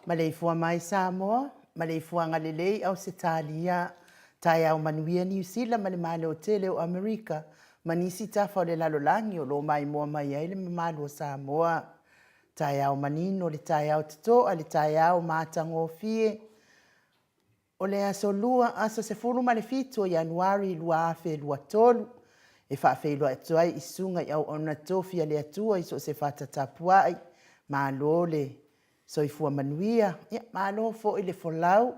Maleifua mai Samoa, maleifuaga lelei Ausetalia, taeao manuia Niu Sila ma le Malo tele o Amerika ma nisi tafa o le lalolagi o lo o maimoa mai ai le mamalu o Samoa. Taeao manino le taeao totoa le taeao matagofie. O le aso Lua, aso 17 o Ianuari 2023, e faafeiloai atu ai i susuga i auauna tofi a le Atua i so o se fata tapuai, malo le soifua manuia, ia malo foi le folau.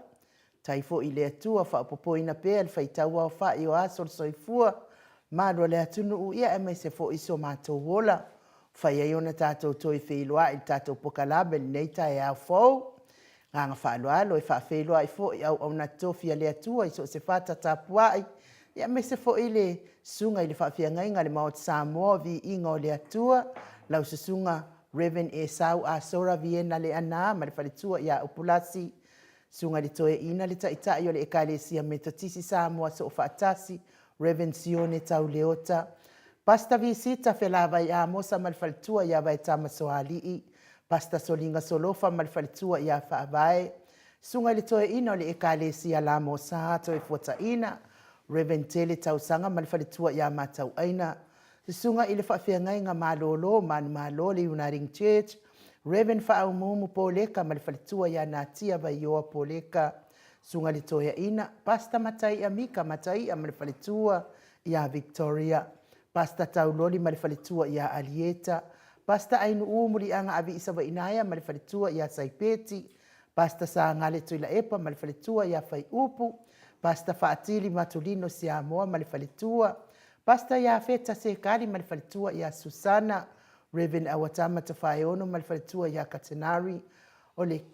Faafetai foi i le Atua ua faaopoopoina pea le faitauaofai o aso o le soifua mamalu o le atunuu, aemaise foi so matou ola ua mafai ai ona tatou toe feiloai i le tatou polokalame i lenei taeao fou. Ma le agaga faaaloalo e faafeiloai foi i auauna totofi a le Atua i so o se fata tapuai, aemaise foi le susuga i le faafeagaiga a le Maota Samoa o Viiga o le Atua, lau Susuga Rev. Esau Asora Viena Leaana ma le faletua ia Upulasi, susuga i le Toeaina le Taitai o le Ekalesia Metotisi Samoa Soofaatasi, Rev. Sione Tau Leota, Pastor Visita Felavai Amosa ma le faletua ia Vaetama Soalii, Pastor Soliga Solofa ma le faletua ia Faavae, Susuga i le Toeaina o le Ekalesia La Mosa Toefuataina, Rev. Tele Tausaga ma le faletua ia Matauaina, Susuga i le Faafeagaiga Malolo Manumalo le Uniting Church, Rev. Faaumuumu Poleka ma le faletua ia Natia Vaioa Poleka, Susuga i le Toeaina, Pastor Mataia Mika Mataia ma le faletua ia Victoria, Pastor Tauloli ma le faletua ia Alieta, Pastor Ainuu Muliaga Aviisavainaea ma le faletua ia Saipeti, Pastor Sagale Tuilaepa ma le faletua ia Faiupu, Pastor Faatili Matulino Siamoa ma le faletua, Pastor Iafeta Sekali ma le faletua ia Susana, Rev. Auatama Tafaeono ma le faletua ia Katenari, o le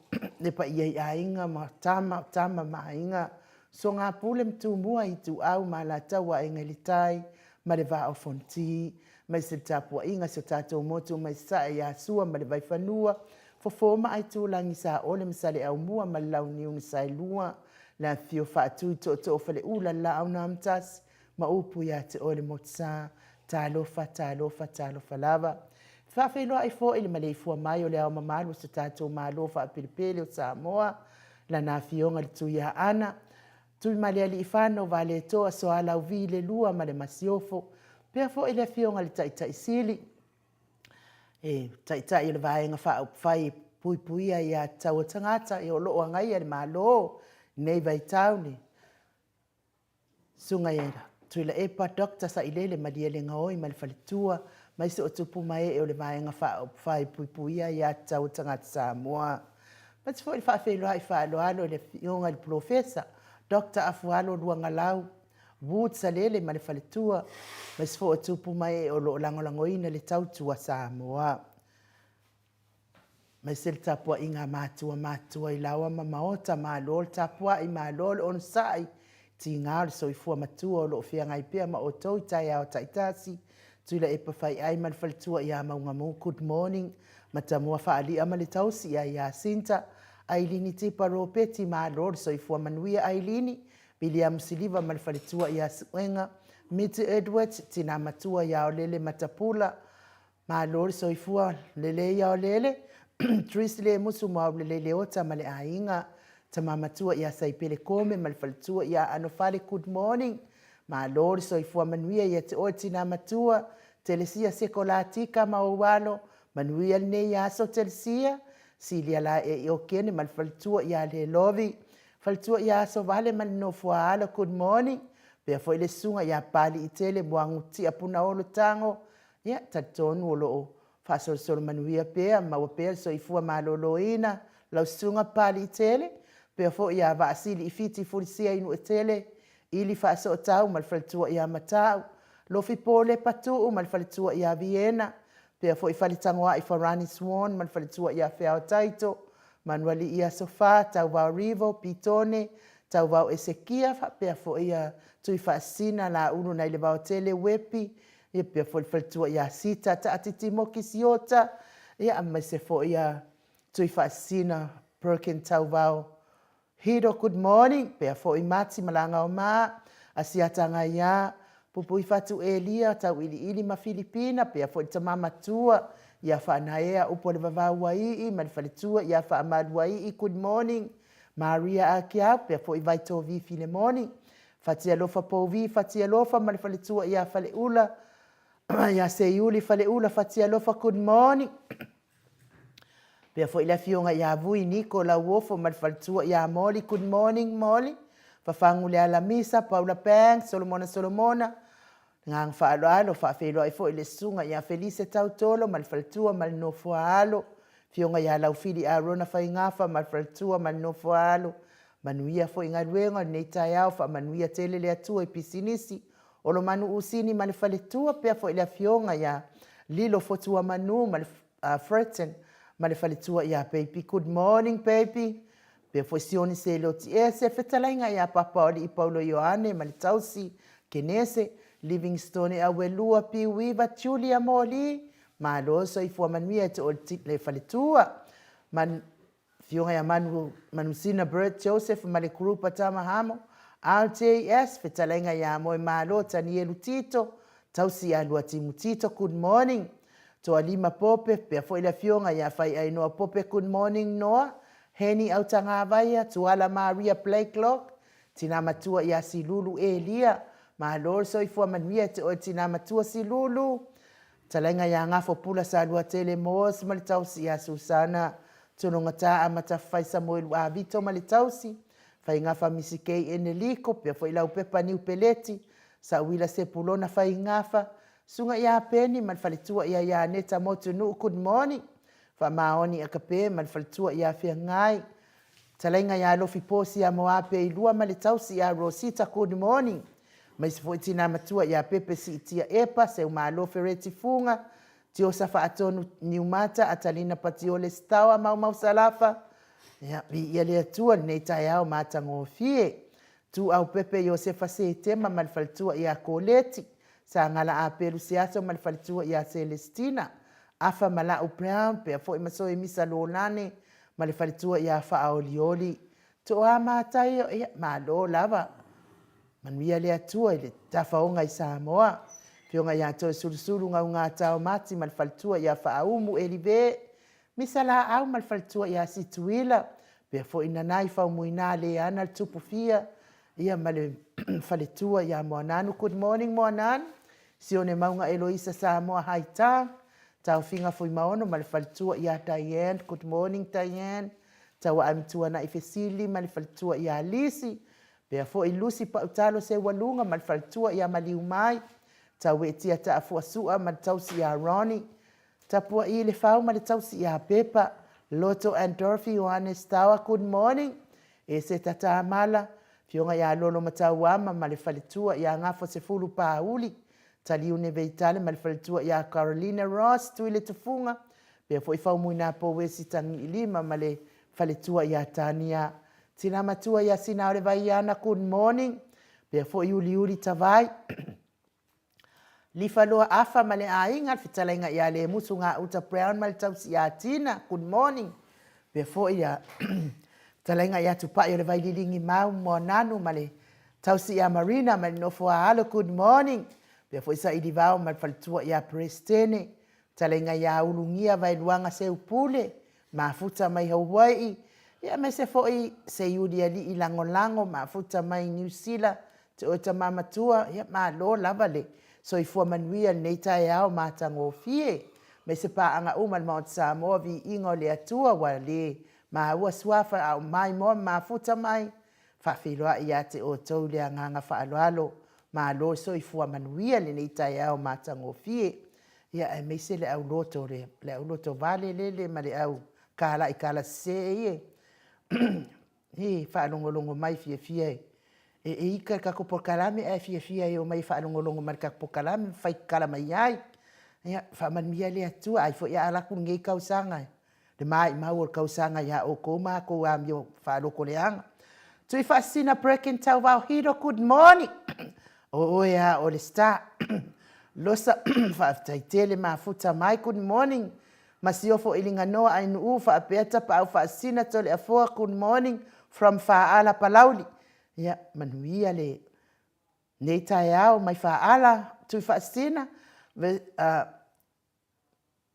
le paia i aiga ma tama, o tama ma aiga, Sogapule ma Tumua, Ituau ma Alataua, Aiga i le Tai ma le Vaa o Fonoti. Aemaise le tapuaiga a si o tatou motu mai Sasae ia Sua ma le Vaifanua, Fofo ma Aitulagi, Saole ma Saleaaumua ma le Launiu na Saelua, le afifio o Faatui, Tootoo o Faleula, le Laau na Amotasi ma upu ia te oe le Motusa. Talofa, talofa, talofa lava. E faafeiloai foi i le maleifua mai o le Ao Mamalu o si o tatou Malo faapelepele o Samoa, Lana Afioga i le Tuiaana Tuimalealiifano Vaaletoa Sualauvi II ma le Masiofo. Faapea foi le Afioga i le Taitai Sili, le Taitai o le Vaega Faaupufai e Puipuia Aia Tatau a Tagata o lo o agaia le Malo i lenei vaitau, le Susuga ia Tuilaepa Dr. Sailele Malielegaoi ma le faletua, aemaise o tupu ma ee o le Vaega Faaupufai e Puipuia Aia Tatau a Tagata Samoa. E avatu foi le faafeiloai faaaloalo i le Afioga i le Polofesa Dr. Afualo Luagalau Wood Salele ma le faletua, aemaise foi o tupu ma ee o lo o lagolagoina le tautua Samoa. Aemaise le tapuaiga a matua matutua i laoa ma maota, malo le tapuai, malo le onosai, tiga o le soifua matua o lo o feagai pea ma outou i taeao taitasi. Tuilaepa Faiai ma le faletua ia Maugamu, good morning. Matamua Faalia ma le tausi ia Jacinta, Ailini Tipa Ropeti, malo le soifua manuia Ailini. Viliamu Siliva ma le faletua ia Suega, Miti Edwards, tina matua ia Olele Matapula, malo le soifua lelei ia Olele, Tris Lemusu Maulelei Leota ma le aiga, tama matua ia Saipele Kome ma le faletua ia Anofale, good morning. Malo le soifua manuia ia te oe tina matua, Telesia Sekolatika ma ou alo, manuia lenei aso Telesia, Silia Laei Okene ma le faletua ia Lelovi, Faletua ia Asovale ma le nofo a alo, good morning. Faapea foi le susuga ia Papaliitele Muagututia Punaolo Tago, ia, talitonu o lo o faasolosolo manuia pea, maua pea le soifua maloloina lau susuga Papaliitele. Faapea foi ia Vaasili Fiti Fulisia Inuetele, Ili Faasootau ma le faletua ia Matau, Lofi Polepa Tuu ma le faletua ia Viena, faapea foi Faletagoai Farani Swan ma le faletua ia Feao Taito, Manualii Asofa, Tauvao Rivo, Pitone, Tauvao Esekia, faapea foi ia Tuifaasisina Laulu nai le Vaotele Uepi, ia faapea foi le faletua ia Sita Taatiti Moki Siota, ia aemaise foi ia Tuifaasisina Perkin Tauvao Hiro, good morning, pea foi Mati Malagaoma, Asiata Gaia, Pupuifatu Elia, Tauiliili ma Filipina, pea foi le tama matua ia Faanaea Upu o le Vavau Uaii ma le faletua ia Faamaluaii, good morning, Maria Akiau, pea foi Vaitovi Filemoni, Fatialofa Pouvi Fatialofa ma le faletua ia Faleula, ia Seiuli Faleula Fatialofa, good morning. Faapea foi le afioga ia Vui Niko Lauofo ma le faletua ia Molly, good morning Molly. Fafagu Lealamisa, Paula Banks, Solomona Solomona, le agaga faaaloalo, faafeiloai foi i le susuga ia Felise Tautolo ma le faletua ma le nofo a alo, afioga ia Laufili Arona Faigafa ma le faletua ma le nofo a alo. Manuia foi galuega o lenei taeao, faamanuia tele le Atua i pisinisi, Olomanu Usini ma le faletua, faapea foi le afioga ia Lilo Fotuamanu ma le Fretton ma le faletua ia Baby. Good morning baby. Faapea foi Sione Seloti Ese, fetalaiga ia Papaoalii Paulo Ioane ma le tausi, Kenese, Livingstone Auelua, Piuiva, Julia Moli, malo le soifua manuia e te oe le faletua. Man, Afioga ia Manu, Manusina Bert Joseph ma le group a Tama Hamo, RJS, fetalaiga ia Moemalo Tanielu Tito, tausi ia Luatimu Tito, good morning. Toalima Pope, faapea foi le afioga ia Faiainoa Pope, good morning Noa, Heni Autagavaia, Tuala Maria Blakelock, tina matua ia Silulu Elia, malo le soifua manuia e te oe tina matua Silulu. Fetalaiga ia Gafopula Saluatele Moores ma le tausi ia Susana Tologata Amatafai Samoelu Avito ma le tausi, Faigafa Misikei Eneliko, pea foi Laupepa Niu Peleti, Sauila Sepulona Faigafa, Susuga ia Peni ma le faletua ia Ianeta Motunuu, good morning. Faamaoni Akape ma le faletua ia Feagai. Fetalaiga ia Alofi Posi ia Moape i lua ma le tausi ia Rosita, good morning. Aemaise foi tina matua ia Pepe Siitia Epa, Seumalo Fereti Fuga, Tiosa Faatonu Niumata, Atalina Patiole Sitaoa Maumau Salafa. Ia, viia le Atua lenei taeao matagofie. Tuau Pepe Iosefa Setema ma le faletua ia Koleti. Sagala Apelu Siaso ma le faletua ia Selestina, Afa Malau Brown, pea foi ma Soemisa Lolane ma le faletua ia Faaolioli. Toa Mataio, ia, malo lava. Manuia le Atua i le tafaoga i Samoa. Afioga ia Toesulusulu Gaugatao Mati ma le faletua ia Faaumu Elive, Misa Laau ma le faletua ia Situila, pea foi Nanai Faumuina Leana le Tupu Fia, ia ma le faletua ia Moananu. Good morning Moananu. Sione Mauga Eloisa Samoa Haitang, Taofiga Fuimaono ma le faletua ia Diane. Good morning Diane. Tauae Matuanai Fesili ma le faletua ia Lisi, pea foi Lusi Pautalo Seualuga ma le faletua ia Maliumai, Tauetia Taafuasua ma le tausi ia Ronnie, Tapua'i Lefau ma le tausi ia Pepa, Loto and Dorothy Ioane Stower, good morning. Eseta Tamala, Afioga ia Lolo Matauama ma le faletua ia Gafosefulu Pauli, Taliune Veitale ma le faletua ia Carolina Ross, Tuiletufuga, pea foi Faumuina Pouesi Tagiilima ma le faletua ia Tania. Tina matua ia Sinaole Vaiana, good morning. Pea foi Uliuli Tavai. Lifaloa Afa ma le aiga, le fetalaiga ia Lemusu Gauta Brown ma le tausi ia Tina, good morning. Pea foi ia fetalaiga ia Tupai o le Vaililigi Mau Moananu ma le tausi ia Marina ma le nofo a alo, good morning. Pea foi Sailivao ma le faletua ia Perestene, fetalaiga ia Ulugia Vaeluaga Seupule, mafuta mai Hawai'i, ia aemaise foi Seiuli Alii Lagolago, mafuta mai Niu Sila, te oe tama matua, ia malo lava le soifua manuia i lenei taeao matagofie. Aemaise paaga uma i le Maota Samoa, viiga o le Atua ua le maua suafa a o maimoa ma mafuta mai, faafeiloai ia te outou i le agaga faaaloalo. Malo le soifua manuia i lenei taeao matagofie. Ia aemaise le au loto le au loto vale lele ma le au kalai kala sese ie e faalogologo mai fiafia e e ika le tatou polokalame ae fiafia e omai e faalogologo mai i le tatou polokalame ma faitala mai ai. Ia faamanuia le Atua ai foi a alu atu lenei tausaga le maimau o le tausaga ia outou ma a outou amio faalotoleaga. Tuifaasisina Brecken Tauvao Hiro, good morning. O oe a o le star. Losa, faafetai tele mafuta mai, good morning. Masiofo Iliganoa Ainuu faapea Tapaau Faasisina Toleafoa, good morning from Faala Palauli. Ia, manuia le nei taeao mai Faala, Tuifaasisina,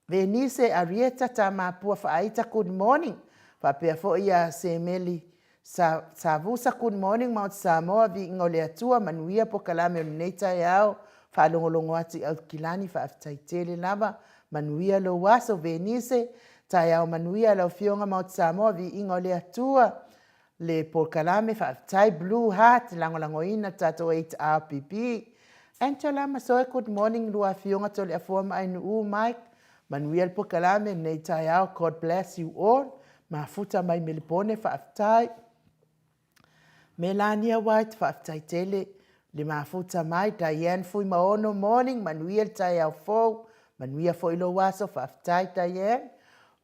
Venise Arieta Tamapua Faaita good morning faapea foi ia Semeli Savusa good morning Maota Samoa viiga o le Atua manuia pokalame o lenei taeao faalogologo atu i Aukilani faafetai tele lava manuia lou aso Venise taeao manuia lau afioga Maota Samoa viiga o le Atua le polokalame faafetai Blue Heart lagolagoina le tatou HRPP Angela Masoe good morning lua afioga Toleafoa ma Ainuu Mike manuia le polokalame lenei taeao God bless you all mafuta mai Melebone faafetai Melania White faafetai tele le mafuta mai Diane Fuimaono morning manuia le taeao fou manuia foi lou aso faafetai Diane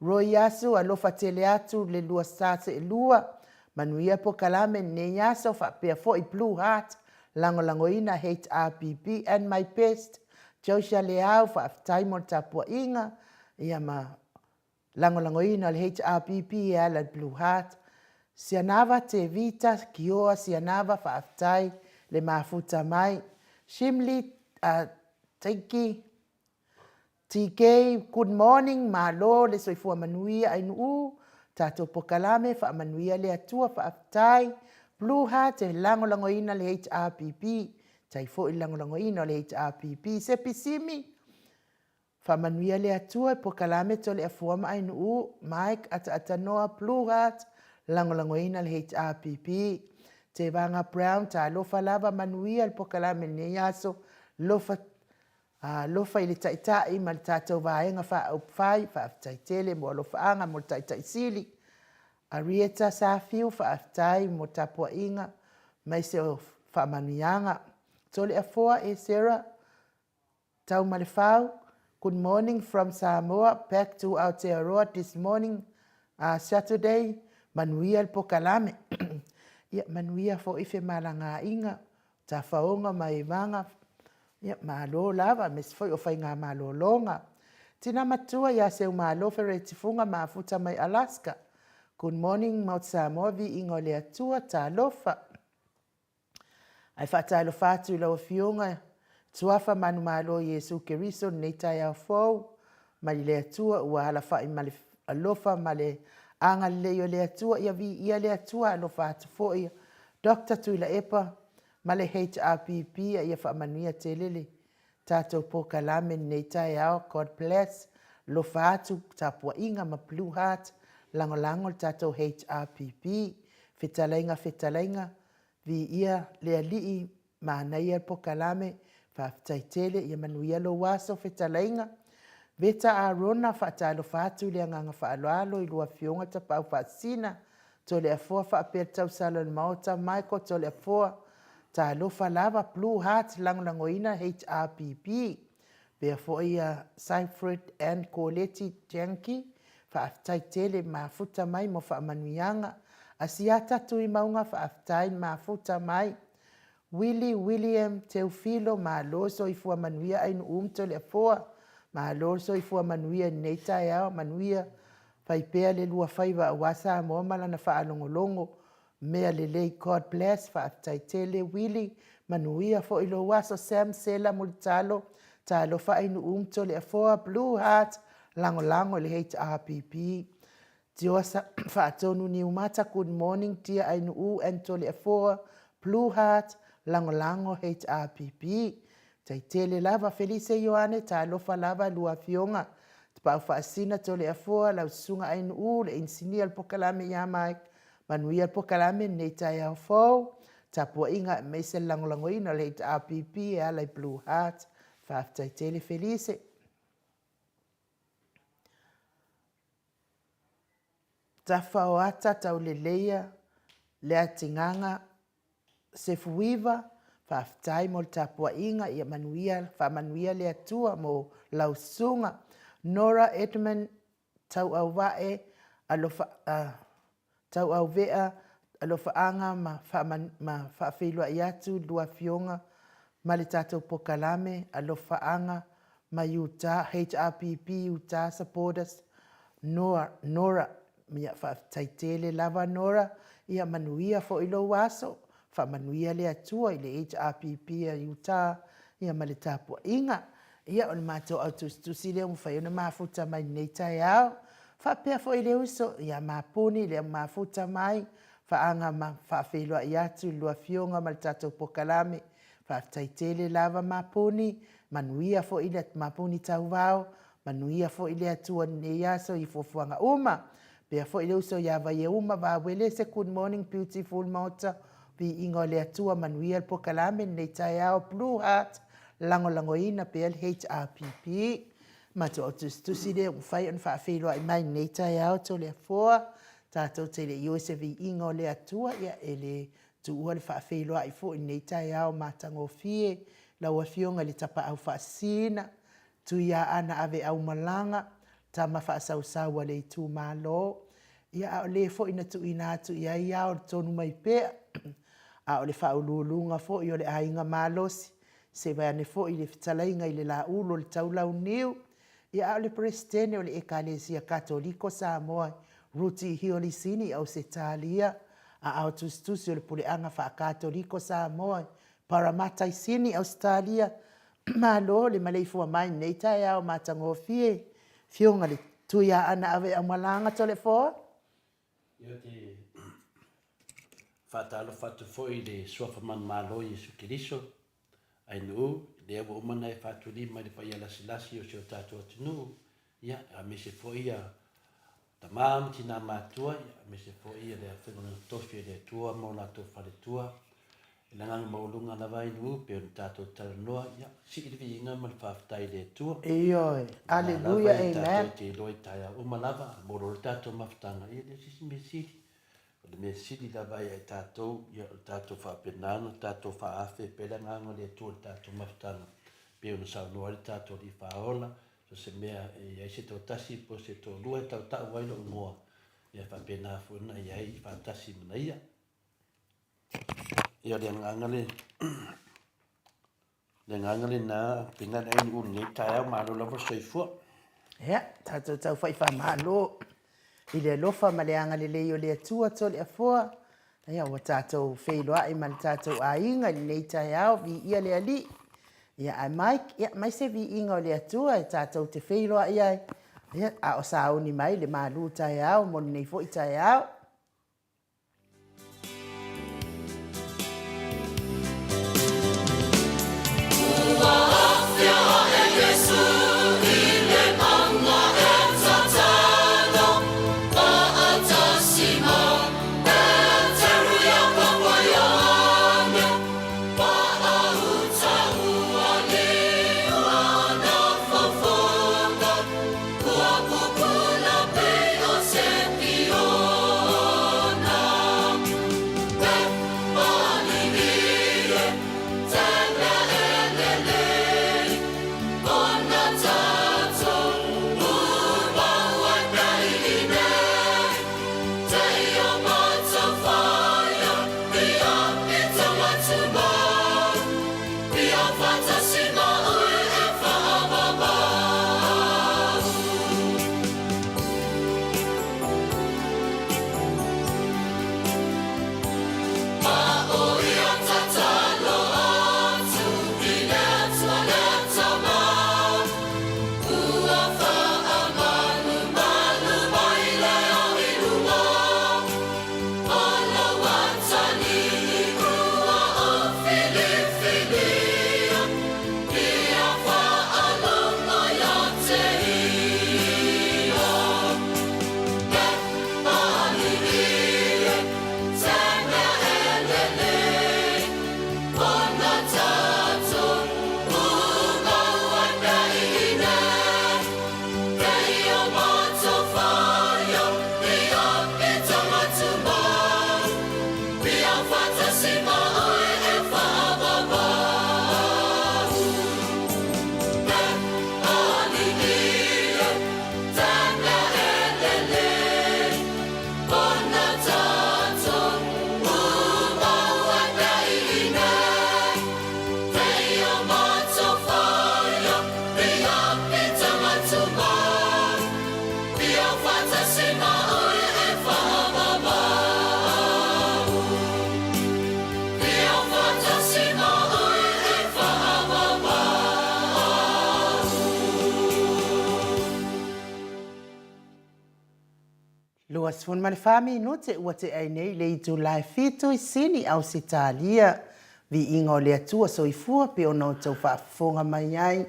Roy Asu, alofa tele atu le lua sa seelua, manuia pokalame lenei aso faapea foi Blue Heart, lagolagoina HRPP and my best Josia Leao, faafetai mo le tapuaiga ia ma lagolagoina o le HRPP e ala i le Blue Heart. Sianava Tevita Kioa Sianava, faafetai le mafuta mai. Shimli uh, Taiki TK, good morning, malo le soifua manuia Ainuu, tatou pokalame, faamanuia le Atua, faafetai. Blue Heart e lagolagoina le HRPP, tai foi le lagolagoina o le HRPP. Sepi Simi, faamanuia le Atua i pokalame Toleafua ma Ainuu, Mike Ataatanoa, Blue Heart, lagolagoina le HRPP. Tevaga Brown, talofa lava, manuia le pokalame i lenei aso, lofa Alofa i le Taitai ma le tatou Vaega Faaupufai, faafetai tele mo alofaaga mo le Taitai Sili. Arieta Safiu, faafetai mo tapuaiga maise o faamanuiaga. Toleafoa Esera Taumalefau, good morning from Samoa, back to Aotearoa this morning, Saturday, manuia le pokalame. Ia manuia foi femalagaaiga, tafaoga ma evaga. Ia, malo lava, aemaise foi o faigamalologa. Tina matua ia Seumalo Fereti Fuga mafuta mai Alaska. Good morning Maota Samoa, viiga o le Atua, talofa. Ae faatalofa atu i lau Afioga Tuafa Manumalo Iesu Keriso i lenei taeao fou mai le Atua ua alafai ma le alofa ma le agalelei o le Atua. Ia viia le Atua, alofa atu foi Dr. Tuilaepa ma le HRPP a ia faamanuia tele le tatou polokalame i lenei taeao. God bless. Alofa atu tapuaiga ma Blue Heart, lagolago le tatou HRPP. Fetalaiga, fetalaiga, viia le Alii, manaia le polokalame, faafetai tele, ia manuia lou aso fetalaiga. Veta Arona, faatalofa atu i le agaga faaaloalo i lua Afioga Tapaau Faasisina, Toleafoa faapea le tausala o le Maota, Michael Toleafoa, talofa lava, Blue Heart lagolagoina HRPP. Faapea foi Syfred and Koreti Janki, faafetai tele mafuta mai mo faamanuiaga. Asiata Tuimauga, faafetai mafuta mai. Willie William Teufilo, malo soifua manuia Ainuu ma Toleafoa, malo le soifua manuia i lenei taeao, manuia fai pea le lua faiva aua Samoa ma lana faalogologo, mea lelei, God bless, faafetai tele Willie, manuia foi lou aso. Sam Sela Mulitalo, talofa Ainuu ma Toleafoa, Blue Heart, lagolago i le HRPP. Tiosa Faatonu Niumata, good morning dear Ainuu and Toleafoa, Blue Heart, lagolago HRPP. Tai tele lava, Felise Ioane, talofa lava lua afioga, Tapaau Faasisina Toleafoa, lau susuga Ainuu, le inisinia o le polokalame ia Mike, manuia le polokalame i lenei taeao fou, tapuaiga aemaise le lagolagoina o le HRPP e ala i Blue Heart. Faafetai tele Felise. Tafaoata tauleleia le atigaga Sefuiva, faafetai mo le tapuaiga, ia manuia, faamanuia le Atua mo lau susuga. Nora Edmund Tauauvae, alofa, Tauauvea, alofaaga ma, ma faafeiloai atu i lua afioga ma le tatou polokalame, alofaaga mai Utah, HRPP Utah supporters, Nora, Nora. Ia, faafetai tele lava Nora, ia manuia foi lou aso, faamanuia le Atua i le HRPP a Utah ia ma le tapuaiga. Ia, o le matou autusitusi lea ua mafai ona mafuta mai i lenei taeao. Faapea foi le uso ia Mapuni lea ua mafuta mai, faaga ma faafeiloai atu i lua afioga ma le tatou polokalame. Faafetai tele lava Mapuni, manuia foi le Mapuni Tauvao, manuia foi le Atua i lenei aso i fuafuaga uma. Faapea foi le uso ia Vaieuma Vauelese, good morning beautiful Maota, viiga o le Atua, manuia le polokalame i lenei taeao, Blue Heart, lagolagoina pea le HRPP. Matou autusitusi lea ua mafai ona faafeiloai mai i lenei taeao Toleafoa, tatou te le i o i se viiga o le Atua, ia e le tuua le faafeiloai foi i lenei taeao matagofie lau Afioga i le Tapaau Faasisina, Tuiaana Aveaumalaga, tama faasausau a le itumalo, ia a o le foi na tuuina atu i ai ao le tonu mai pea, a o le faauluuluga foi o le aiga malosi, se i vaeane foi le fetalaiga i le Laulu o le Taulauniu, ia a o le Peresetene o le Ekalesia Katoliko Samoa Ruti Hiolisini i Ausetalia, aao tusitusi o le Puleaga Faa-Katoliko Samoa i Paramata i Sini, Ausetalia. Malo le maleifua mai i lenei taeao matagofie. Afioga i le Tuiaana Aveaumalaga Toleafoa. Ia ou te faatalofa atu foi i le Suafa Manumalo o Iesu Keriso, Ainuu, lea ua uma ona e faatulima i le paia lasilasi o si o tatou atunuu, ia, aemaise foi ia tama ma tina matua, ia, aemaise foi ia le afioga totofi a le Atua ma o latou faletua. I le agaga maualuga lava Ainuu, pei ona tatou talanoa, ia, sii le viiga ma le faafetai i le Atua. Ioe. Aleluia, amen. Tatou te iloa i taeao uma lava, mo le tatou mafutaga, ia, le o se isi mea sili. O le mea sili lava ia i tatou, ia o le tatou faapena ona tatou faaafe pea le agaga o le Atua i le tatou mafutaga, pei ona saunoa ai le tatou Alii Faaola, so se mea e i ai se toatasi po o se toalua e tautau ai lou igoa, ia faapena foi ona i ai faatasi ma ia. Ia o le agaga lea. Le agaga lena pena le ainu lenei taeao, malo lava le soifua. Ia, tatou taufai faamalo i le alofa ma le agalelei o le Atua Toleafoa. Ia, ua tatou feiloai ma le tatou aiga i lenei taeao, viia le Alii. Ia, ae Mike, ia, mai se viiga o le Atua e tatou te feiloai ai, ia, a o sauni mai le malu taeao mo lenei foi taeao. Ua afia ae Iesu i le mauga e tatalo, faatasi ma Peteru, Iakopo, Ioane, Paauta ua liu ana fofoga, Ua pupula pei o se piona. E pālili e te mea e lelei, Kona tatou tumau ai pea i inei. Te ia matou whaia ia i taua tumau, Ia whatasi ma oe e whaamamau. Ma o ia tatalo atu i le Atua le Tama, Ua faamalumalu mai le ao i luga, O lau atalii ua o filifilia, Ia faalogo ia te ia. E pālili e te mea e lelei, Kona tatou tumau ai pea i inei, Keia matou whaia ia i tanga tumau, Ia whatasi ma oe e whaamamau. E alii e te mea e lelei, Kona tatou tumau ai pea i inei, Keia matou whaia ia i tanga tumau, Ia whatasi ma oe e whaamamau. Ia whatasi ma oe e whaamamau. 24 minute ua tea ai nei le itula e fitu i Sini, Ausetalia. Viiga o le Atua soifua pe ona outou faafofoga mai ai.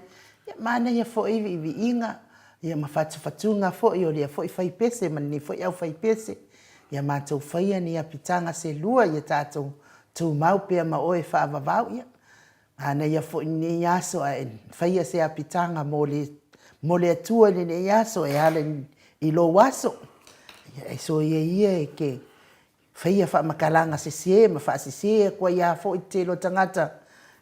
Ia manaia foi viiviiga ia ma fatufatuga foi o lea foi faipese ma lenei foi aufaipese. Ia matou faia ni apitaga se lua ia tatou tumau pea ma oe faavavau. Ia Manaia foi lenei aso ae faia se apitaga mo le mo le Atua i lenei aso e ala i lou aso. Ia e soia ia e ke faia faamatalaga sese ma faasese atu ai lava foi le tele o tagata,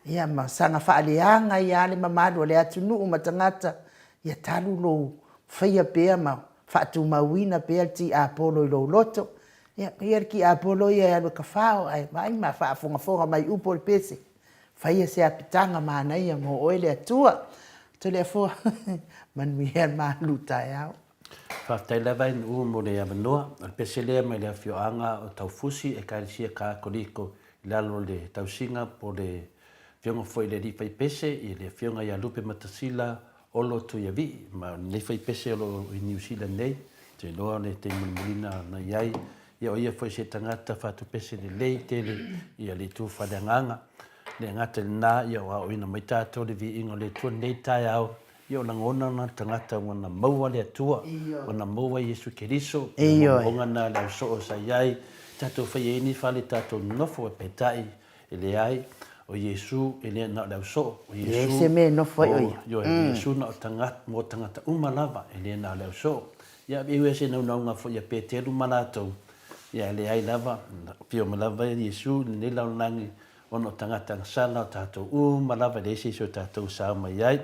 ia ma saga faaleaga ai lava le mamalu o le atunuu ma tagata, ia talu lou faia pea ma faatumauina pea le tiapolo i lou loto. Ia, ia le tiapolo ia e alu e tafao ae vaai ma faafogafoga mai upu o le pese. Faia se apitaga manaia mo oe le Atua. Toleafoa, manuia le malu taeao. Faafetai lava e Nu'u mo le avanoa. O le pese lea mai le afioaga o Taufusi, Ekalesia Katoliko i lalo o le tausiga po o le Afioga foi i le Alii Faipese, i le Afioga ia Lupe Matasila Olo Tuiavii. Ma o lenei faipese o lo o i Niu Sila nei, ou te iloa o le taimi mulimuli lena na i ai. Ia o ia foi se tagata fatupese lelei tele i le itu faaleagaga. Le gata i lena, ia o aoaoina mai tatou le viiga o le Atua i lenei taeao, ia o lagona na tagata ua na maua le Atua, ua na maua Iesu Keriso, ia momohoga na le ausoo sa i ai, tatou faia ai ni fale tatou nonofo ai, peitai, e leai, o Iesu e le na o le ausoo, o Iesu, Leai se mea e nofo ai o ia. Ioe, o Iesu na o tagata, mo tagata uma lava, e le na o le ausoo. Ia, e ui lava se naunauga foi ia Peteru ma latou, ia e leai lava, afio mai lava Iesu i lenei lalolagi, ona o tagata agasala o tatou uma lava, e leai se isi o tatou e sao mai ai.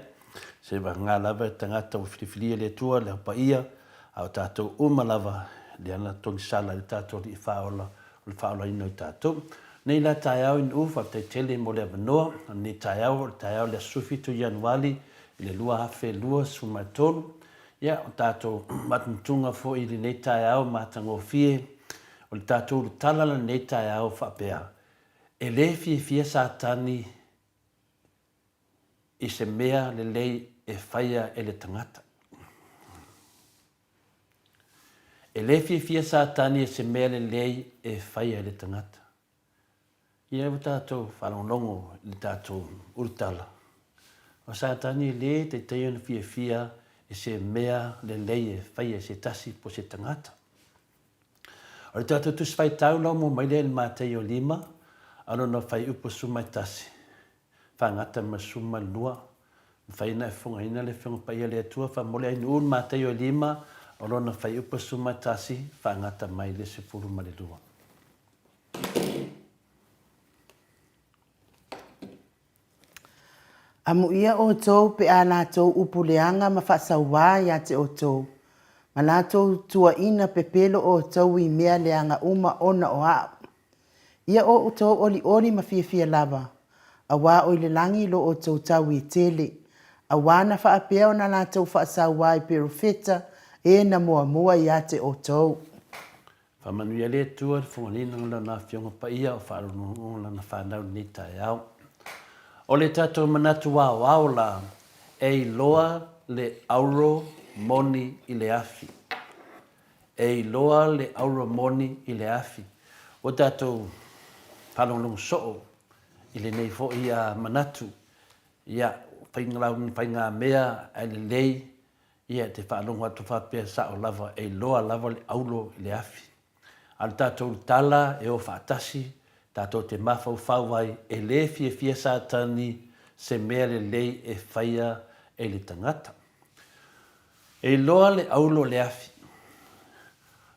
Seiavagana lava e tagata ua filifilia e le Atua le Au Paia, a o tatou uma lava, lea na togisala ai le tatou Alii Faaola o le faaolaina o tatou. Nei la taeao i Nu'u, faafetai tele mo le avanoa. O lenei taeao, o le taeao o le aso 17 Ianuali i le 2023. Ia, o tatou matutuga foi i lenei taeao matagofie, o le tatou ulutala lenei taeao faapea, E le fiafia Satani i se mea lelei e faia e le tagata. E le fiafia Satani e se mea lelei e faia e le tagata. Ia ua tatou faalogologo i le tatou ulutala. O Satani e le taitai ona fiafia i se mea lelei e faia e se tasi po o se tagata. O le tatou Tusi Faitau lau mua mai lea i le Mataio 5, a lona fuaiupu 11. Faagata ma le 12, mafai ona e fofogaina le Afioga Paia a le Atua, faamoli ai nuu le Mataio e 5, o lona fuaiupu 11, faagata mai le 12. Amuia outou pe a latou upu leaga ma faasauā ia te outou, ma latou tuuaina pepelo outou i mea leaga uma ona o A'u. Ia o outou olioli ma fiafia lava, auā o i le lagi lo outou taui e tele, auā na faapea ona latou faasauā i perofeta e na muamua ia te outou. Faamanuia le Atua i le fogalina o Lana Afioga Paia o faalogologo Lana fanau i lenei taeao. O le tatou manatu aoao la, e iloa le auro moni i le afi. E iloa le auro moni i le afi. Ua tatou faalogologo soo i lenei foi manatu, ia, faigamea ae lelei Ia, e te faalogo atu faapea sao lava e iloa lava le auro i le afi. A o le tatou tala e o faatasi, tatou te mafaufau ai e le fiafia Satani se mea lelei e faia e le tagata. E iloa le auro i le afi.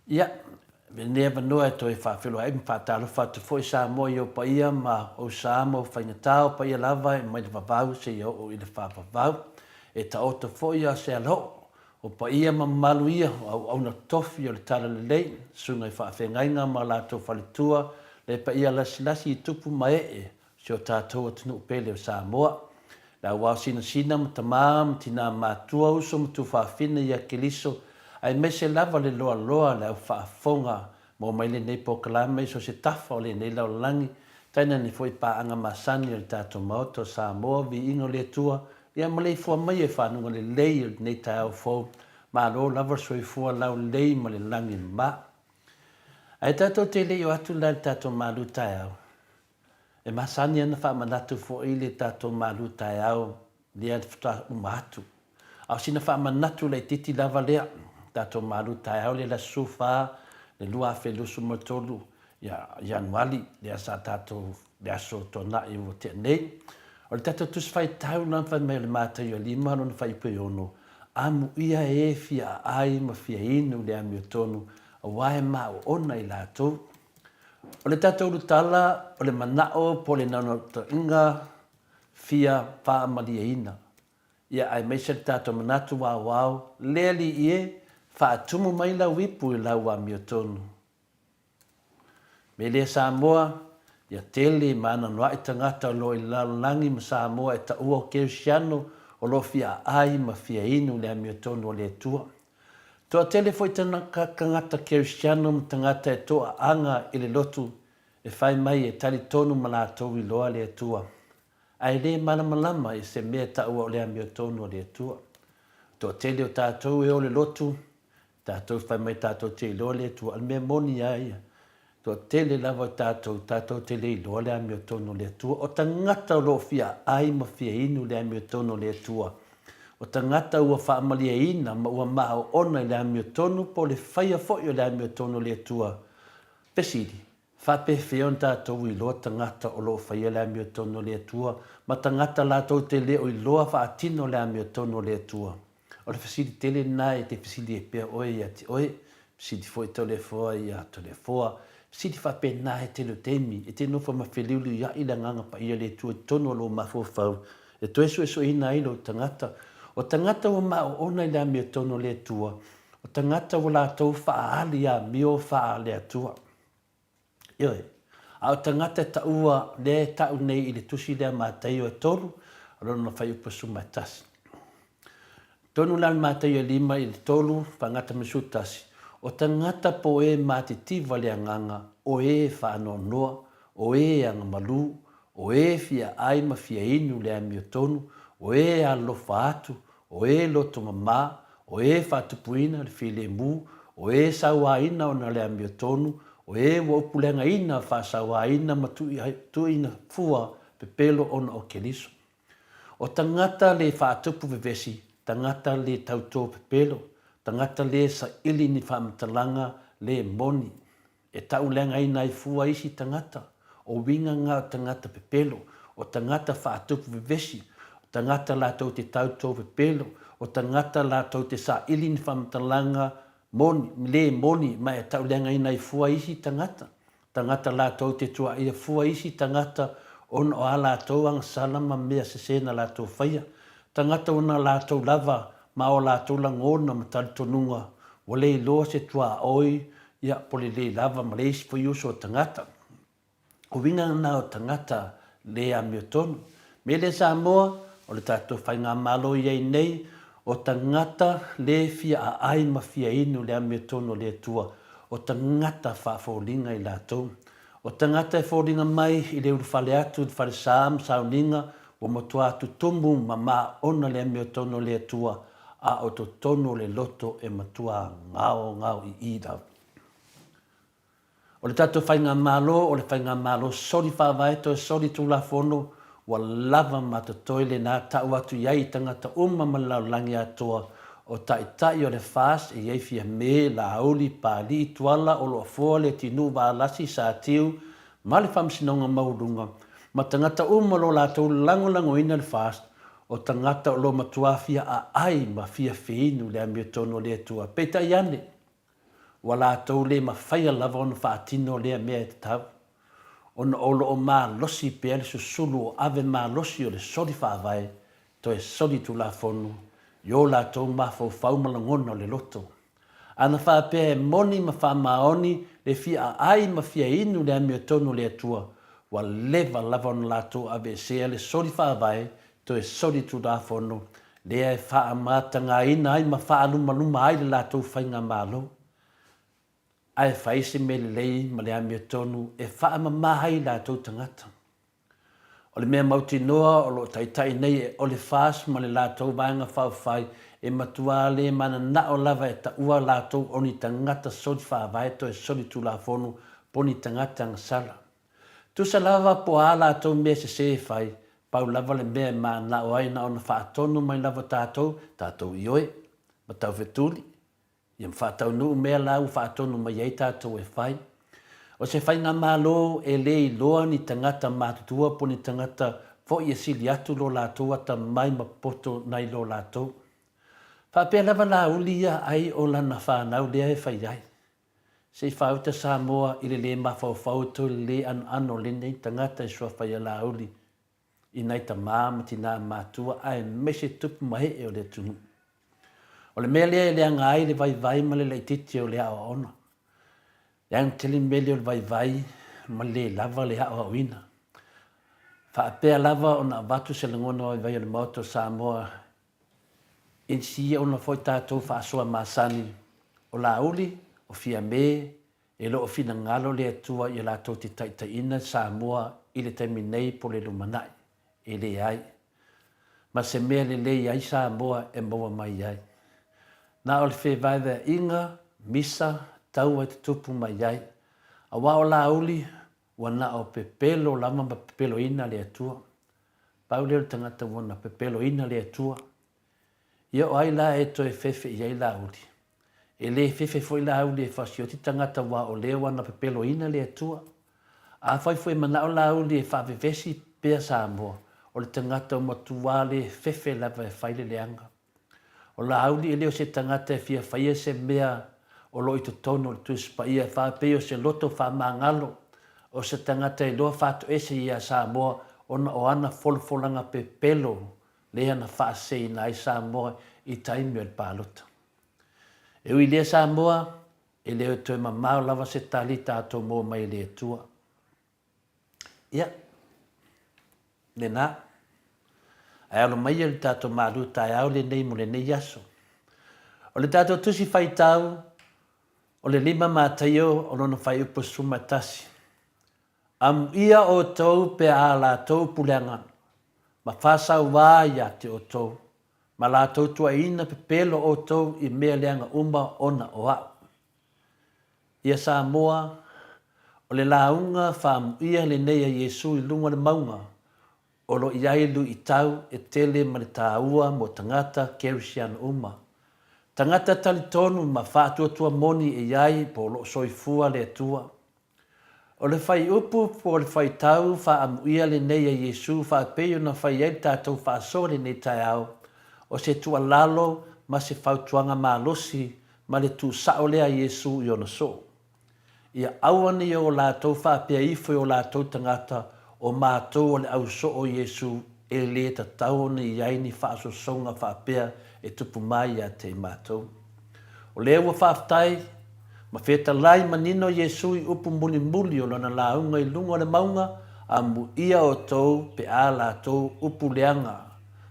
Ia, lenei avanoa e toe faafeiloai ma faatalofa atu foi Samoa i ou paia ma ou sa ma ou faigata, o paia lava e mai le vavau seia oo i le faavavau. E taoto foi a se aloo, o paia ma mamalu ia o auauna tofi o le Talalelei, susuga i faafeagaiga ma latou faletua, le paia lasilasi i tupu ma ee si o tatou atunuu pele o Samoa. Le auao sinasina ma tama ma tina matua, uso ma tuafafine ia Keliso, aemaise lava le loaloa le au faafofoga mo mai lenei polokalame i so se tafa o lenei lalolagi, tainane foi paaga masani o le tatou Maota o Samoa, viiga o le Atua, ia maleifua mai e fanuga lelei o lenei taeao fou, malo lava le soifua laulelei ma le lagi ma. Ae tatou te le i o atu la i le tatou malu taeao, E masani ana faamanatu foi le tatou malu taeao lea faatoa uma atu. A o sina faamanatu laitiiti lava lea, tatou malu taeao lea le aso 14 le 2023 ia Ianuali lea sa tatou le aso Toonai ua tea nei. O le tatou Tusi Faitau lena fai mai o le Mataio 5 lona fuaiupu e 6, Amuia e fia aai ma fia inu le amiotonu, aua e maoona i latou. O le tatou ulutala, o le manao po o le naunautaiga fia faamalieina. Ia aemaise le tatou manatu aoao, le Alii e, faatumu mai lau ipu i lau amiotonu. Me lea Samoa, ia tele ma anoanoai tagata o lo o i le lalolagi ma Samoa e taua o Kerisiano o lo o fia aai ma fia inu i le amiotonu o le Atua. Toatele foi tagata Kerisiano ma tagata e toaaga i le lotu e fai mai e talitonu ma latou iloa le Atua, ae le malamalama i se mea e taua o le amiotonu a le Atua. Toatele o tatou e o le lotu, tatou fai mai tatou te iloa le Atua, a o le mea moni lava ia, Toatele lava o tatou, tatou te le iloa le amiotonu o le Atua. O tagata o lo o fia aai ma fia inu i le amiotonu o le Atua. O tagata ua faamalieina ma ua maoona i le amiotonu po o le faia foi o le amiotonu o le Atua. Fesili, Faapefea ona tatou iloa tagata o lo o faia le amiotonu o le Atua ma tagata latou te le o iloa faatino le amiotonu o le Atua? O le fesili tele lena e te fesili ai pea oe ia te oe, fesili foi Toleafoa ia Toleafoa, fesili faapena e tele o taimi, e te nofo ma feliuliuiaʻi le Agaga Paia o le Atua i totonu o lou mafaufau e toe suesueina ai lou tagata. O tagata ua maoona i le amiotonu o le Atua, o tagata ua latou faaali amio faa-le Atua. Ioe. A o tagata e taua lea e tau nei i le tusi lea Mataio e 3, lona fuaiupu 11. Tonu la le Mataio e 5 i le 3, faagata ma le 11, o tagata po o e matitiva le agaga, o e faanoanoa, o e agamalu, o e fia ai ma fia inu le amiotonu, o e alolofa atu, o e loto mamā, o e faatupuina le filemu, o e sauaina ona le amiotonu, o e ua upuleagaina faasauaina ma tuuina fua pepelo ona o Keriso. O tagata le faatupu vevesi, tagata le tautō pepelo, tagata le saili ni faamatalaga le moni, E tauleagaina ai fua isi tagata, o uiga nga o tagata pepelo, o tagata faatupu vevesi, o tagata latou te tautō pepelo, o tagata latou te saili ni faamatalaga moni, le moni ma e tauleagaina ai fua isi tagata, tagata latou te tuaia fua isi tagata ona o a latou agasala ma mea sese na latou faia, Tagata ona latou lava ma o latou lagona ma talitonuga ua le iloa se tuaoi ia po le le lava ma le isi foi uso o tagata. O uiga na o tagata le amiotonu. Me lea Samoa, o le tatou faigamalo i ai nei, o tagata le fia aai ma fia inu le amiotonu o le Atua, o tagata faafoliga i latou. O tagata e foliga mai i le ulufale atu i le falesa ma sauniga Ua matua tutumu ma māona le amiotonu o le Atua, a o totonu o le loto e matua gaogao ii lava. O le tatou Faigamalo, o le Faigamalo soli faavae toe soli Tulafono, ua lava ma totoe lena tau atu i ai i tagata uma ma le lalolagi atoa, o taitai o le FAST e i ai Fiame, Laauli, Palii, Tuala, Oloafoa, Leatinuu, Valasi, Satiu, ma le Faamasinoga Maualuga, ma tagata uma o lo latou lagolagoina le FAST, o tagata o lo matua fia aai ma fia feinu le amiotonu o le Atua. Peitai ane, ua latou le mafaia lava ona faatino lea mea e tatau, ona o lo o malosi pea le susulu o ave malosi o le soli faavae toe soli tulafono i o latou mafaufau ma lagona o le loto. Ana faapea e moni ma faamaoni le fia aai ma fia inu le amiotonu o le Atua, ua leva lava ona latou aveesea le soli faavae toe soli tulafono lea e faamatagaina ai ma faalumaluma ai le latou faigamalo. Ae fai se mea lelei ma le amiotonu e faamama ai latou tagata. O le mea mautinoa o lo o taitai nei e Ole Fas ma le latou Vaega Faaupufai e matua le mananao lava e taua latou o ni tagata soli faavae toe soli tulafono po ni tagata agasala. Tusa lava po o a latou mea sese e fai, pau lava le mea e mananao ai na ona faatonu mai lava tatou, tatou ioe, ma taufetuli, Ia ma faataunuu mea la ua faatonu mai ai tatou e fai. O se faigamalo e le iloa ni tagata matutua po ni tagata foi e sili atu lo latou atamai ma poto nai lo latou. Faapea lava Laauli ia ai o lana fanau lea e fai ai. Se i faauta Samoa i le le mafaufau toe le anoano lenei tagata e suafa ia Laauli i nai tamā ma tinā matua aemaise tupu ma ee o le atunuu. O le mea lea e leaga ai le vaivai ma le laitiiti o le aoaoga. Leaga tele mele o le vaivai ma le lava le aoaoina. Faapea lava ona avatu se lagona vaivai o le Maota o Samoa i si ona foi tatou faasoa masani o Laauli, o Fiame, E le o finagalo le Atua ia latou te taitaiina Samoa i le taimi nei po le lumanai. E leai. Ma se mea lelei ai Samoa e maua mai ai. Na o le fevaevaeaiga, misa, taua e tutupu mai ai. Aua o Laauli, ua na o pepelo lava ma pepeloina le Atua. Pau lea o le tagata ua na pepeloina le Atua. Ia o ai la e toe fefe i ai Laauli? E le fefe foi Laauli e fasioti tagata aua o lea ua na pepeloina le Atua. Afai foi e manao Laauli e faavevesi pea Samoa, o le tagata ua matua le fefe lava e fai le leaga. O Laauli e le o se tagata e fia faia se mea o lo o i totonu o le Tusi Paia e faapei o se loto faamagalo, o se tagata e iloa faatoese ia Samoa ona o ana folafolaga pepelo lea na faaseseina ai Samoa i taimi o le palota. E ui i lea Samoa, e le o toe mamao lava se tali tatou maua mai e le Atua. Ia, lena. Ae alo maia i le tatou malu taeao lenei mo lenei aso. O le tatou tusi faitau, o le 5 Mataio o lona fuaiupu 11. Amuia outou pe a latou puleaga ma faasauā ia te outou, ma latou tuuaiina pepelo outou i mea leaga uma ona o A'u. Ia Samoa, o le lauga faamuia lenei a Iesu i luga o le mauga, o lo i ai luitau e tele ma le tāua mo tagata Kerisiano uma. Tagata talitonu ma faatuatua moni e i ai po o lo o soifua le Atua. O le fuaiupu po o le fuaitau faaamuia lenei a Iesu faapei ona fai ai le tatou faasoa i lenei taeao, o se tuualalo ma se fautuaga malosi ma le tuusao lea a Iesu i ona soo. Ia aua ne i o latou faapea ifo i o latou tagata, o matou o le au soo o Iesu, e le tatau ona i ai ni faasoasoga faapea e tupu mai ia te i matou. O lea ua faafetai ma fetalai manino Iesu i upu mulimuli o lana lauga i luga o le mauga, Amuia outou pe a latou upu leaga,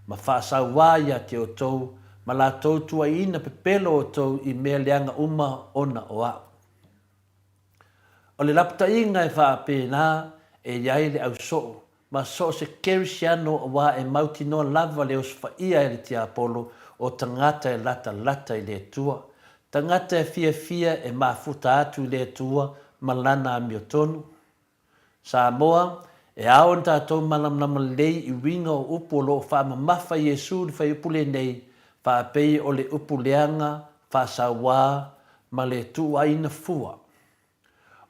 ma faasauā ia te outou, ma latou tuuaiina pepelo outou i mea leaga uma ona o A'u. O le lapataiga e faapena e i ai le ausoo ma so o se kerisiano auā e mautinoa lava le osofaia e le tiapolo o tagata e latalata i le Atua, tagata e fiafia e mafuta atu i le Atua ma Lana amiotonu. Samoa, e ao ona tatou malamalama lelei i uiga o upu o lo o faamamafa Iesu i le fuaiupu lenei, faapei o le upu leaga, faasauā, ma le tuuaiina fua.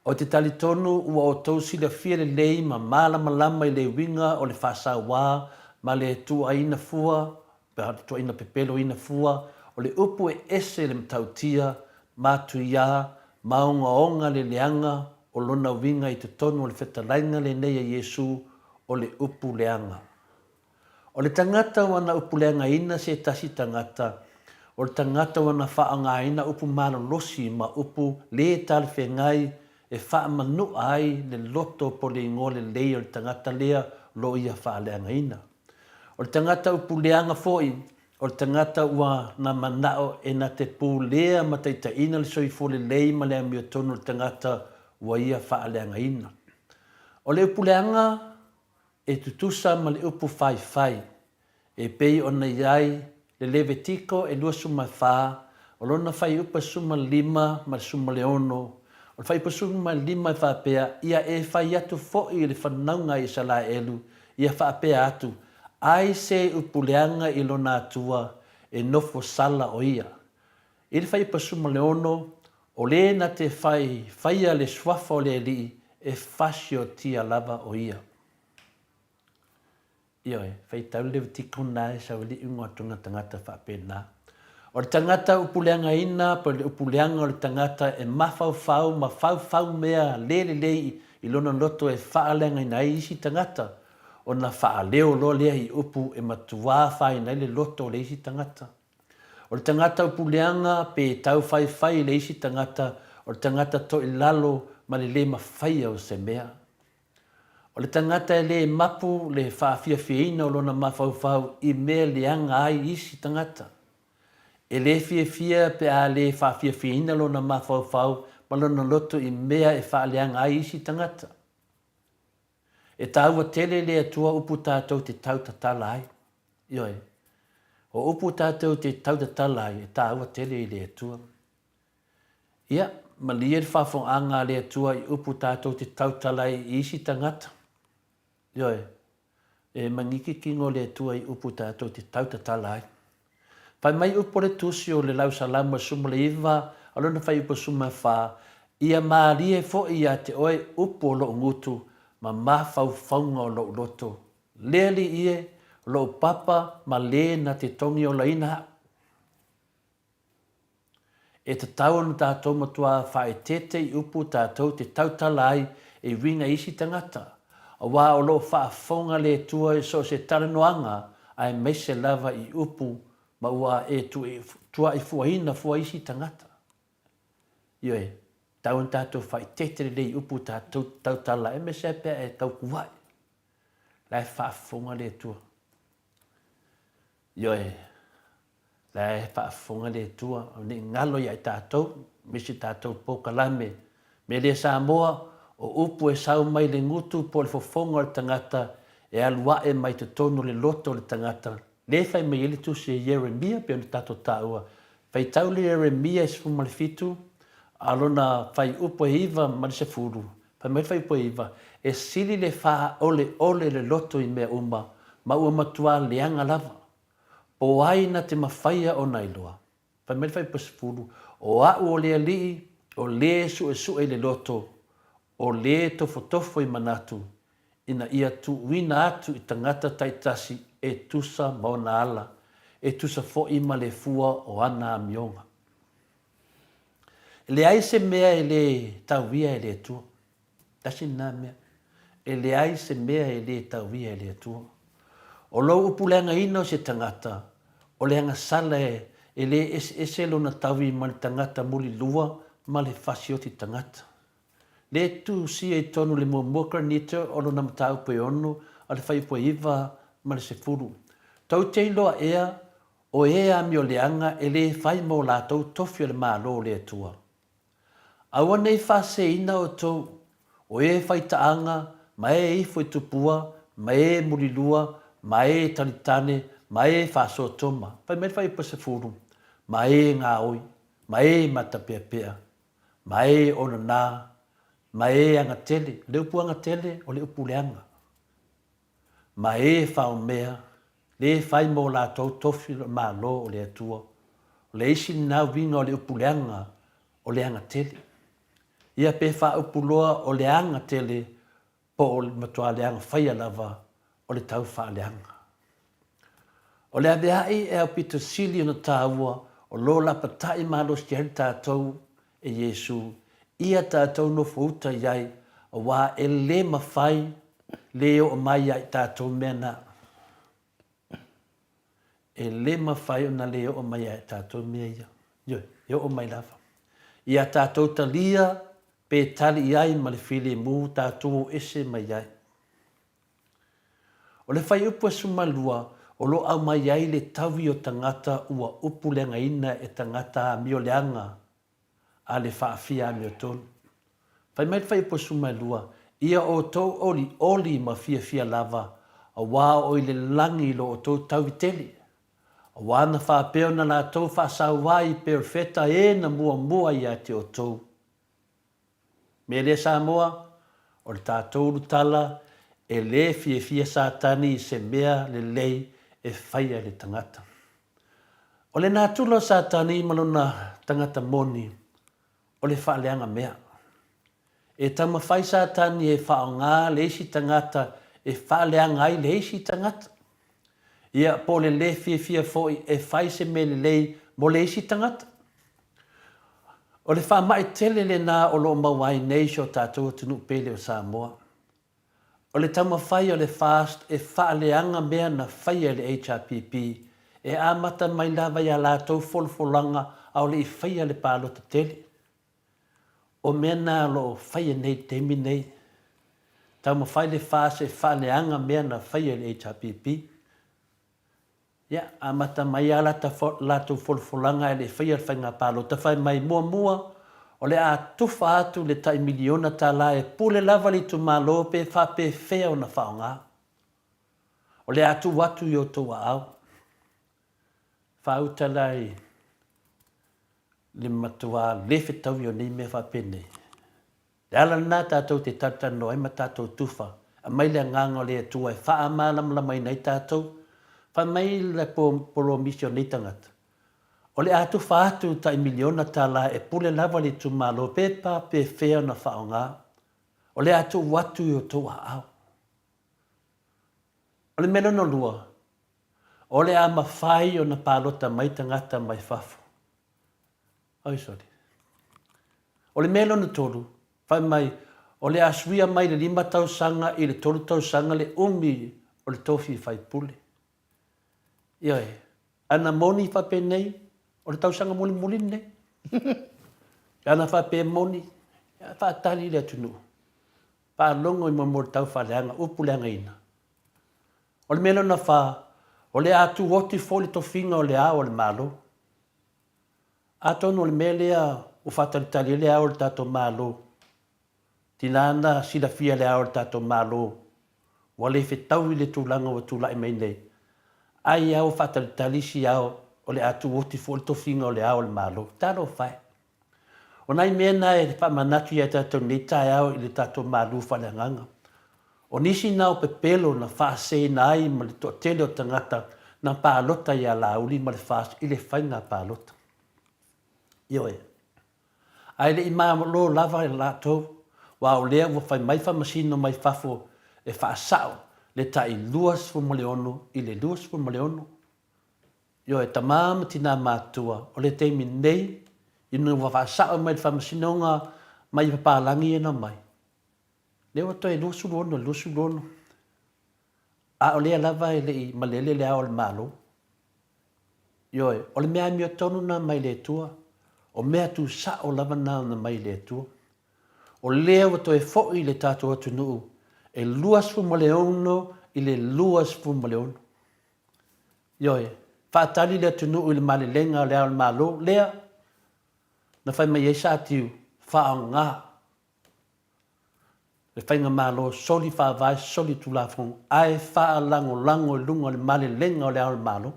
Ou te talitonu ua outou silafia lelei ma malamalama i le uiga o le faasauā ma le tuuaiina fua, tuuaiina pepeloina fua, o le upu e ese le matautia, matuiā, ma ogaoga le leaga o lona uiga i totonu o le fetalaiga lenei a Iesu o le upu leaga. O le tagata ua na upuleagaina se tasi tagata, o le tagata ua na faaaogaina upu malolosi ma upu lē talafeagai e faamanu'a ai le loto po o le igoa lelei o le tagata lea o lo o ia faaleagaina. O le tagata upuleaga foi, o le tagata ua na mana'o e na te pulea ma taitaiina le soifua lelei ma le amiotonu o le tagata ua ia faaleagaina. O le upuleaga e tutusa ma le upu faifai, e pei ona i ai le Levitiko e 24, o lona fuaiupu 15 ma le 16, o le fuaiupu 15 e faapea, Ia e fai atu foi i le fanauga a Isaraelu, ia faapea atu, Ai se upu leaga i lona Atua, e nofo sala o ia. I le fuaiupu 16, o le na te fai faia le suafa o le Alii, e fasiotia lava o ia. Ioe, faitau le Levitiko na e sau ai le iuga o tona tagata faapena. O le tagata upuleagaina po o le upuleaga o le tagata e mafaufau ma faufau mea le lelei i lona loto e faaleagaina ai isi tagata, ona faaleo loa lea i upu e matuā afaina ai le loto o le isi tagata. O le tagata upuleaga pe taufaifai i le isi tagata, o le tagata toilalo ma le le mafaia o se mea. O le tagata e le mapu le faafiafiaina o lona mafaufau i mea leaga ai isi tagata. E le fiafia pe a le faafiafiaina lona mafaufau ma lona loto i mea e faaleaga ai isi tagata. E taua tele le Atua upu tatou te tautatala ai. Ioe. O upu tatou te tautatala ai e taua tele i le Atua. Ia, malie le faafogaaga a le Atua i upu tatou te tautala ai i isi tagata. Ioe. E maniki kino le Atua i upu tatou te tautatala ai. Fai mai upu o le Tusi o le Lausalamo e 19 a lona fuaiupu 14, Ia malie foi ia te oe upu o lou gutu ma mafaufauga o lou loto. Le alii e, lou papa ma le na te togiolaina a'u. E tatau ona tatou matuā faaeteete i upu tatou te tautala ai e uiga i isi tagata, auā o lo o faafofoga le Atua i so o se talanoaga aemaise lava i upu ma ua e tuaifuaina fua isi tagata. Ioe, tau ona tatou faaeteete lelei i upu tatou te tautala ai, aemaise lava pe a e tautua'i. La e faafofoga le Atua. Ioe, la e faafofoga le Atua, ne i galo ia i tatou, aemaise tatou polokalame. Mea lea Samoa, o upu e sau mai le gutu po o le fofoga o le tagata e alu ae mai totonu o le loto o le tagata, lea e fai mai ai le tusi e Ieremia pei ona tatou taua. Faitau le Ieremia e 17, a o lona fuaiupu e 9 ma le 10, fai mai le fuaiupu e 9, E sili le faaoleole le loto i mea uma, ma ua matua leaga lava. Po ai na te mafaia ona iloa? Fai mai le fuaiupu e 10, O a'u o le Alii, o lē suʻesuʻe i le loto, o lē tofotofo i manatu, ina ia tuuina atu i tagata taitasi e tusa ma ona ala, e tusa foi ma le fua o ana amioga. E leai se mea e lē tauia e le Atua. Tasi lena mea. E leai se mea e lē tauia e le Atua. O lou upu leagaina o se tagata, o le agasala e lē eseese lona taui ma le tagata mulilua ma le fasioti tagata. Lē tusia i tonu le muamua Korinito o lona mataupu e ono a le fuaiupu e iva ma le sefulu. Tou te iloa ea, o e amioleaga e lē fai mo latou tofi o le Malo o le Atua. Aua ne i faaseseina outou, o e faitaaga, ma e ifo i tupua, ma e mulilua, ma e talitane, ma e faasotoma, fai mai le fuaiupu e sefulu, ma e gaoi, ma e matapeapea, ma e onanā, ma e agatele, o le upu agatele, o le upu leaga, ma e faomea, lē fai mo latou tofi o le Malo o le Atua. O le isi lena uiga o le upu leaga, o le agatele. Ia pe faaupu loa o le agatele po o le matua leaga faia lava o le tau faaleaga. O le avea'i e aupito sili ona taua o lo lapata'i malosi ai tatou e Iesu ia tatou nofouta i ai, auā e lē mafai le oo mai ia i tatou mea na. E lē mafai ona le oo mai ia i tatou mea ia. Ioe, e oo mai lava. Ia tatou talia pe tali i ai ma le filemu tatou o ese mai ai. O le fuaiupu e 12, o lo o aumai ai le taui o tagata ua upu leagaina e tagata amio leaga a le faafia amiotonu. Fai mai le fuaiupu e 12, Ia outou olioli ma fiafia lava, auā o i le lagi lo outou taui tele. Auā na faapea ona latou faasauā i perofeta e na muamua ia te outou. Mea lea Samoa, o le tatou ulutala e le fiafia Satani i se mea lelei e faia e le tagata. O le natura o Satani ma lona tagata moni, o le faaleaga mea. E taumafai Satani e faaaoga le isi tagata e faaleaga ai le isi tagata. Ia, po o le lē fiafia foi e fai se mea lelei mo le isi tagata. O le faamai tele lena o lo o maua ai nei si o tatou atunuu pele o Samoa. O le taumafai o le FAST e faaleaga mea na faia e le HRPP e amata mai lava i a latou folafolaga a o le i faia le palota tele. O mea na o lo o faia nei i le taimi nei. Taumafai le FAST e faaleaga mea na faia e le HRPP. Ia, amata mai lava la latou folafolaga ae le i faia le faiga palota, fai mai, muamua, o le a tufa atu le tai miliona tala e pule lava le itumalo pe faapefea ona faaaoga. O le a tuu atu i outou aao. Faauta la i le matua le fetaui o nei mea faapenei. Le ala lena tatou te talatalanoa ai ma tatou tufa, aumai le Agaga o le Atua e faamalamalamaina ai tatou. Fai mai le polomisi o nei tagata, o le a tufa atu tai miliona tala e pule lava le itumalo pe pa pe fea ona faaaoga, o le a tuu atu i outou aao. O le mea lona lua, o le a mafai ona palota mai tagata mai fafo. Oi sole. O le mea lona tolu, fai mai, o le a suia mai le lima tausaga i le tolu tausaga le umi o le tofi faipule. Ioe, ana moni faapenei, o le tausaga mulimuli lenei. Pe ana faapea e moni, faatali le atunuu. Faalogo i mo le tau faaleaga, upu leagaina. O le mea lona fa, o le a tuoti foi le tofiga o le Ao o le Malo. Atonu o le mea lea ua faatalitali ai le Ao o le tatou Malo, tina na silafia e le Ao o le tatou Malo ua le fetaui le tulaga ua tulai mai nei, ai lava ua faatalitali isi Ao o le a tuoti foi le tofiga o le Ao o le Malo. Talofa e! O nai mea na e faamanatu ia tatou i lenei taeao i le tatou malu faaleagaga. O nisi na o pepelo na faaseseina ai ma le toatele o tagata na palota ia Laauli ma le FAST i le faiga palota. Ioe. Ae le i malo lava latou, aua o lea ua fai mai faamasino mai fafo e faasao le tai 26 i le 26. Ioe, tama ma tina matutua, o le taimi nei, ina ua faasao mai le Faamasinoga mai papalagi ia na omai, lea ua toe 26 i le 26, a o lea lava e le i malele le Ao o le Malo. Ioe, o le mea amiotonu lena mai le Atua, o mea tusao lava na na mai le Atua. O lea ua toe foi le tatou atunuu e 26 i le 26. Ioe, faatali le atunuu i le malelega o Le Ao o le Malo, lea na fai mai ai Satiu, faaaoga le faigamalo soli faavae, soli tulafono, ae faalagolago i luga o le malelega o Le Ao o le Malo.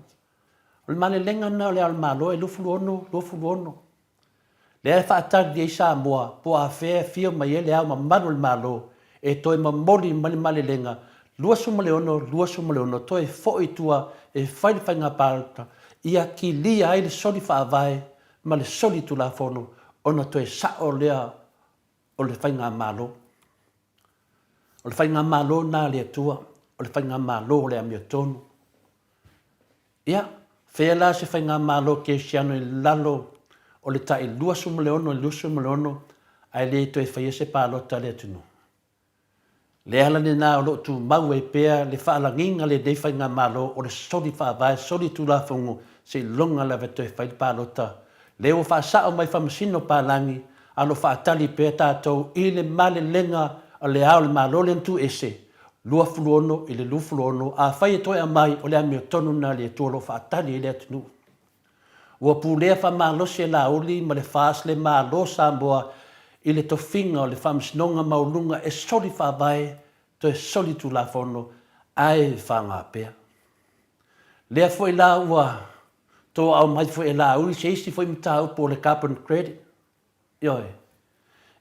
O le malelega lena o Le Ao o le Malo e 26, 26. Lea e faatali ai Samoa po o afea e afio mai ai Le Ao Mamalu o le Malo e toe momoli mai le malelega 26, 26 toe foi i tua e fai le faiga palota ia kilia ai le soli faavae ma le soli tulafono ona toe sao lea o le faigamalo. O le faigamalo lena a le Atua, o le faigamalo o le amiotonu. Ia, fea la se faigamalo kerisiano i lalo o le tai 26 i le 26 ae le toe faia se palota a le atunuu? Le ala lena o lo o tumau ai pea le faalagiga a lenei faigamalo o le soli faavae, soli tulafono seiloga lava e toe fai le palota. Lea ua faasao mai faamasino palagi a o lo o faatali pea tatou i le malelega a Le Ao o le Malo lea na tuu ese 26 i le 26, afai e toe aumai, o le amiotonu lena a le Atua o lo o faatali ai le atunuu. Ua pulea faamalosi e Laauli ma le FAST le Malo o Samoa i le tofiga o le Faamasinoga Maualuga e soli faavae, toe soli tulafono, ae faga pea. Lea foi la ua toau mai foi e Laauli se isi foi mataupu o le carbon credit. Ioe.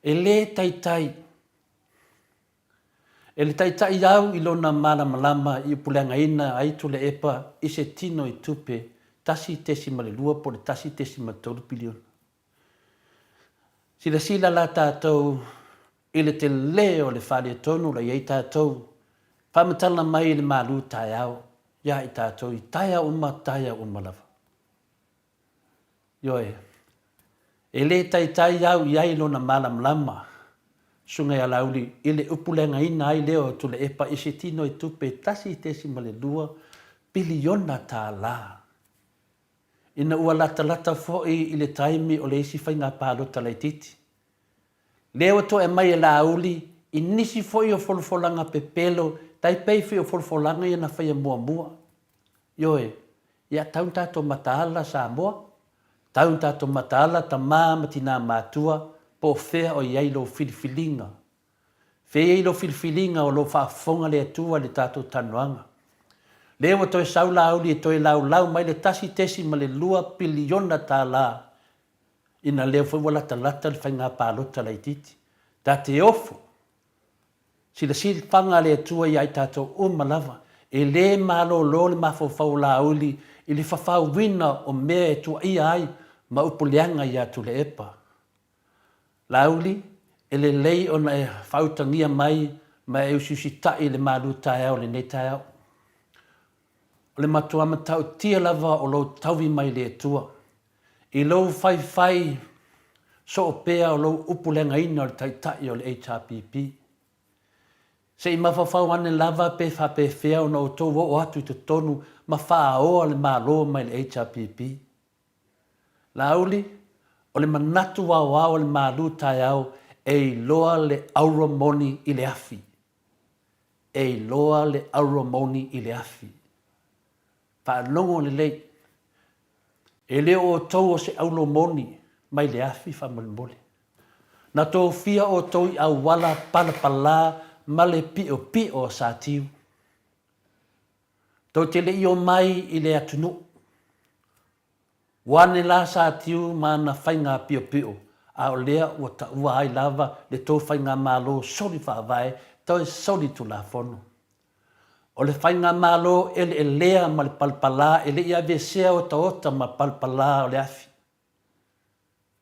E le taitai E le taitai au i lona malamalama i upuleagaina ai Tuilaepa i se tino i tupe 1.2 po o le 1.3 piliona. Silasila la tatou i le tele o le faaletonu la i ai tatou, faamatala mai i le malu taeao ia i tatou i taeao uma taeao uma lava. Ioe. E le taitai au i ai lona malamalama, Susuga ia Laauli, i le upuleagaina ai lea o Tuilaepa i se tino i tupe $1.2 piliona. Ina ua latalata foi i le taimi o le isi faiga palota laitiiti. Lea ua toe aumai e Laauli i nisi foi o folafolaga pepelo tai pei foi o folafolaga ia na faia muamua. Ioe, ia tau na tatou mataala Samoa, tau na tatou mataala tama ma tina matua po o fea o i ai lou filifiliga. Fea i ai lou filifiliga o lo o faafofoga le Atua i le tatou talanoaga. Lea ua toe sau Laauli e toe laulau mai le $1.2 piliona ina lea foi ua latalata le faiga palota laitiiti. Ta te ofo Silasila a le Atua ia i tatou uma lava, e le malolo le mafaufau o Laauli i le fafauina o mea e tuaia ai ma upu leaga ia Tuilaepa. Laauli, e lelei ona e faautagia mai ma e usiusitai i le malu taeao i lenei taeao. O le matua matautia lava o lou taui mai i le Atua, i lou faifai soo pea o lou upu leagaina o le Taitai o le HRPP. Se i mafaufau ane lava pe faapefea ona outou oo atu i totonu ma faaoa le Malo mai le HRPP. Laauli, o le manatu aoao o le malu taeao e iloa le aura moni i le afi. E iloa le auro moni i le afi. Faalogo lelei. E le o outou o se auro moni mai le afi faamolemole. Na tofia outou i auala palapala ma le piopio o Satiu. Tou te le i omai i le atunuu. Ua ane la Satiu ma ana faiga piopio, a o lea ua taua ai lava le tou faigamalo soli faavae toe soli tulafono. O le faigamalo eleelea ma le palapala e le i aveesea otaota ma palapala o le afi.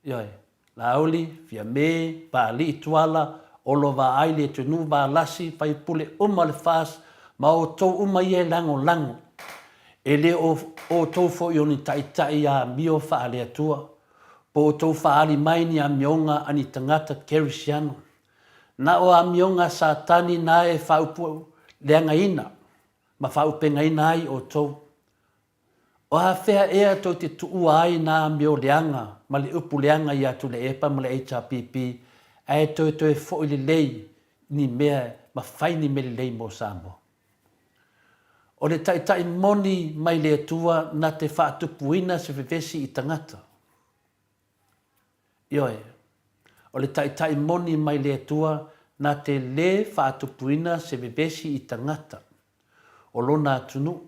Ioe, Laauli, Fiame, Paalii Tuala, Olo Vaai Letunuu Valasi, faipule uma o le FAST ma outou uma ia e lagolago. E le o outou foi o ni taitai amio faale-Atua, po o outou faaali mai ni amioga a ni tagata kerisiano. Na o amioga a Satani na e faaupuleagaina ma faaupegaina ai outou. O afea ea tou te tuua ai nā amio leaga ma le upu leaga ia Tuilaepa ma le HRPP ae toetoe foi lelei ni mea ma fai ni mea lelei mo Samoa? O le taitai moni mai le Atua na te faatupuina se vevesi i tagata. Ioe, o le taitai moni mai le Atua na te lē faatupuina se vevesi i tagata o lona atunuu.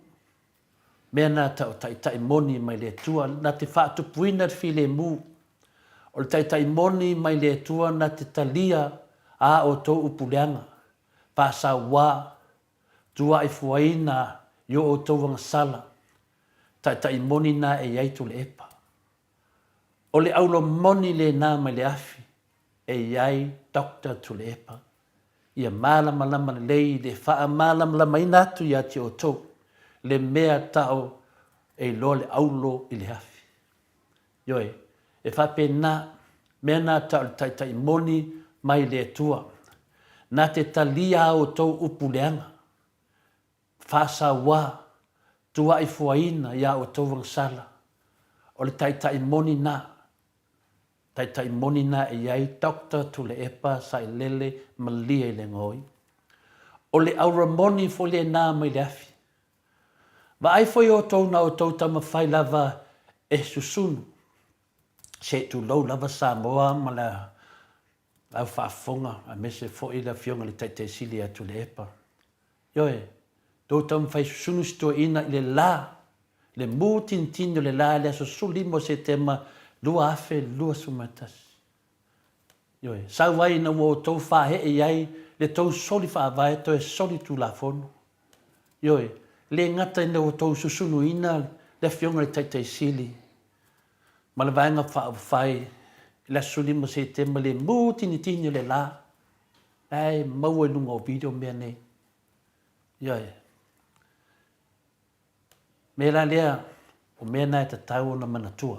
Mea na tau taitai moni mai le Atua na te faatupuina le filemu. O le taitai moni mai le Atua na te talia ā outou upu leaga, faasauā, tuaifuaina i o outou agasala. Taitai moni na e i ai Tuleepa. O le aulo moni lena mai le afi e i ai Doctor Tuleepa. Ia malamalama lelei i le faamalamalamaina atu ia te outou le mea tau e iloa le aulo i le afi. Ioe, e faapena, mea na tau le taitai moni mai le Atua. Na te talia a outou upu leaga. Faasauā, tuaifuaina iā outou agasala, o le taitai moni na, taitai moni na e i ai Doctor Tuleepa Sailele Malie i le gaoi. O le aura moni foi lena mai le afi. Vaai foi outou na outou taumafai lava e susunu, se i tulou lava Samoa ma le au faafofoga aemaise foi le Afioga i le Taitai Sili ia Tuleepa. Ioe, tou taumafai susunu si toeaina i le la, le mū tinitini o le la i le aso 15 o Setema 2021. Ioe, sau ai ina ua outou faaee i ai le tou soli faavae toe soli tulafono. Ioe, le gata ina ua outou susunuina le Afioga i le Taitai Sili ma le Vaega Faaupufai i le aso 15 Setema le mū tinitini o le la, La e maua i luga o video mea nei. Ioe. Mea la lea, o mea na e tatau ona manatua.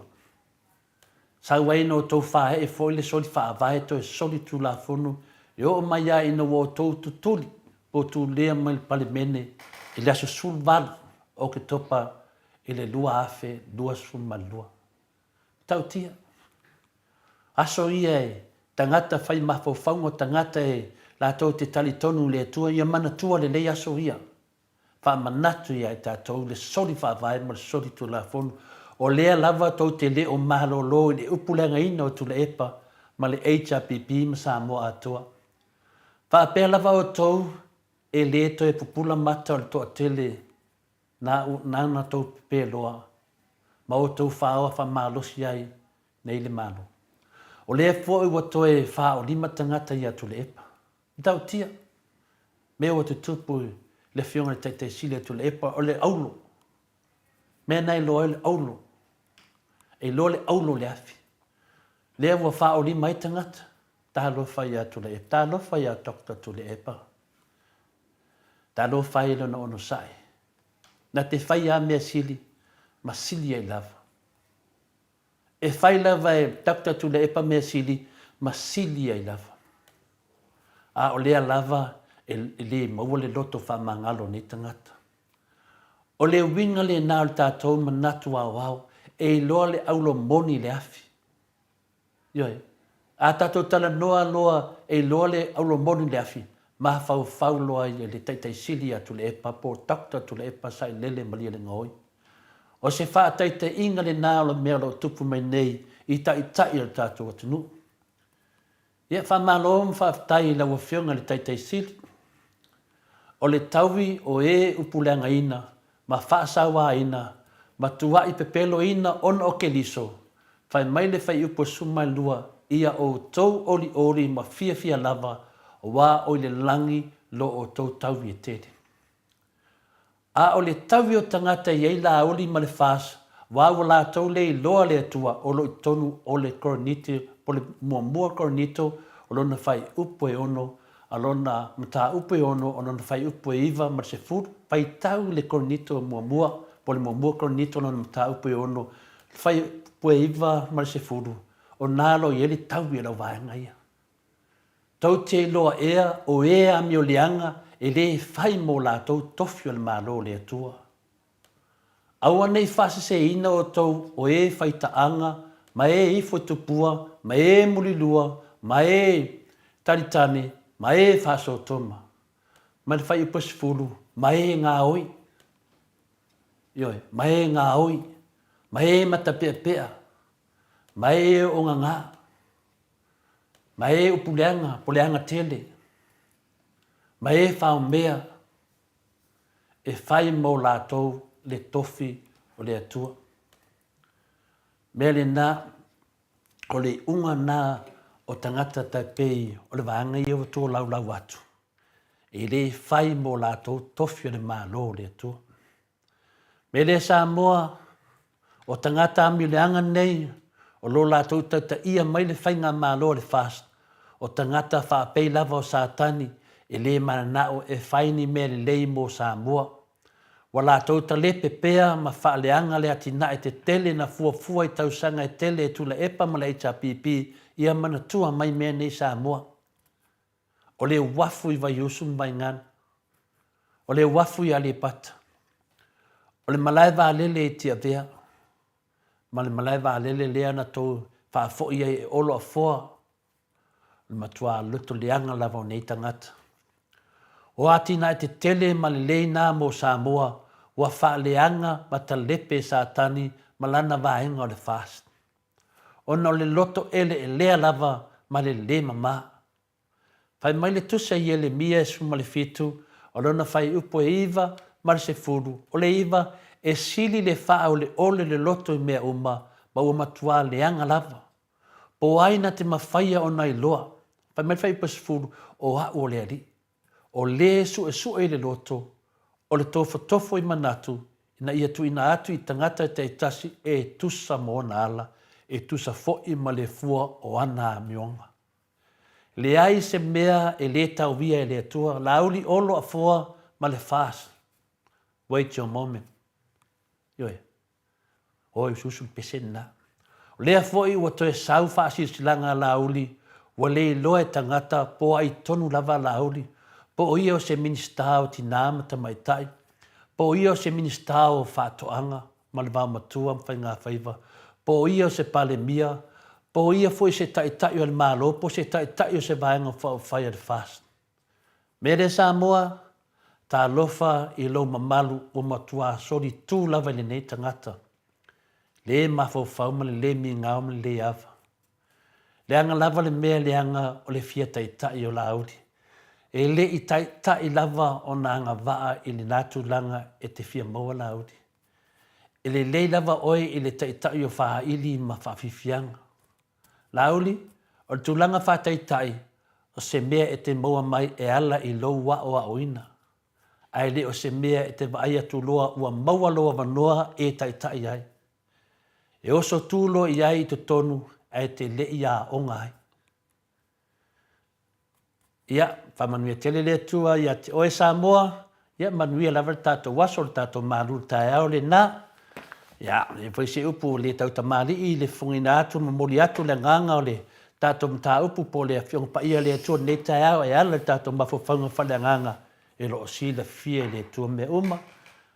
Sau ai ina outou faaee foi le soli faavae toe soli tulafono e oo mai lava ina ua outou tutuli po o tulea mai le Palemene i le aso 18 o Oketopa i le 2022. Matautia. Aso ia e tagata fai mafaufauga o tagata e latou te talitonu i le Atua, ia manatua lelei aso ia. Faamanatu ia i tatou le soli faavae ma le soli tulafono. O lea lava tou te le o malolo i le upu leagaina o Tuilaepa ma le HRPP ma Samoa atoa. Faapea lava outou e le toe pupula mata o le toatele nāna tou pepē loa ma outou faaoa faamalosi ai nei le Malo. O lea foi ua toe faaolima tagata ia Tuilaepa. Matautia, mea ua tutupu i le Afioga i le Taitai Sili a Tuilaepa, o le aulo. Mea na iloa ai le aulo. E iloa le aulo i le afi. Lea ua faaolima ai tagata. Talofa ia Tuilaepa. Talofa ia Doctor Tuilaepa. Talofa e lona onosai. Na te fai a mea sili ma sili ai lava. E fai lava e Doctor Tuilaepa mea sili ma sili ai lava. A o lea lava e le maua le loto faamagalo o nei tagata. O le uiga lena o le tatou manatu aoao e iloa le aulo moni i le afi. Ioe. A tatou talanoa loa e iloa le auro moni i le afi, mafaufau loa ai e le Taitai Sili ia Tuilaepa po o Doctor Tuilaepa Sailele Malielegaoi. O se faataitaiga lena o le mea o lo o tupu mai nei i Taitai o le tatou atunuu. Ia, faamalo ma faafetai i lau Afioga i le Taitai Sili. O le taui o e upuleagaina ma faasauaina ma tua'i pepeloina ona o Keliso, fai mai le Fuaiupu e 12, Ia outou olioli ma fiafia lava, auā o i le lagi lo outou taui e tele. A o le taui o tagata e i ai Lāuli ma le FAST, wā ua latou le iloa le Atua o lo i totonu o le Korinito, po le muamua Korinito o lona faaiupu e ono, a lona mataupu e ono, o lona faaiupu e iva ma le sefulu, faitau i le Korinito muamua, po o le muamua Korinito lona mataupu e ono, le faaiupu e iva ma le sefulu, o na lo i ai le taui o le auvaega ia. Tou te iloa ea o e amioleaga e lē fai mo latou tofi o le Malo o le Atua. Aua ne i faaseseina outou o e faitaaga ma e ifo i tupua ma e mulilua ma e talitane ma e faasotoma, ma le fuaiupu e sefulu, ma e gaoi, ioe, ma e gaoi, ma e matapeapea, ma e ogagā. Ma e upuleaga po leaga tele, ma e faomea e fai mo latou le tofi o le Atua. Mea lena, o le iuga na o tagata tai pei o le vaega ia ua tolaulau atu, e le fai mo latou tofi o le Malo o le Atua. Me lea Samoa, o tagata amioleaga nei o lo latou tautaia mai le faigamalo a le FAST, o tagata faapei lava o Satani e le mananao e fai ni mea lelei mo Samoa. Ua latou talepe pea ma faaleaga le atinae tetele na fuafua i tausaga e tele e Tuilaepa ma le HRPP ia manatua mai mea nei Samoa. O le uafu i Vaiusu ma Vaigaga. O le uafu i Aleipata. O le malae vaalele i Tiavea ma le malae vaalele lea na tou faafoi ai e Olo Afoa, o le matua loto leaga lava o nei tagata. O atinae tetele ma lelei na mo Samoa ua faaleaga ma talepe e Satani ma lana vaega o le FAST. Ona o le loto eleelea lava ma le le mama. Fai mai le Tusi a Ielemia e 17, o lona fuaiupu e iva ma le sefulu, o le iva, e sili le faaoleole le loto i mea uma, ma ua matuā leaga lava. Po o ai na te mafaia ona iloa? Fai mai le fuaiupu e sefulu, o a'u o le Alii. O lē suesue i le loto, o le tofotofo i manatu, ina ia tuuina atu i tagata taitasi e tusa ma ona ala, e tusa foi ma le fua o ana amioga. Leai se mea e lē taoia e le Atua, Lāuli Olo Afoa ma le FAST. Wait your moment. Ioe. Oi, usuusu le pese lena. O lea foi ua toe sau faasilasilaga a Lāuli, ua le iloa e tagata po o ai tonu lava a Lāuli, po o ia o se Minisita o Tinā ma Tamaitai, po o ia o se Minisita o Faatoaga ma le Vaomatua ma Faigafaiva, po o ia o se Palemia, po o ia foi se Taitai o le Malo, po o se Taitai o se Vaega Faaupufai a le FAST. Mea lea Samoa, talofa i lou mamalu ua matua soli tu lava i lenei tagata, le mafaufau ma le le migao ma le le ava. Leaga lava le mea leaga o le fia taitai o Lāuli. E le i taitai lava ona agavaa i lena tulaga e te fia maua Lāuli. E lelei lava oe i le taitai o faaili ma faafiafiaga. Lāuli, o le tulaga faataitai o se mea e te maua mai e ala i lou aoaoina, ae le o se mea e te vaai atu loa ua maua lou avanoa e taitai ai. E oso tu loa i ai i totonu ae te le i aoga ai. Ia, faamanuia tele le Atua ia te oe Samoa, ia manuia lava le tatou aso, le tatou malu le taeao lena. Ia, e foi se upu le tautamalii i le fofogaina atu, momoli atu le agaga o le tatou mataupu po o le Afioga Paia a le Atua i lenei taeao e ala i le tatou mafaufauga faaleagaga e lo o silafia e le Atua mea uma.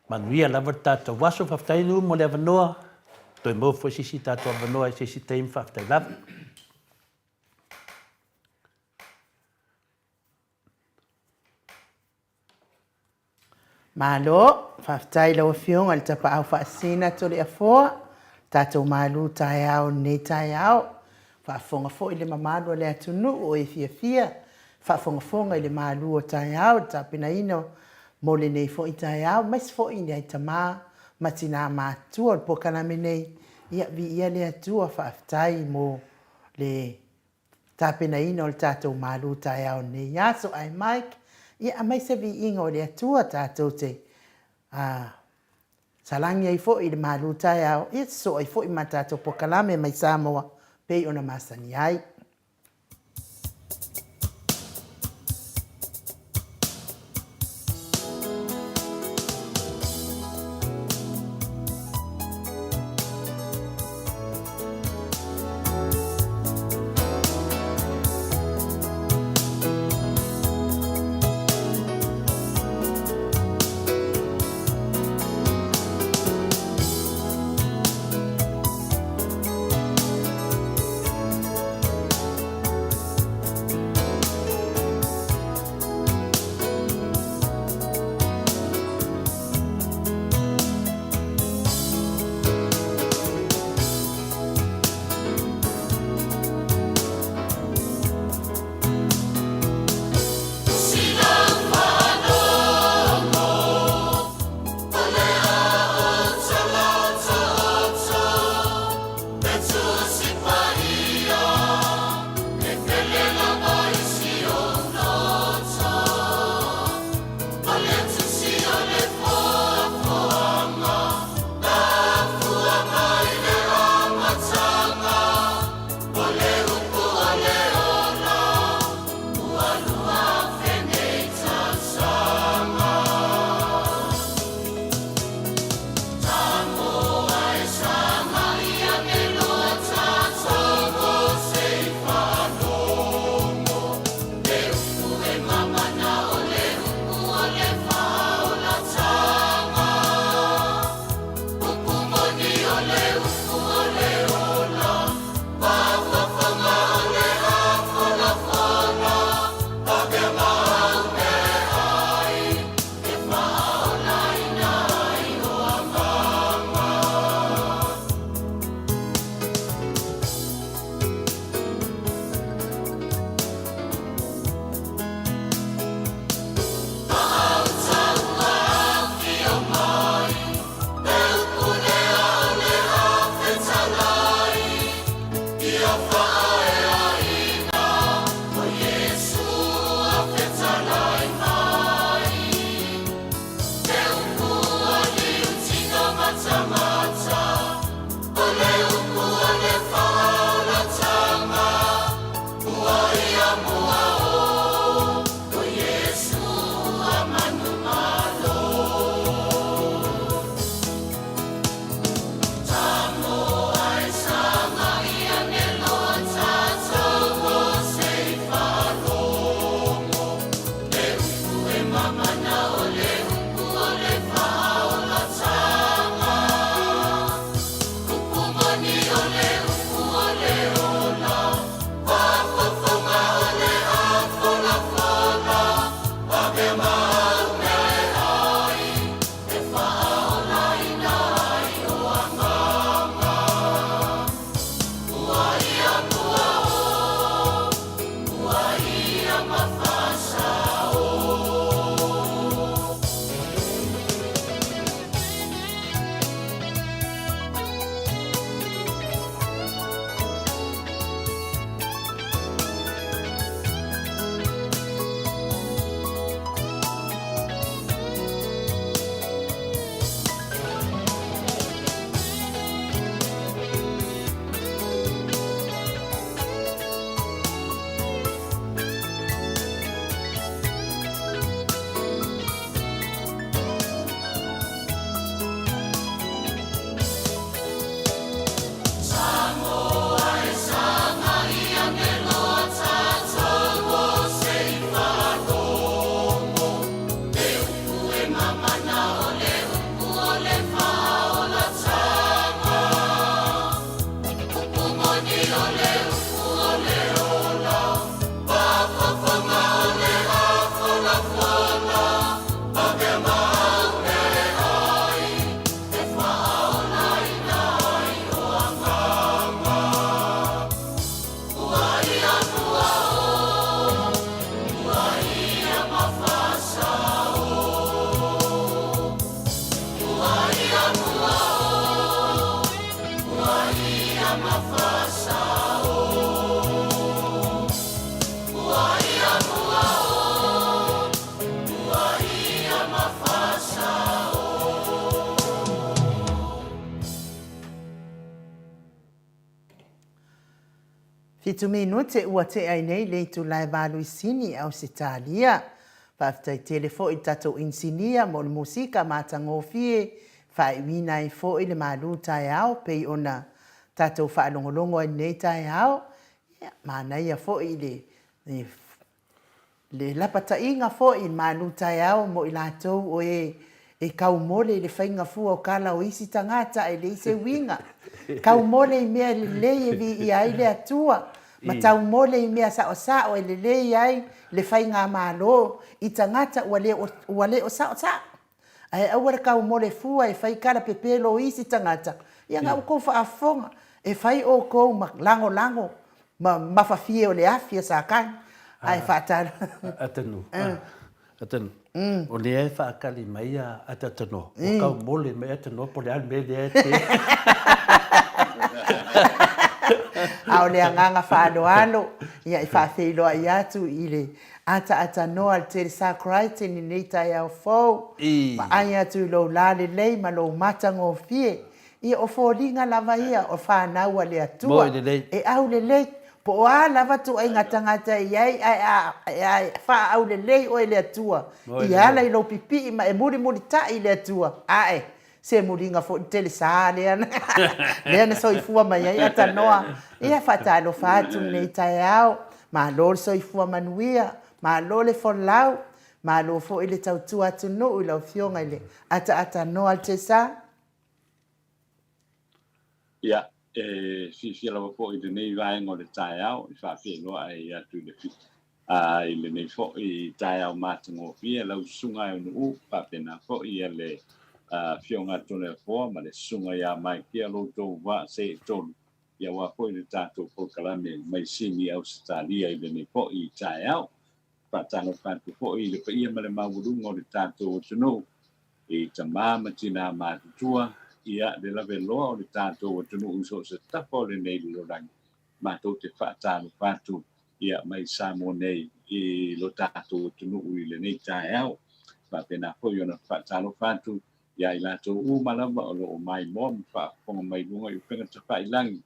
Manuia lava le tatou aso. Faafetai Lu mo le avanoa. Toe maua foi se isi tatou avanoa i se isi taimi. Faafetai lava. Malo, faafetai i lau Afioga i le Tapaau Faasisina Toleafoa, tatou malu taeao i lenei taeao. Faafofoga foi le mamalu o le atunuu o e fiafia faafogafoga i le malu o taeao i le tapenaina mo lenei foi taeao, aemaise foi i tama ma tina matutua o le polokalame nei. Ia viia le Atua, faafetai mo le tapenaina o le tatou malu taeao i lenei aso. Ae Mike, ia aumai se viiga o le Atua tatou te salagi ai foi i le malu taeao, ia sosoo ai foi ma tatou polokalame mai Samoa pei ona masani ai. Minute ua tea ai nei le itula e 8 i Sini, Ausetalia. Faafetai tele foi i le tatou inisinia mo le musika matagofie, faaiuina ai foi le malu taeao pei ona tatou faalogologo ai i lenei taeao. Ia, manaia foi le Le lapataiga foi i le malu taeao mo i latou o e e kaumole i le faiga fua o kala o isi tagata ae leai se uiga. Kaumole i mea lelei e viia ai le Atua, ma taumole i mea saosao e lelei ai le faigamalo i tagata ua le ua le o saosao. Ae aua le kaumole fua e fai kala pepelo o isi tagata, ia na outou faafofoga, e fai outou ma lagolago ma mafafie o le afi a Satani, ae faatalo. Atanu, atanu, o lea e faatali mai a Atatanoa, ua kaumole mai Atanoa po o le a le mea lea e te. A o le agaga faaaloalo, ia e faafeiloai atu i le Ataatanoa a le Telesa Crichton i lenei taeao fou, vaai atu i lou lalelei ma lou matagofie. Ia o foliga lava ia o fanau a le Atua, e aulelei, po o a lava tuaiga tagata e i ai, ae a faaaulelei oe e le Atua, i ala i lou pipii ma e mulimulitai i le Atua, ae Se muliga foi le telesa lea lea na soifua mai ai Atanoa. Ia faatalofa atu lenei taeao. Malo le soifua manuia, malo le folau, malo foi le tautua atunuu i lau Afioga i le Ataatanoa Altesa. Ia, e fiafia lava foi i lenei vaega o le taeao e faafeiloai atu i le i lenei foi taeao matagofie lau susuga e Nu'u, faapena foi le Afioga a Toleafoa ma le susuga ia Maikea lo outou vaa seetolu, aua foi le tatou polokalame mai Sini Ausetalia i lenei foi taeao. Faatalofa atu foi i le paia ma le maualuga o le tatou atunuu, i tama ma tinā matutua, ia le laveloa o le tatou atunuu i so o se tafa o lenei lalolagi. Matou te faatalofa atu ia mai Samoa nei i lo tatou atunuu i lenei taeao. Faapena foi ona faatalofa atu ia i latou uma lava o lo o maimoa ma faafofoga mai luga i upega tafailagi,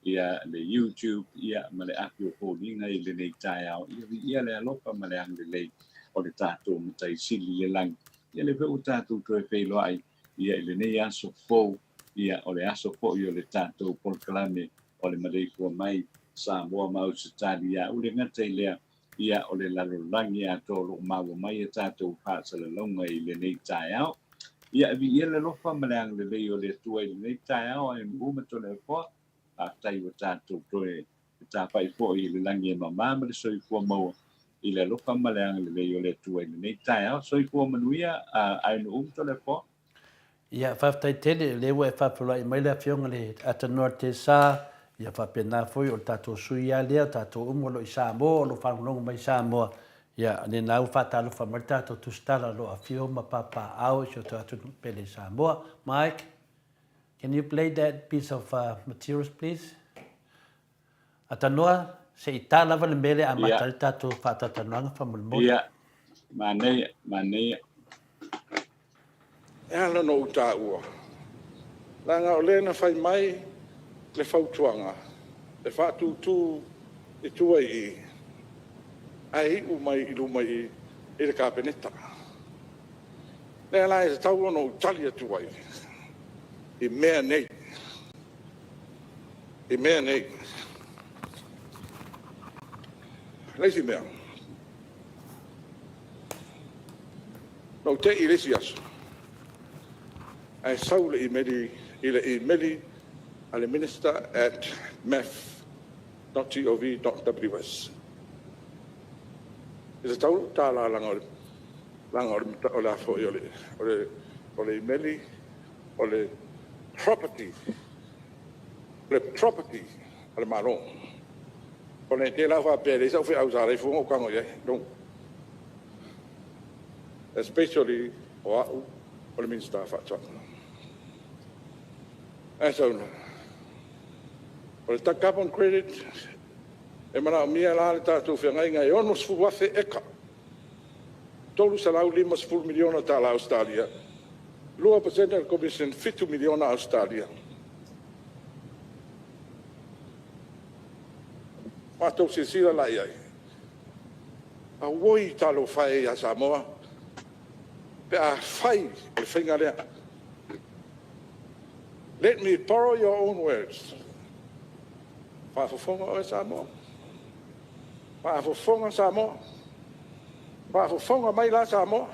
ia le YouTube ia ma le api o foliga i lenei taeao. Ia viia le alofa ma le agalelei o le tatou Matai Sili i le lagi. Ia lea foi ua tatou toe feiloai ia i lenei aso fou, ia o le aso foi o le tatou polokalame o le maleifua mai Samoa ma Ausetalia. Ua le gata i lea, ia o le lalolagi atoa o lo o maua mai a tatou faasalalauga i lenei taeao. Ia, e viia le alofa ma le agalelei o le Atua i lenei taeao ae nu'u ma Toleafoa. Faafetai ua tatou toe tapai foi i le lagi e mama ma le soifua maua i le alofa ma le agalelei o le Atua i lenei taeao. Soifua manuia ae nu'u ma Toleafoa. Ia, faafetai tele, o lea ua e faafeiloai mai le Afioga i le Atanoa Tesa, ia faapena foi o le tatou sui lava lea, o tatou uma o lo o i Samoa, o lo o faalogologo mai i Samoa, ia, o lena ua faatalofa mai le tatou tusitala o lo o afio ma papaaao i si o tatou atunuu pele i Samoa. Mike, can you play that piece of materials please? Atanoa, se i ta lava le mea lea e amata ai le tatou faatalatalanoaga faamolemole. Ia, manaia, manaia. E ala ona ou taua, leaga o lea na fai mai le fautuaga e faatutu i tua i i, ae iu mai i luma i i i le Kapeneta. O lea la e tatau ona ou tali atu ai i mea nei. I mea nei. Le isi mea, na ou te i i le isi aso, ae sau le imeli i le imeli a le Minister at mef.gov.ws. E tatau lou tala leaga o le leaga o le a foi o le o le imeli o le property le property a le Malo. O ne i te i la faapea e leai sau feau sa ala ai fua ona ou tago i ai. No. Especially o au o le Minisita o Faatoaga. Ae sau loa. O le carbon credit e manaomia la le tatou feagaiga e 60,000 eka, $350 miliona tala Ausetalia, 2% o le commission, $7 miliona Ausetalia. Matou silasila la i ai. Auoi talofa e ia Samoa pe a fai o le faiga lea. Let me borrow your own words. Faafofoga oe Samoa. Faafofoga Samoa. Faafofoga mai la Samoa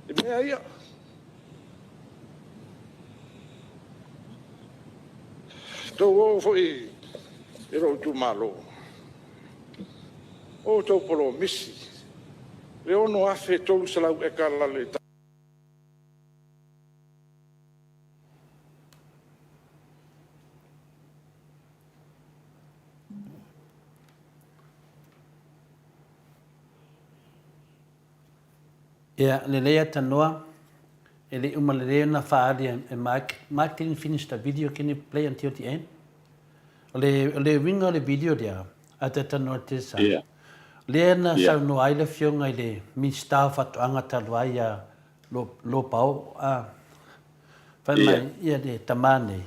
i mea ia. Tou oo foi i lou itumalo, o outou polomisi, le 6,300 eka i Ia, lelei a tanoa, e le i uma lelei ona faaali e Mike. Mike didn't finish the video, can you play until the end? O le, o le uiga o le video lea, a te tanoa te sa. Yeah. Lea na yeah. saunoa ai le afioga i le Minista o Faatoaga talu ai ia Lopao, a fai mai yeah. ia le tamā nei,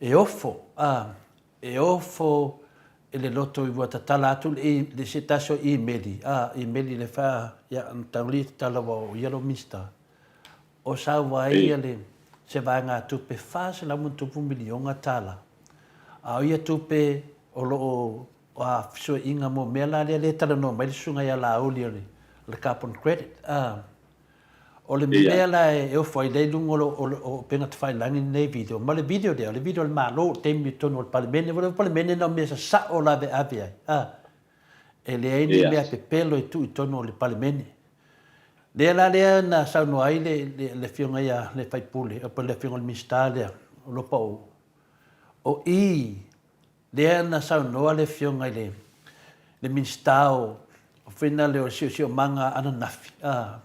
e ofo, a E ofo i le loto i ua tatala atu le le se tasi o imeli, a, imeli le fa, ia, na tauli tatala ua o ia lo Minista. O sau ai ia le se vaegatupe $400 milioga tala. A o ia tupe o lo o a fesuaiga mo mea la lea le talanoa mai le susuga ia Laauli o le o le carbon credit, a. O le mea la e ofo ai lea i luga o upega tafailagi lenei video, ma le video lea, o le video a le Malo i le taimi i totonu o le Palemene, o le Palemene na o mea sasao laveave ai, a, e leai ni mea pepelo e tuu i totonu o le Palemene. Lea la lea na saunoa ai le Afioga ia le sui usufono, po o le Afioga i le Minisita lea o Lopaou, o i Lea na saunoa le Afioga i le le Minisita o Finale o le Siosiomaga ananafi, a,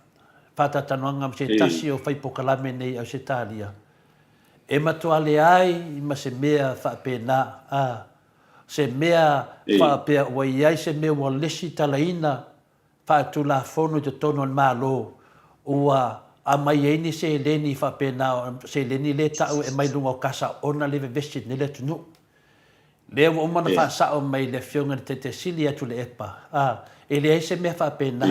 faatalatalanoaga ma se tasi o fai polokalame nei i Ausetalia, e matua leai ma se mea faapena, a, se mea faapea ua i ai se mea ua lesitalaina faatulafono i totonu o le Malo ua aumai ai ni seleni faapena, o seleni lea e ta'u e aumai luga o kasa ona le vevesi nei le atunuu. Lea ua uma ona faasa'o mai le Afioga i le Taitai Sili ia Tuilaepa, a, e leai se mea faapena.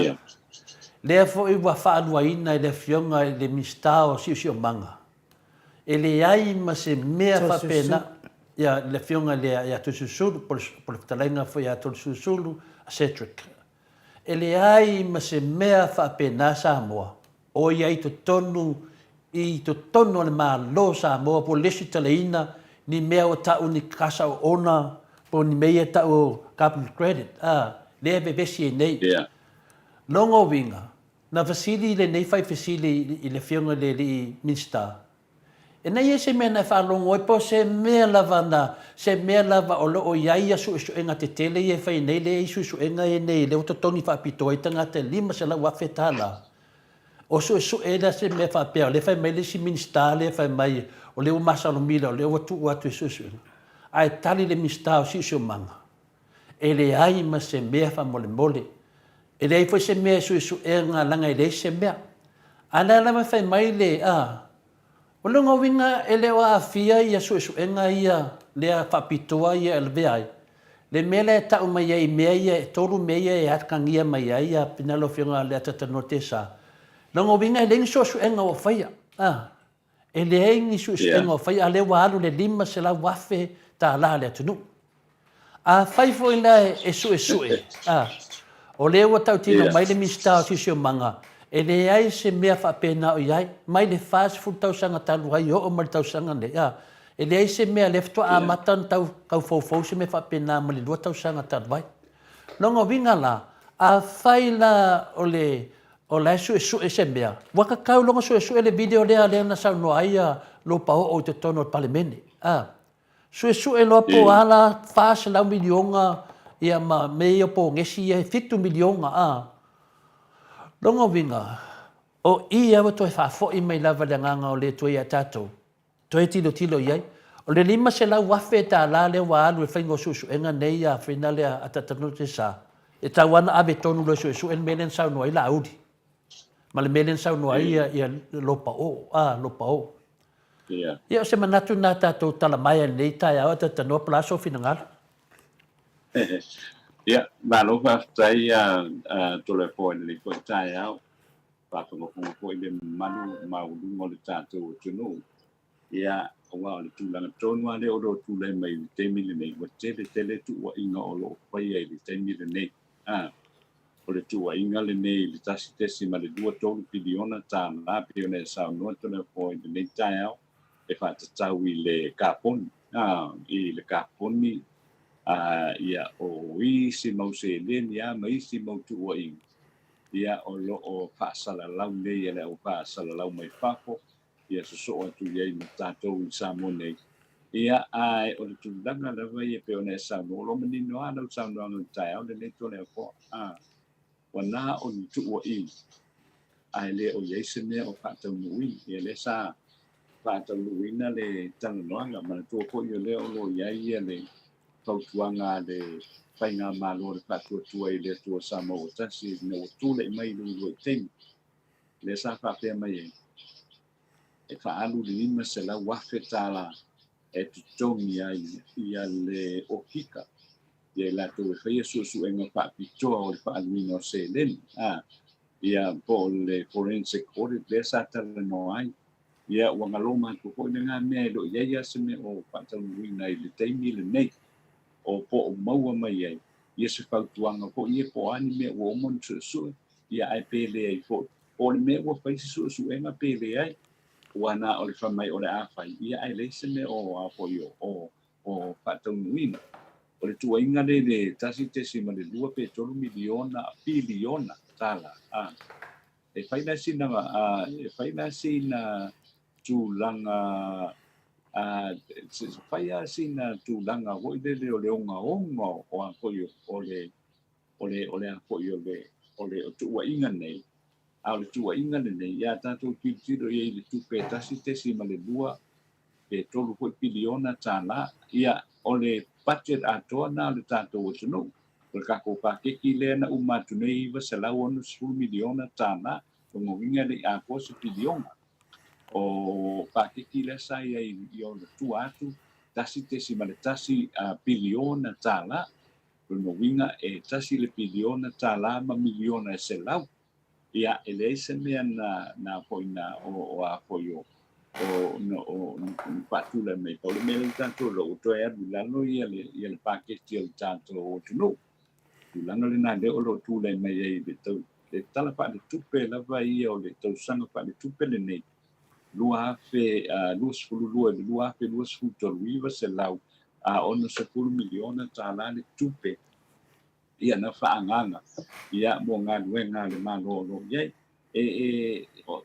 Lea foi ua faaluaina e le Afioga i le Minisita o Siosiomaga, e leai ma se mea faapena, ia, le Afioga ia Toeolesulusulu, po o le fetalaiga foi ia Toeolesulusulu Cedric. E leai ma se mea faapena Samoa, o i ai totonu i totonu o le Malo o Samoa po o le lesitalaina ni mea ua ta'u ni kasa o ona po o ni mea ia e ta'u o carbon credit a, lea e vevesi ai nei. Yeah. Lona uiga, na fesili lenei fai fesili i le Afioga i le Alii Minisita, Ina ia se mea na e faalogo ai, po o se mea lava na, se mea lava o lo o i ai ia suesuega tetele ia e fai nei, lea e i ai suesuega ia nei, lea ua totogi faapitoa ai tagata e $500,000. O suesue la se mea faapea, o lea e fai mai le isi Minisita lea e fai mai o lea ua masalomia, o lea ua tuu atu e suesuega. Ae tali le Minisita o Siosiomaga, e leai ma se mea faamolemole. E leai foi se mea e suesuega leaga e leai se mea. A o lea lava e fai mai le a, o lona uiga e le o aafia ia suesuega ia lea faapitoa ia e lavea ai. Le mea lea e tau mai ai i mea ia e tolu mea ia e atagia mai ai ia Pinalo Afioga Leatatanoa Tesa. Lona uiga e leai ni suesuega ua faia. A, e leai ni suesuega ua faia a lea ua alu le $500,000 tala a le atunuu. Afai foi la e suesue, a, o lea ua tautino mai le Minisita o Siosiomaga, e leai se mea faapena o i ai, mai le 40 tausaga talu ai e oo mai le tausaga nei, a, e leai se mea, lea faatoa amata ona tau, tau foufou se mea faapena mai le lua tausaga talu ai. Lona uiga la, afai la o le, o la e suesue se mea, ua tatau loa ona suesue le video lea, lea na saunoa ai Lopaoo i totonu o le Palemene, a. Suesue loa po o a la 400 miliona ia ma mea ia o pogesi ia e 7 miliona a. Lona uiga, o i a ua toe faafoi mai lava le agaga o le Atua ia tatou, toe tilotilo i ai. O le 500 afe tala lea ua alu i le faiga o suesuega nei a Fina lea a Tatanute sa, e tatau lava ona ave tonu loa e suesue le mea lea na saunoa ai Laauli ma le mea lea na saunoa ai ia Lopaoo, a, Lopaoo. Ia. Ia, o se manatu lena tatou talamaea i lenei taeao ae talatalanoa po o le a sou finagalo. Ia, malo faafetai a Toleafoa i lenei foi taeao, faafogafoga foi le mamalu maualuga o le tatou atunuu. Ia, aua o le tulaga tonu lava lea o lo o tulai mai i le taimi lenei, ua tele tele tuuaiga o lo o faia i le taimi lenei. O le tuuaiga lenei i le $1.23 piliona pei ona e saunoa Toleafoa i lenei taeao e faatatau i le kaponi, i le kaponi, ia, o isi mau seleni lava ma isi mau tuuaiga, ia, o lo o faasalalau nei e le au faasalalau mai fafo, ia sosoo atu i ai ma tatou i Samoa nei. Ia, ae o le tulaga lava ia pei ona e saunoa, o lo o manino lava lau saunoaga i le taeao lenei Toleafoa, ua na o ni tuuaiga, ae le o i ai se mea o faataunuuina. Ia lea sa faataunuuina le talanoaga, manatua foi o lea o lo o i ai ia le fautuaga a le Faigamalo o le Faatuatua i le Atua Samoa ua Tasi ina ua tulai mai le uluai taimi. Lea sa faapea mai ai, e faaalu le $500,000 e totogi ai ia le okika ia i latou e faia suesuega faapitoa o le faaaluina o seleni, ia po o le forensic audit lea sa talanoa ai. Ia ua galoma atu foi lena mea e le o i ai lava se mea o faataunuuina i le taimi lenei, o po o maua mai ai ia se fautuaga foi ia po o a ni mea ua uma ona suesue, ia ae pe leai foi. Po o le mea ua fai se suesuega pe leai, ua na o le fai mai o le a fai, ia ae leai se mea o a foi o faataunuuina. O le tuuaiga lea i le 1.2 pe 3 miliona piliona tala. E fai la sina, e fai la sina tulaga, fai lava sina tulaga foi lele o le ogaoga o a foi o le o le o le a foi o le o le tuuaiga nei, a o le tuuaiga lenei ia tatou tilotilo i ai i le tupe 1.2 pe 3 foi piliona tala, ia o le budget atoa na o le tatou atunuu. O le tatou paketi lea na uma atu nei $960 miliona tala, lona uiga e le i atoa se piliona. O paketi lea sa i ai i ona tua atu $1.1 piliona tala, lona uiga e $1 le piliona tala ma miliona e 100. Ia, e leai se mea na foi na o a foi o o faatulai mai. Pau le mea lea tatou lo ua toe alu i lalo ia le paketi o le tatou atunuu. Tulaga lena lea o lo o tulai mai ai le tala faaletupe lava ia o le tausaga faaletupe lenei 2022 i le 2023, $960 miliona tala le tupe ia na faaagaga ia mo galuega a le Malo o lo o i ai.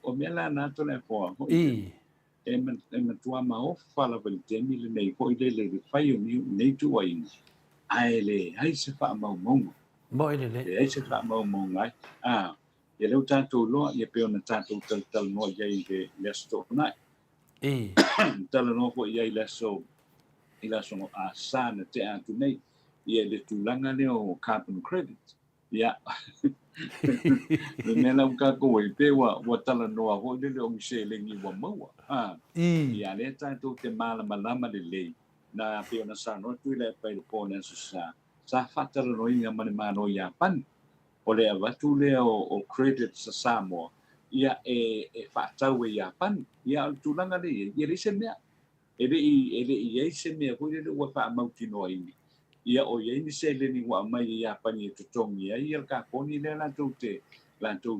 O mea la na Toleafoa foi e matua maofa lava i le taimi lenei foi lele i le fai o nei tuuaiga, ae leai se faamaumauga. Moi lelei. Leai se faamaumauga ai. Ia lea ua tatou iloa, ia pei ona tatou talatalanoa i ai i le Aso Toonai. Talanoa foi i ai i le aso i le aso Sa na tea atu nei, ia i le tulaga lea o carbon credit. Ia, le mea la ua tatou ai, pe ua talanoa foi lele o ni seleni ua maua. Ia, lea tatou te malamalama lelei, na pei ona saunoa Tuilaepa i le po o le Aso Sa, sa faatalanoaina ma le Malo o Iapani, o le avatu lea o credits a Samoa, ia e faatau e Iapani. Ia, o le tulaga lea e i ai, e leai se mea. E le i i ai se mea foi lele ua faamautinoaina, ia o i ai ni seleni ua aumai e Iapani e totogi ai le kaponi lea latou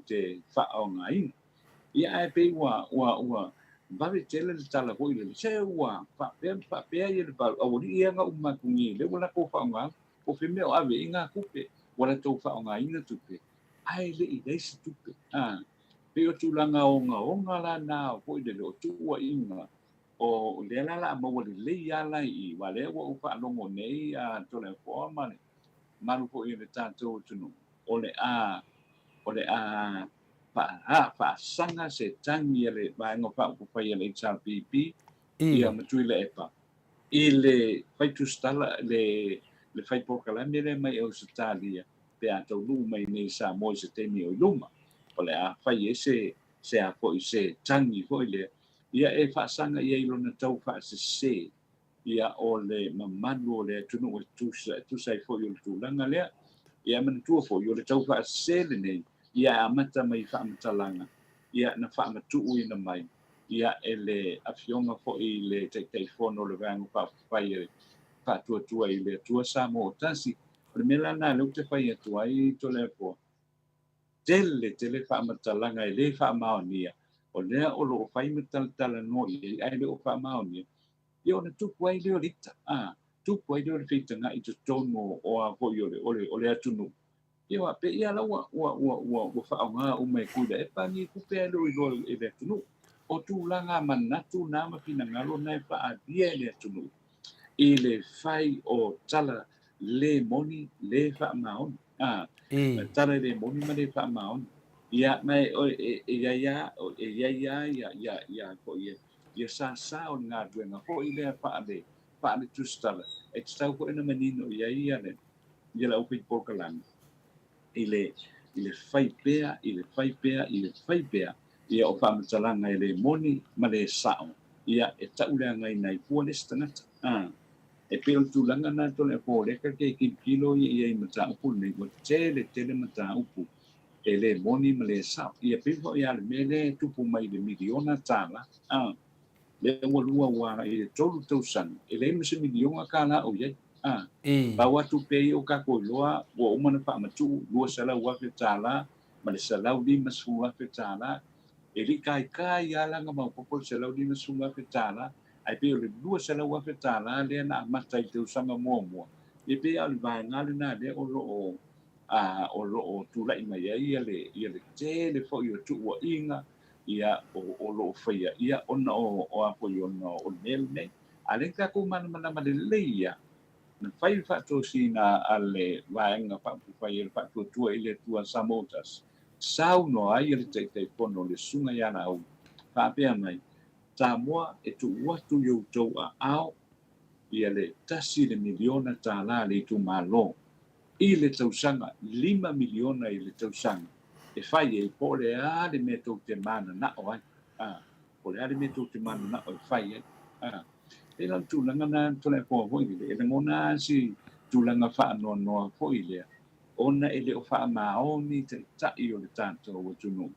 te faaaogaina. Ia ae pei ua vave tele le tala foi lele, se ua faapea ma faapea ia le aualii ia na uma atu nei, lea ua latou faaaogaina, po o fea o ave i ai ngā tupe, ua latou faaaogaina tupe, ae le i leai se tupe. Pei o tulaga ogaoga la na foi lele o tuuaiga, o lea la la maua lelei lava la i i, aua lea ua ou faalogo nei a Toleafoa ma le mamalu foi o le tatou atunuu, o le a o le a faasaga se tagi a le Vaega Faaupufai a le HRPP ia ma Tuilaepa i le fai tusitala le fai polokalame lea mai Ausetalia pe a taunuu mai nei i Samoa i se taimi o i luma, o le a fai ai se a foi se tagi foi lea ia e faasaga i ai lona tau faasese. Ia, o le mamalu o le atunuu e tusa, e tusa ai foi o le tulaga lea. Ia, manatua foi, o le taufaasese lenei, ia e amata mai i faamatalaga, ia, na faamatuuina mai, ia, e le Afioga foi i le Taitaifono o le Vaega Faaupufai e Faatuatua i le Atua Samoa o Tasi. O le mea la lena lea ou te fai atu ai, Toleafoa, tele tele faamatalaga e le faamaonia, o lea o lo o fai ma talatalanoa i ai ae le o faamaonia, ia ona tupu ai lea o le ita, a, tupu ai lea o le feitagai i totonu o a foi o le, o le, o le atunuu. Ia aua pei ia la ua, ua, ua, ua, ua faaaoga uma e Tuilaepa ni tupe ae le o iloa e le atunuu. O tulaga manatu na ma finagalo na e faaalia e le atunuu i le fai o tala le moni, le faamaoni. A, tala le moni ma le faamaoni. Ia, ma e, e, e i ai lava, e i ai lava ia, ia, ia, foi ia, ia sasa o le galuega foi lea faale, faale tusitala, e tatau foi ona manino i ai ia le, ia le aufai polokalame i le, i le fai pea, i le fai pea, i le fai pea, ia o faamatalaga e le moni ma le sao, ia e tauleagaina ai fua le isi tagata. A, e pei o le tulaga lena Toleafoa ke tilotilo ia i ai mataupu lenei, ua tele tele mataupu e le moni ma le sao. Ia pei foi lava le mea lea e tupu mai i le miliona tala, a, lea ua lua ua i le 3 tausaga, e leai ma se miliona tala o i ai. A, pau atu pea ia o tatou iloa ua uma ona faamatuu $200,000 tala ma le $150,000 tala. E le i taitai lava la ona maopoopo le $150,000 tala, ae pei o le $200,000 tala lea na amata i le tausaga muamua, e pei lava o le vaega lena lea o lo o a o lo o tulai mai ai ia le ia le tele foi o tuuaiga ia o, o lo o faia ia ona o, o a foi ona o le mea lenei. A lea tatou malamalama lelei ia, na fai le faatosina a le Vaega Faaupufai e le Faatuatua i le Atua Samoa Tasi, saunoa ai le Taitaifono le Susuga ia Laauli, faapea mai, Samoa e tuu atu i outou aao ia le $1 miliona a le itumalo i le tausaga, $5 miliona i le tausaga e fai ai po o le a le mea tou te mananao ai, a, po o le a le mea tou te mananao e fai ai. A, pei la o le tulaga lena Toleafoa foi lele, e lagona lava si tulaga faanoanoa foi lea, ona e le o faamaoni taitai o le tatou atunuu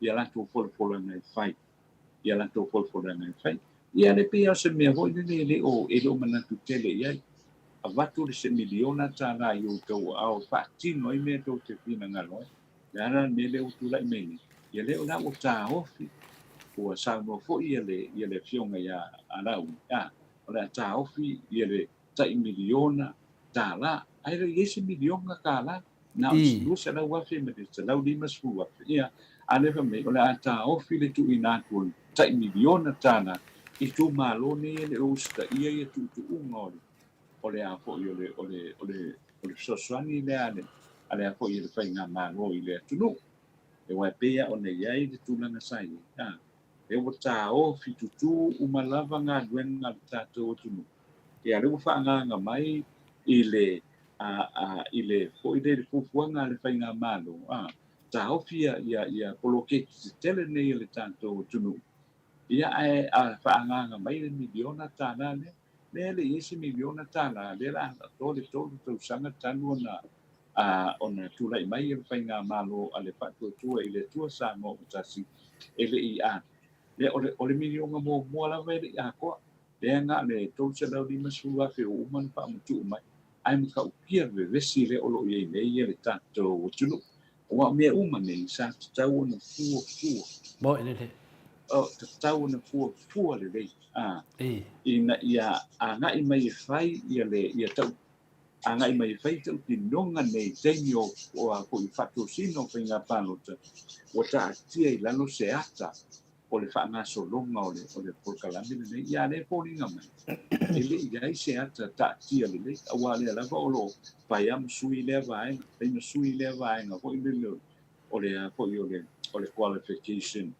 ia latou folafolaga e fai, ia latou folafolaga e fai. Ia le pei lava o se mea foi lele e le o, e le o manatu tele i ai. Avatu le se miliona tala i outou aao e faatino ai mea tou te finagalo ai. Le a la le mea lea ua tulai mai nei? Ia lea o la ua taofi, ua saunoa foi ia le, ia le afioga ia Laauli, a, o le a taofi ia le tai miliona tala. Ae le i ai se miliona tala, na o le $200,000 ma le $150,000. Ia, a lea fai mai, o le a taofi le tuuina atu o le tai miliona tala i itumalo nei e le o usitaia ia tuutuuga o le, o le a foi o le, o le, o le, o le fesoasoani lea a le, a le a foi e le faigamalo i le atunuu. E aua e pei lava ona i ai le tulaga sa i ai, a, lea ua taofi tutū uma lava galuega a le tatou atunuu. Ia, lea ua faaagaaga mai i le, a, a, i le foi lea i le fuafuaga a le faigamalo, a, taofi ia, ia, ia poloketi tetele nei a le tatou atunuu. Ia, ae a faaagaaga mai le miliona tala lea, lea e le i ai se miliona tala, lea la atoa le 3 tausaga talu ona, a, ona tulai mai le faigamalo a le Faatuatua i le Atua Samoa ua tasi, e le i a, lea o le, o le miliona muamua lava e le i atoa, lea na o le $350,000 ua uma ona faamatuu mai, ae matautia le vevesi lea o lo o i ai nei le tatou atunuu. Aua o mea uma nei sa tatau ona fuafua. Moe lelei. O, tatau ona fuafua lelei, a, ina ia agai mai e fai ia le, ia tau, agai mai e fai tautinoga nei i taimi o, o a foi faatosina o faiga palota, ua taatia i lalo se ata o le faagasologa o le, o le polokalame lenei. Ia, a lea e foliga mai, e le i ai se ata taatia lelei, aua lea lava o lo o fai lava ma sui lea vaega, fai ma sui lea vaega foi lele o le a foi o le, o le qualification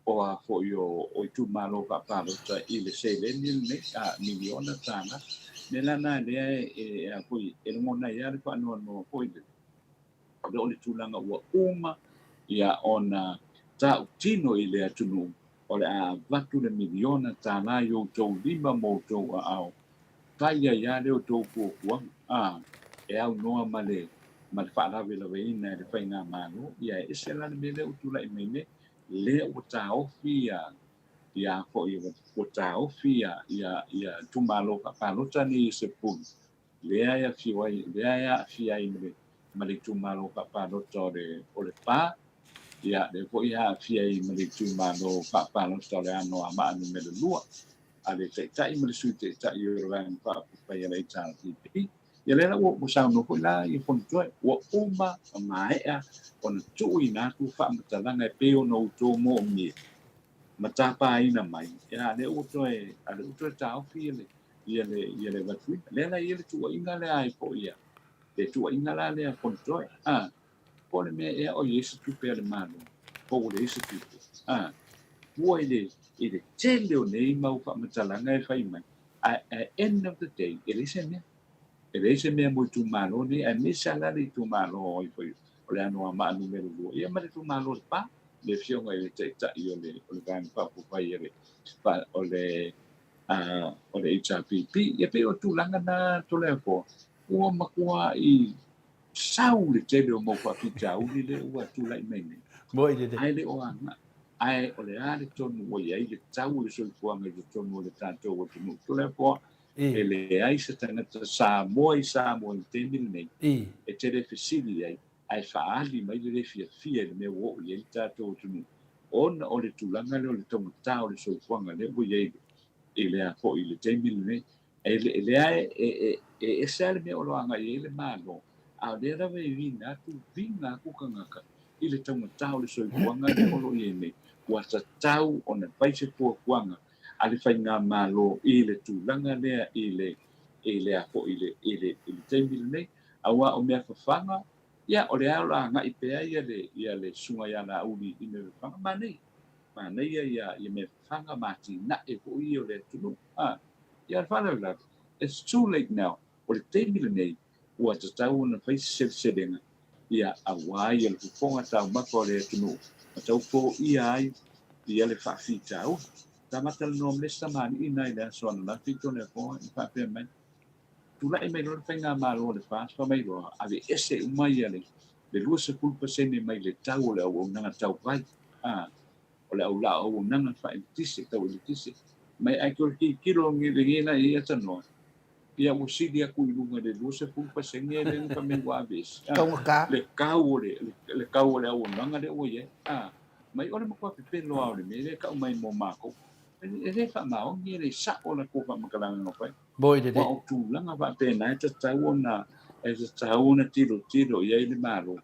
o a foi o, o itumalo faapalota i le seleni lenei, a miliona tala. Mea la na lea e, e, a foi, e lagona ai lava le faanoanoa foi lele. O lea o le tulaga ua uma ia ona tautino i le atunuu, o le a avatu le miliona tala i outou lima ma outou aao Fai ai lava lea o tou fuafuaga, a, e aunoa ma le, ma le faalavelaveina e le Faigamalo, ia e ese la le mea lea ua tulai mai nei, lea ua taofi ia, ia foi, ua taofi ia, ia, ia itumalo faapalota nei e 10, lea e afio ai, lea e aafia ai ma le, ma le itumalo faapalota o le, o Lepa, ia, lea foi e aafia ai ma le itumalo faapalota o le Anoamaa numera 2. a le Taitai ma le Sui Taitai o le Vaega Faaupufai a le HRPP. Ia lea la ua saunoa foi la ia Fonotoe, ua uma ma maea ona tuuina atu faamatalaga e pei ona outou moomia ma tapaina mai, ia lea ua toe, a lea ua toe taofi ia le, ia le, ia le avatuina. Lea la e i ai le tuuaiga lea ai foi ia, le tuuaiga la lea a Fonotoe, a, po o le mea ea o i ai se tupe a le Malo, po ua leai se tupe. A, ua i le, i le tele o nei mau faamatalaga e fai mai, ae at end of the day, e leai se mea. E leai se mea mo itumalo nei, aemaise lava la le itumalo o ifo o le Anoamaa numera 2, ia ma le itumalo o Lepa, le afioga i le Taitai o le, o le Vaega Faaupufai a le, o le, o le HRPP. Ia pei o tulaga na Toleafoa, ua matuai sau le tele o mau faafitauli lea ua tulai mai nei. Moi lelei. Ae le o agai. Ae o le a le tonu ua i ai le tau o le soifuaga i totonu o le tatou atunuu. Toleafoa, e leai se tagata Samoa i Samoa i le taimi lenei e te le fesili i ai ae faaali mai le le fiafia i le mea ua oo i ai le tatou atunuu ona o le tulaga lea o le taugata o le soifuaga lea ua i ai i le a foi i le taimi lenei. E leai, e ese lava le mea o lo o agai i ai le Malo, a o lea lava e viga atu, viga atu tagata i le taugata o le soifuaga lea o lo o i ai nei. Ua tatau ona fai se fuafuaga a le Faigamalo i le tulaga lea i le, i le a foi, i le, i le, i le taimi lenei. Aua o mea fafaga, ia, o lea o le a agai pea ia le, ia le Susuga ia Laauli i mea fafaga. Manaia, manaia ia, ia mea fafaga ma atinae foi ia o le atunuu. A, ia le faalavelave, it's too late now, o le taimi lenei ua tatau ona fai se seleselega, ia aua ia le fofoga taumafa o le atunuu ma tau foia ai ia le faafitauli. Sa ma talanoa ma le isi tamalii na i le aso ananafi Toleafoa i faapea mai, tulai mai loa le faigamalo a le FAST fai mai loa aveese uma ia le 20% mai le tau o le auaunaga tau vai. A, o le au laa auaunaga faaeletise, tau eletise. Mai ae toe tilotilo le la i ia tanoa, ia ua sili atu i luga i le 20% lea na fai mai ua aveese. Taugata. Le kau o le, le kau o le auaunaga lea ua i ai. A, mai o le matua pepelo lava o le mea lea e tau mai mo matou. E le faamaoni, e le sao latou faamatalaga na fai. Moi lelei. Aua o tulaga faapena e tatau ona, e tatau ona tilotilo i ai le Malo.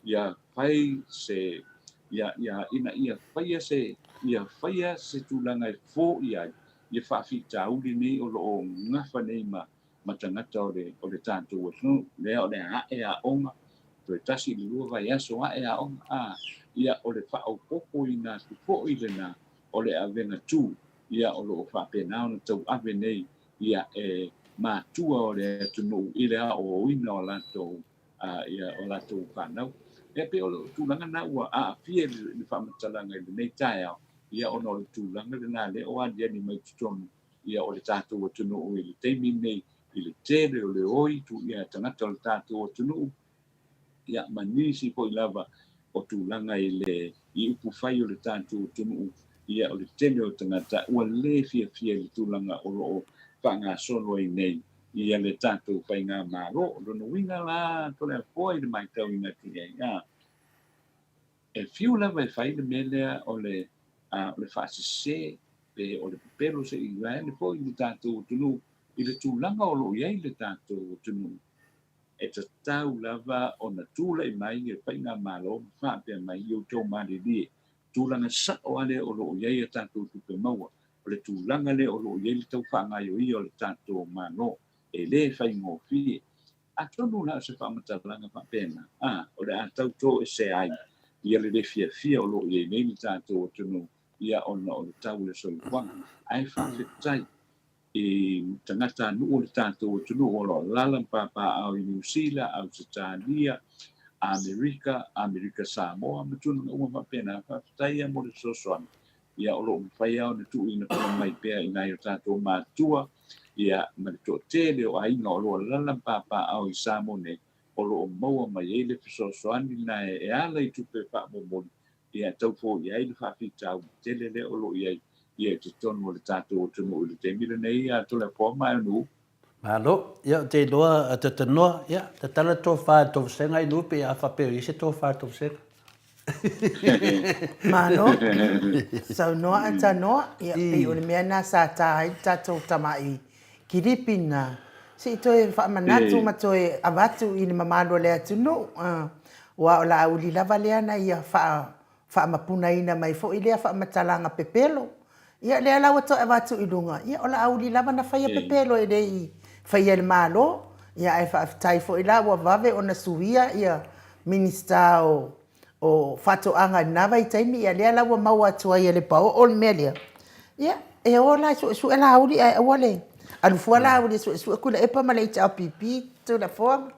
Ia fai se, ia, ia, ina ia faia se, ia faia se tulaga e foia ai ia faafitauli nei o lo o gafa nei ma, ma tagata o le, o le tatou atunuu. Lea o le a ae aoga, toe tasi i le lua vaiaso ae aoga, a, ia o le faaopoopoina atu foi lena o le avega tu, ia o lo o faapena ona tauave nei ia e matua o le atunuu i le aoaoina o latou ia o latou fanau. Ia pei o le tulaga lena ua aafia i le faamatalaga i lenei taeao, ia ona o le tulaga lena lea o aliali mai totonu ia o le tatou atunuu i le taimi lenei i le tele o le oi ia tagata o le tatou atunuu ia ma nisi foi lava o tulaga i le i upufai o le tatou atunuu ia o le tele o tagata ua le fiafia i le tulaga o lo o faagasolo ai nei ia le tatou faigamalo. O lona uiga la, Toleafoa i le matauina atu i ai, a, e fiu lava e fai le mea lea o le, a, o le faasese pe o le pepelo se i vaeane foi le tatou atunuu i le tulaga o lo o i ai le tatou atunuu. E tatau lava ona tulai mai le faigamalo ma faapea mai i outou malilie tulaga sao lava lea o lo o i ai a tatou tupe maua, o le tulaga lea o lo o i ai le tau faagaioia o le tatou Malo, e le faigofie. Atonu la o se faamatalaga faapena, a, o le a tau toesea ai ia le le fiafia o lo o i ai nei le tatou atunuu, ia ona o le tau o le soifuaga. Ae faafetai i tagatanuu o le tatou atunuu o lo o alaala ma papaaao i Niu Sila, Ausetalia, Amerika, Amerika Samoa ma tulaga uma faapena. Faafetai lava mo le fesoasoani. Ia o lo o mafai lava ona tuuina pea mai pea i nai o tatou matua. ia, ma le toatele o aiga o lo o alaala ma papaaao i Samoa nei, o lo o maua mai ai le fesoasoani lena e ala i tupe faamomoli, ia, e tau foia ai le faafitauli tele lea o lo o i ai i totonu o le tatou atunuu i le taimi lenei, a Toleafoa ma Aunuu. Malo. Ia, ou te iloa a Tatanoa, ia, tatala le tofa i le tou vasega Ainuu pe a faapea o i ai se tofa i le tou vasega. Malo. Saunoa Atanoa, ia, pei o le mea lena sa ta ai le tatou tamai kilipi lena, se i toe faamanatu ma toe avatu i le mamalu o le atunuu, aua o Laauli lava lea na ia faamapunaina mai foi lea faamatalaga pepelo. Ia lea la ua toe avatu i luga, ia o Laauli lava na faia pepelo e le i faia e le Malo. Ia ae faafetai foi la ua vave ona suia ia Minisita o o Faatoaga i lena vaitaimi, ia lea la ua maua atu ai e Lepaoo le mea lea. Ia, e o la e suesue Laauli ae aua le alu fua Laauli e suesue Tuilaepa ma le HRPP Toleafoa.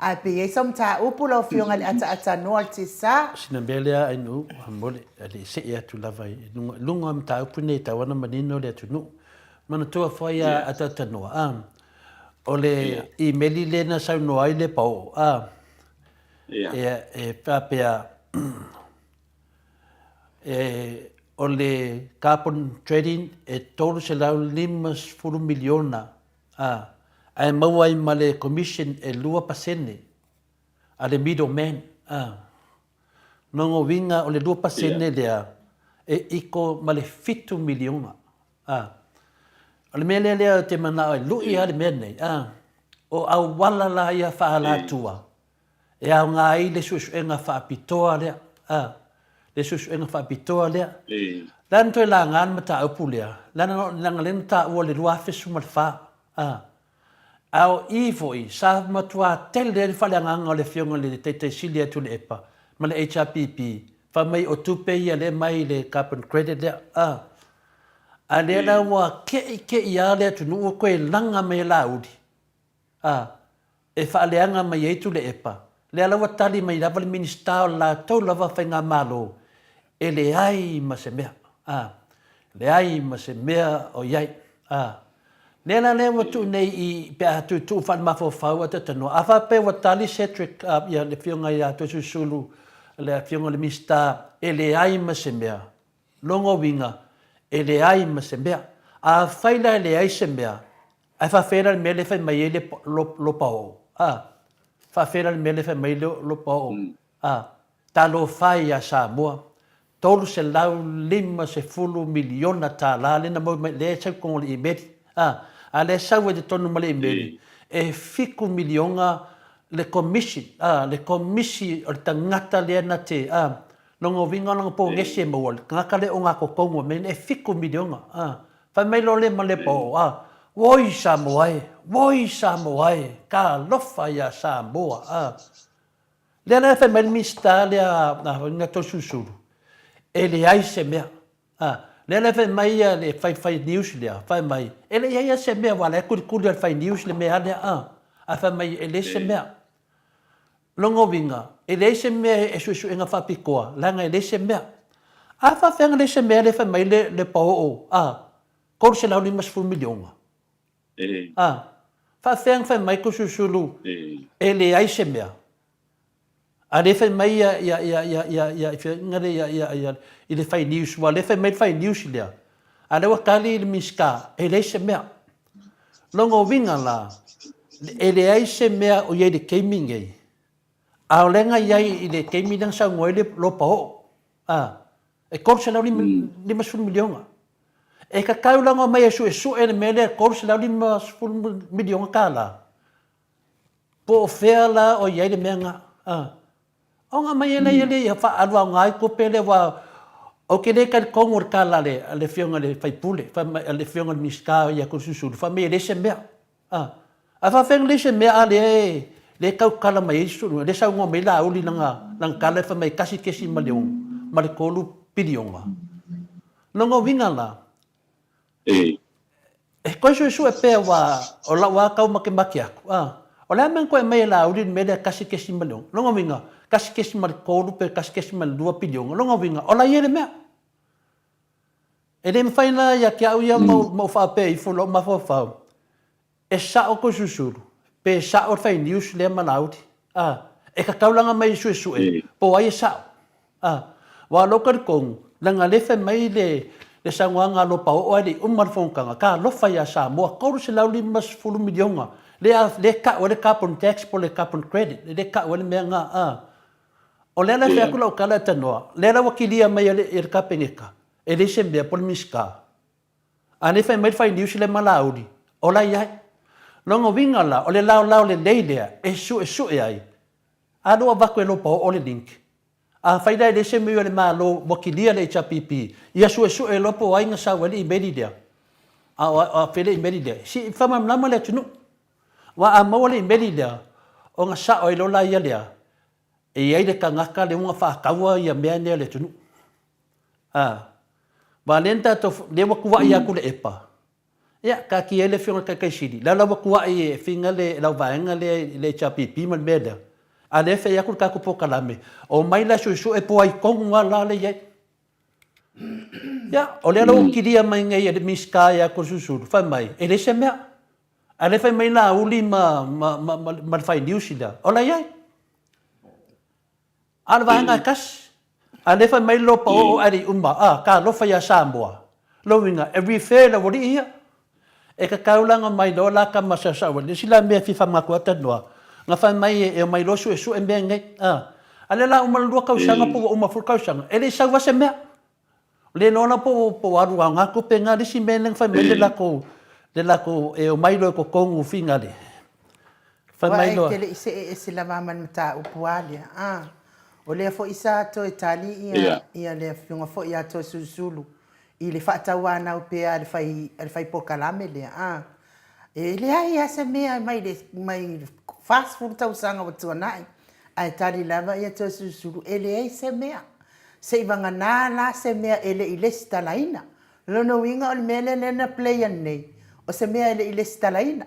Ae pe i ai sau mataupu lau Afioga i le ataatanoa o le TSA? Sina mea lea Ainuu, faamolemole, e le i see atu lava i luga, luga o mataupu nei e tatau ona manino le atunuu. Manatua foi a ataatanoa, a, o le imeli lea na saunoa ai Lepaoo, a, e, e faapea, e, o le carbon trading e $350 miliona Ā, ae maua ai ma le commission e 2% a le middle man, ā. Lona uiga o le 2% lea e iko ma le $7 miliona, ā. O le mea lea lea ou te manao e lui lava le mea lenei, ā, o auala la ia faaalatua e aoga ai le suesuega faapitoa lea, ā, le suesuega faapitoa lea. O le a na toe laga le mataupu lea, leaga leaga lea na taua i le 2014, ā, a o i foi sa matua tele ai le faaleagaga o le Afioga i le Taitai Sili a Tuilaepa ma le HRPP, fai mai o tupe ia lea e mai i le carbon credit lea, ā. A lea la ua ke'ike'i lava le atunuu ua toe laga mai e Laauli, ā, e faaleaga mai ai Tuilaepa, lea la ua tali mai lava le Minisita o le latou lava faigamalo, e leai ma se mea, ā, leai ma se mea o i ai, ā. Lea la lea ua tuu nei i, pe a tuutuu faale-mafaufau a Tatanoa, a faapea ua tali Cedric, ā, ia, le Afioga ia Toesulusulu, le Afioga i le Minisita, e leai ma se mea, Lona uiga, e leai ma se mea. Afai la e leai se mea, ae faafefea la le mea lea e fai mai ai le lopaoo? A. Faafefea la le mea lea e fai mai ai le lopaoo? A. Talofa e ia Samoa, $350 miliona tala lea na maua mai, lea e sau i totonu o le imeli. A. A lea e sau ai i totonu ma le imeli, e $7 miliona le commission, a, le komisi o le tagata lea na te, a, Lona uiga o lana pogesi e maua, le tagata lea ogatotonu o mea nei, e $7 miliona. A, fai mai loa lea ma Lepaoo, a, Oi Samoa e! Oi Samoa e! Talofa ia Samoa! A, lea la e fai mai le Minisita lea a na Toesulusulu, e leai se mea. A, lea la e fai mai le fai, fai news lea, fai mai, e le i ai lava se mea, aua o la e kulikuli lava e le fai news le mea lea, a, ae fai mai e leai se mea. Lona uiga, e leai se mea e suesuega faapitoa, leaga e leai se mea. A faapefea na leai se mea lea e fai mai le le paoo, a, $350 miliona? A, faapefea na fai mai Toesulusulu e leai se mea? A lea fai mai ia, ia, ia, ia, ia, ia, ia, ia, ia, ia, i le fai news, aua o lea e fai mai le fai news lea, a lea ua tali le Minisita, e leai se mea. Lona uiga la, e leai se mea o i ai i le taimi lenei, a o lea na i ai i le taimi lea na saunoa ai le Lopa Oo, a, e $350 miliona. E tatau la ona omai e suesue le mea lea e $350 miliona tala, po o fea la o i ai le mea lena, a. Ona aumai ai lea ia faaalu aoga ai tupe lea aua ou te le talitonu i le tala a le Afioga i le sui usufono, a le Afioga i le Minisita ia Toeolesulusulu, fai mai e leai se mea. A, ae faafefea ona leai se mea a lea e lea e tautala mai ai lea e saunoa mai Laauli i lana lana tala e fai mai e 1.6 ma le 3 piliona. Lona uiga la, E toe suesue pea aua o lau lava tau makemake atu, a. O le a mea na toe aumai e Laauli le mea lea 1.6? Lona uiga, 1.3 pe 1.2 piliona. Lona uiga, o la e i ai le mea. E le mafai la ia te au ia ma ou faapea ifo i lou mafaufau. E sa'o Toesulusulu, pe sa'o le fai news lea ma Laauli, a, e tataulaga mai e suesue po o ai e sa'o, a. Aua o lou talitonu, leaga lea e fai mai le, le saunoaga a Lopaoo ae le i uma le fonotaga, talofa ia Samoa, $350 miliona, lea, lea e ta'u ai le carbon tax po o le carbon credit, lea e ta'u ai le mea lena, a. O lea la e fai atu lau tala e tanoa, lea la ua kilia mai e le, e le Kapeneta, e leai se mea po o le Minisita. A lea fai mai le fai niusi lea ma Laauli, ola i ai. Lona uiga la, o le laolao lelei lea e suesue ai, a lea ua avatu e Lopaoo le link. Afai la e leai se mea a le Malo ua kilia le HRPP, ia suesue loa po o ai na sau ai le imeli lea, a o afea le imeli lea. Se i faamalamalama le atunuu. Aua a maua le imeli lea, ona sao ai loa la ia lea, e i ai le tagata lea ua faataua ia mea nei a le atunuu. A, aua lea na tatou, lea ua tuuai atu le epa, ia, taatia ai le Afioga i le Taitai Sili, la la ua tuuai e Figa le lau vaega lea i le HRPP ma le mea lea, a lea e fai atu le tatou polokalame, omai la e suesue po o ai tonu lava la lea e i ai. Ia, o lea la ua kilia mai nei e le Minisita ia Toeolesulusulu, fai mai, e leai se mea. A lea fai mai Laauli ma, ma, ma, ma, ma le fai news lea, o la e i ai. A o le vaega e tasi. A lea fai mai lopa oo ae le i uma, a, talofa ia Samoa. Lona uiga, e refer i le aualii ia. E tataulaga mai loa la tama sausau ai. Le isi la mea e fia faamanatu atu talanoa, na fai mai e omai loa suesue mea nei, a. A lea la uma le lua tausaga po ua uma foi le tausaga, e le i sau lava se mea. Le iloa la po o alu aoga tupe na, le isi mea lea na fai mai le latou, le latou e omai loa i totonu Finale. Fai mai loa. Aua e te le i see ese lava ma le mataupu a lea, a. O lea foi sa toe tali ia, ia le afioga foi ia Toeolesulusulu i le faatauanau pea a le fai, a le fai polokalame lea, a. E leai lava se mea mai le, mai le 40 tausaga ua tuanai, ae tali lava ia Toeolesulusulu, e leai se mea. Seivagana la se mea e le i lesitalaina. O lona uiga o le mea lea lea na play anei, o se mea e le i lesitalaina.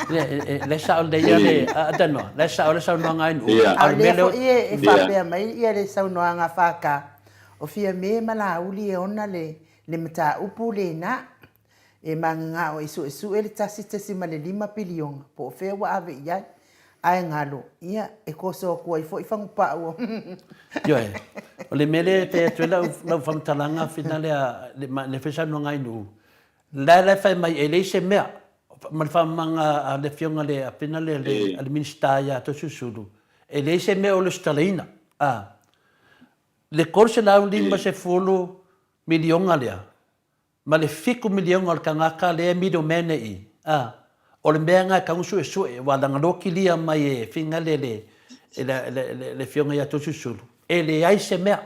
La e sao lelei ia le, a Tanoa, la e sao le saunoaga a Nu'u. A o lea foi e faapea mai ia le saunoaga a FK, o Fiame ma Laauli e ona le mataupu lena. E magagao e suesue le 1.5 piliona po o fea ua ave i ai. Ae galo, ia, e koso atu ai foi fagupau o. Ioe. O le mea lea e fai atu ai lau, lau faamatalaga finale a, le, le fai saunoaga ai Nu'u, la la e fai mai e leai se mea, ma le faamamaga a le afioga le, a finale le, a le Minisita ia Toeolesulusulu, e leai se mea o lesitalaina. A. Le 350 miliona lea, ma le fitu miliona o le tagata lea e middleman e i, a, o le mea lena e tatau ona suesue, aua leaga lea ua kilia mai e Figa le, le, le, le, le, le Afioga ia Toeolesulusulu, e leai se mea.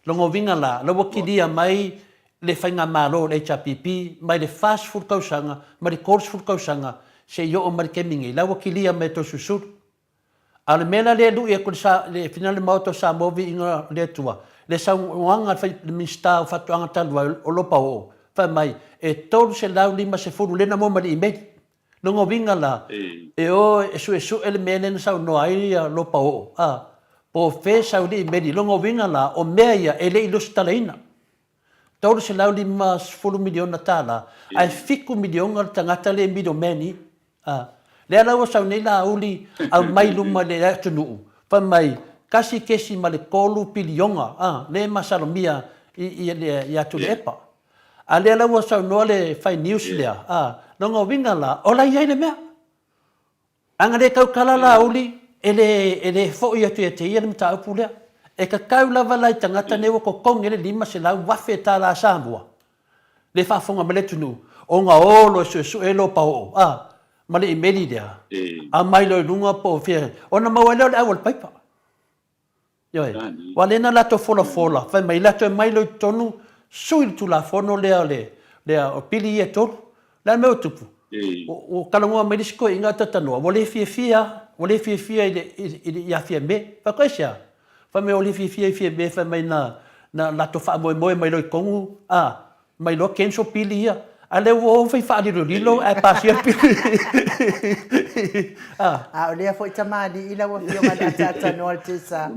Lona uiga la, la ua kilia mai le Faigamalo o le HRPP mai le 40 tausaga mai le 30 tausaga seia oo mai le taimi nei, la ua kilia mai e Toeolesulusulu. A o le mea la lea e lui atu i le finagalo o le Maota o Samoa viiga o le Atua, le saunoaga a le Minisita o Faatoaga talu ai o Lopaoo, fai mai, e 350 lea na maua mai le email. Lona uiga la, e o e suesue le mea lea na saunoa ai Lopaoo, a, po o fea e sau ai le email. Lona uiga la, o mea ia e le i lusitalaina. $350 miliona tala, ae $7 miliona le tagata lea e middleman i. A. Lea la ua sau nei Laauli aumai luma i le atunuu, fai mai, 1.3 piliona, a, lea e masalomia i, i, ia Tuilaepa. A lea la ua saunoa le fai news lea, a, lona uiga la, o la e i ai le mea. Ana le tautala Laauli, e le, e le foi atu ia te ia le mataupu lea. E tatau lava la i tagata nei ua totogi ai le $500,000 tala Samoa, le faafofoga mai le atunuu, ona o loa e suesue ai lou paoo, a, ma le imeli lea, aumai loa i luga po o fea, ona maua ai lea o le au a le paipa. Ioe. Aua lea na latou folafola, fai mai, latou e mai loa i totonu, sui le Tulafono lea o le, lea o pili ia e tolu. O le a le mea ua tupu? Ua talanoa mai le isi toeaina a Tatanoa, ua le fiafia, ua le fiafia i le, i le, ia Fiame. Fai atu, aisea? Fai mai, ua le fiafia i Fiame, fai mai na, na latou faamoemoe mai loa i totonu, a, mai loa cancel pili ia. A lea ua o fai faalilolilo ae pasia le pili. A. A o lea foi tamalii lau Afioga i le ataatanoa o le Tesa,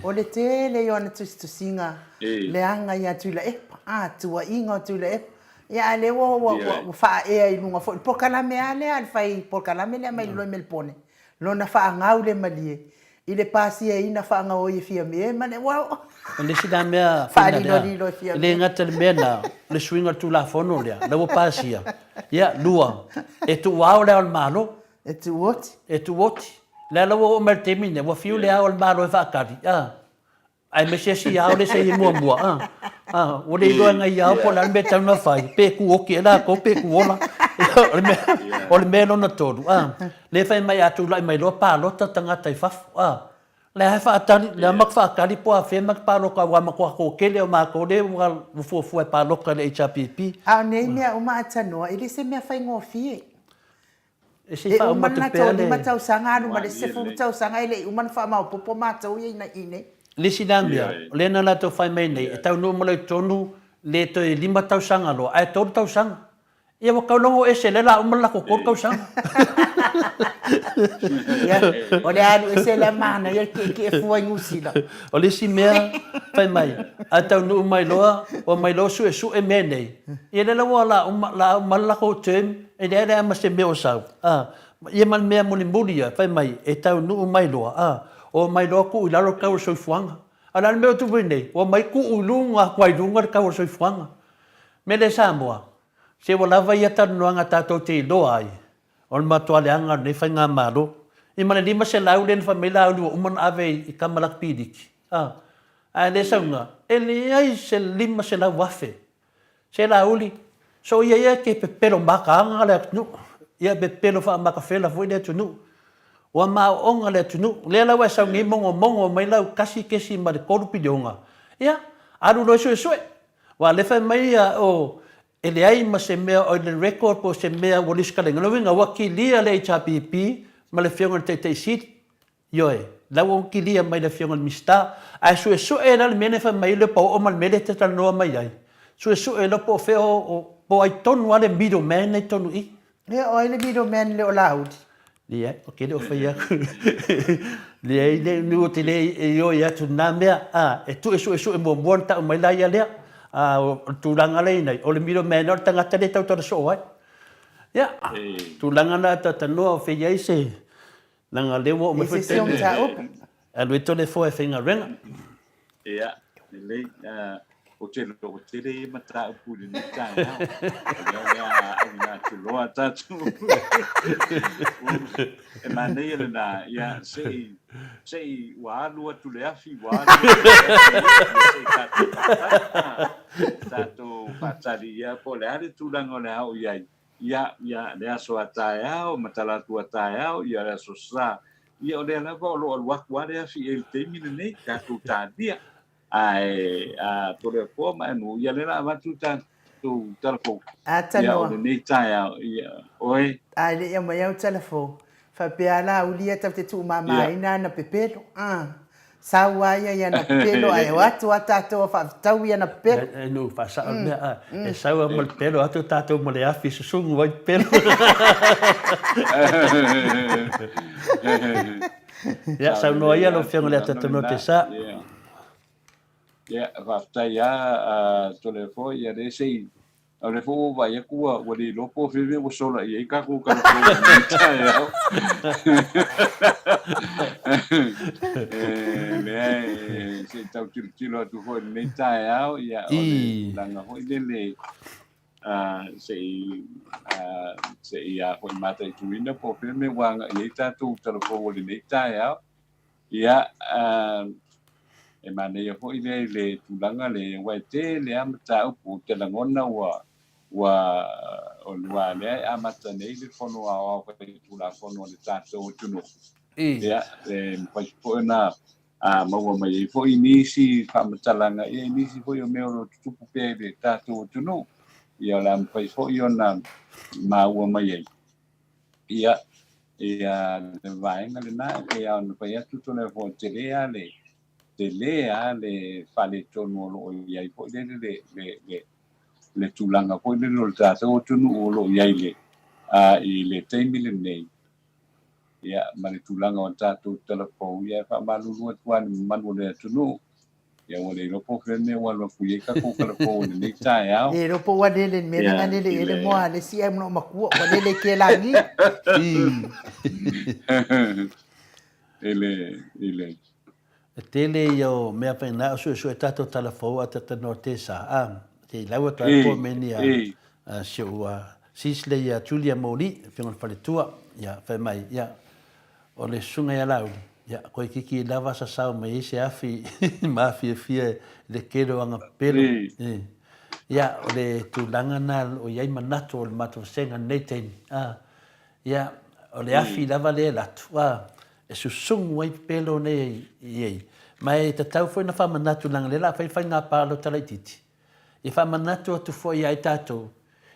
o le tele ia o ana tusitusiga leaga ia Tuilaepa, a, tuuaiga o Tuilaepa. Ia, a lea ua, ua, ua, ua faaea i luga foi le polokalame lava lea a le fai polokalame lea mai le Loi Melepone, lona faagau le malie i le pasiaina faagaoi e Fiame ma le ua O le isi la mea fina lea, faalilolilo e e Fiame. le gata i le mea lena, o le suiga o le Tulafono lea, la ua pasia, ia, lua, e tuuao le Ao o le Malo. E tuuoti. E tuuoti. Lea la ua oo mai i le taimi lenei, ua fiu le Ao o le Malo e faatali, a, aemaise isi ao lea sa i ai muamua, a, a, ua le iloa e nai ao po o le a le mea e tatau ona fai, pe tuoti ea latou pe tuola. O le mea, o le mea lona tolu, a, lea fai mai a tulai mai loa palota tagata i fafo, a, lea lava e faatali, lea matou faatali po o afea matou palota aua e matua toatele o matou lea ua fuafua e palota i le HRPP. A o nei mea uma a tanoa, e le se mea faigofie. E se i E uma faauma le atu latou pea le. 5 tausaga alu ma le isi 10 tausaga e le i uma ona faamaopoopo matou ia ina i nei. Le isi la mea, o lea na latou fai mai nei, e taunuu mai loa i totonu le toe 5 tausaga loa, ae 3 tausaga. Ia ua tau logo ese lea la uma le latou 3 tausaga. Ia, o le alu ese lea manaia le tietie fua i Niu Sila. O le isi mea, fai mai, a taunuu mai loa, omai loa suesue mea nei, ia lea la ua la uma, la uma le latou term, E leai leai ma se mea o sau, a, ia ma le mea mulimuli ia, fai mai, e taunuu mai loa, a, omai loa tuu i lalo le tau o le soifuaga. A o le a le mea o tupu nei? Omai tuu i luga atu lava i luga le tau o le soifuaga. Mea lea Samoa, se ua lava ia talanoaga tatou te iloa ai, o le matua leaga o lenei faigamalo. Ia ma le 500 lea na fai mai Laauli ua uma ona ave i tama lakipiliki, a, ae le sauga, e leai se 500,000 Se Laauli, soia ia e te pepelo mataga le atunuu, ia pepelo faamatafela foi le atunuu. Ua maoona le atunuu. Lea la ua e sau nei mogomogo mai lau 1.3 piliona, ia, alu loa e suesue. Aua o lea e fai mai ia, o, e leai ma se mea o i le record po o se mea ua lesitalaina. O lona uiga, ua kilia le HRPP ma le Afioga i le Taitai Sili. Ioe, la ua kilia mai le Afioga i le Minisita, ae suesue la le mea lea e fai mai ai le paoo ma le mea lea e te talanoa mai ai, suesue loa po o fea o, po o ai tonu lava le middle man lea i totonu i i. Ia, o ai le middle man le o Laauli? Leai, ou te le o fai atu. Leai, le ou te le ioe atu i lena mea. A, e tuu e suesue muamua ona tau mai laia lea. A o le tulaga lea i inei, o le middle man o le tagata lea e tautala soo ai. Ia, tulaga na talatalanoa o fea i ai se Leaga lea ua oo mai foi le taimi e alu ai Toleafoa e faigaluega. Ia, lelei. Ou te iloa ua tele ia mataupu i lenei taeao. O lea o le a auina atu loa tatou. E manaia lena, ia, se i, se i ua alu atu le afi, ua alu atu le afi, ia se i tatou faatali, tatou faatali ia po o le a le tulaga o le a oo i ai. Ia, ia, le aso a taeao, ma tala atu a taeao, ia le aso sa. Ia, o lea lava o lo o alu atu lava le afi i le taimi lenei, tatou talia. Ae, a Toleafoa ma Emu, ia lea la avatu tatou tala fou. A Ia, o tanoa. lenei taeao, ia, oe. Ae le i aumai au tala fou. Faapea a Laauli ia tatou te tuumamaina ana pepelo. A. Sau a ia i ana pepelo ae o atu a tatou a faafetaui ana pepelo. E nuu faasao le mea a. E sau a ma le pepelo atu tatou ma le afi e susugu ai pepelo. Ia saunoa ia lau Afioga i le Ata Tanoa Tesa. Ia, faafetai lava Toleafoa, ia lea se i A o lea foi ua ou vaai atu ua, ua le iloa po o fea mea ua sola i ai tatou kalafou i lenei taeao. E leai, e, se i tau tilotilo atu foi i lenei taeao, ia, o le tulaga foi lele, se i, se i a foi mataituina po o fea mea ua agai i ai tatou talafou o lenei taeao. Ia, e manaia foi lea i le tulaga lea, aua e tele lava mataupu ou te lagona ua, ua, ua lea e amata nei le Fono Aoao Faitulafono a le tatou atunuu. Ia, e mafai foi ona maua mai ai foi nisi faamatalaga, ia, i nisi foi o mea o lo o tutupu pea i le tatou atunuu. Ia, o le a mafai foi ona maua mai ai. Ia, ia le vaega lena e pei lava ona fai atu Toleafoa, tele lava le, tele lava le faaletonu o lo o i ai foi lele le, le, le, le tulaga foi lele o le tatou atunuu o lo o i ai le, a, i le taimi lenei, ia, ma le tulaga o tatou talafou, ia e faamalulu atu lava i le mamalu o le atunuu. Ia ua le iloa po o fea le mea ua alu atu i ai tatou kalafou i lenei taeao. Le iloa po ua lele i le mea lea na lele i ai le moa a le isi ae manao matua ua lele i kelagi. I le, i le. E tele ia o mea faigata o suesue tatou tala fou a tatanoa te sa a te i lau atu ai po me ni a si ou a Sisley ia Julia Moli afioga i le faletua ia fai mai ia o le susuga ia Laauli ia koe kiki lava sasao mai ai se afi ma afiafia i le tele o aga pepelo ia o le tulaga na o i ai manatu o le matou vasega i lenei taimi a Ia, o le afi lava lea e alu atu, a, e susumu ai pepelo nei i ai. Ma e tatau foi ona faamanatu leaga o lea o le a fai le faiga palota laitiiti, ia faamanatu atu foi ia i tatou,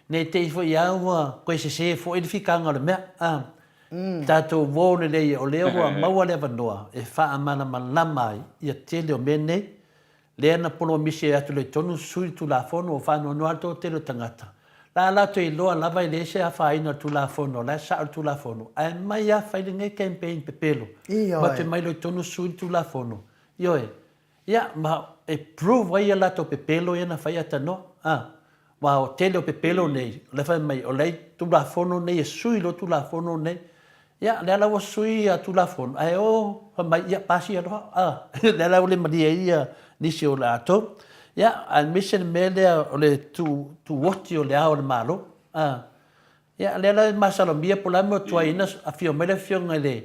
ne i te i foi lava ua toe sese foi le fikaga o le mea, a. Tatou uo lelei o lea ua maua le avanoa e faamalamalama ai ia tele o mea nei, Lea na polomisi atu loa i totonu sui le Tulafono ua faanoanoa le toatele o tagata. La latou iloa lava e leai se afaina o le Tulafono, o la e sao le Tulafono, ae mai lava fai lenei campaign pepelo, ma toe mai loa i totonu sui le Tulafono. Ioe. Ia, ma e prove ai a latou pepelo ia na fai atanoa. A. Aua o tele o pepelo nei, o la e fai mai, o la e Tulafono nei e sui loa Tulafono nei. Ia, lea la ua sui ia Tulafono, ae o fai mai, ia, pasia loa, a. Lea la ua le malie ai ia nisi o latou. Ia, aemaise le mea lea o le tuuoti o le Ao o le Malo, a. Ia, lea la e masalomia po o le a le mea o tuai ai ona afio mai le Afioga i le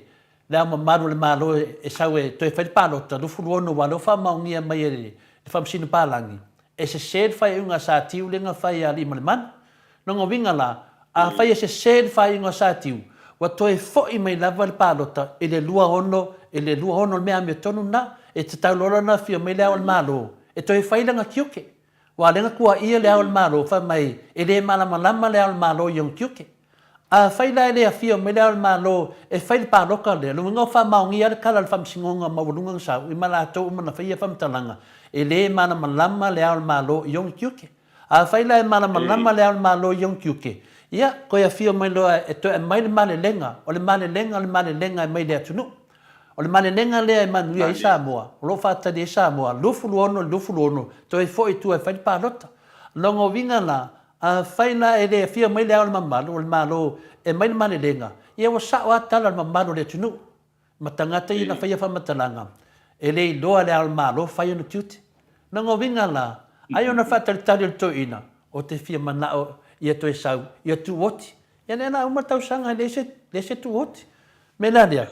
Le Ao Mamalu o le Malo e sau e toe fai le palota 26 aua o lea ua faamaonia mai e le Faamasino Palagi, e sese le faaiuga a Satiu lea na fai e Alii ma le Manu. Lona uiga la, afai e sese le faaiuga a Satiu, ua toe foi mai lava le palota i le 26, i le 26 o le mea amiotonu lena, e tatau loa la ona afio mai Le Ao o le Malo e toe fai lana tiute. Aua o lea na tuuaia Le Ao o le Malo fai mai e le malamalama Le Ao o le Malo i ona tiute. Afai la e le afio mai Le Ao o le Malo e fai le palota lea, lona uiga ua faamaonia le tala a le Faamasinoga Maualuga na sau i ma latou uma na faia faamatalaga, e le malamalama Le Ao o le Malo i ona tiute. Afai la e malamalama Le Ao o le Malo i ona tiute, ia, toe afio mai loa e toe aumai le malelega, o le malelega o le malelega e mai le atunuu. O le malelega lea e manuia ai Samoa, o lo o faatali ai Samoa, 26 i le 26, toe foi i tua e fai le palota. Lona uiga la, afai la e le afio mai Le Ao o le Mamalu o le Malo e aumai le malelega, ia ua sao lava tala o le mamalu o le atunuu ma tagata ia na faia faamatalaga, e le iloa e Le Ao o le Malo fai ona tiute. Lona uiga la, ai ona faatalitali o le toeaina, ou te fia manao ia toe sau, ia tuuoti. Ia lea la uma le tausaga e leai se tuuoti. Mea la lea,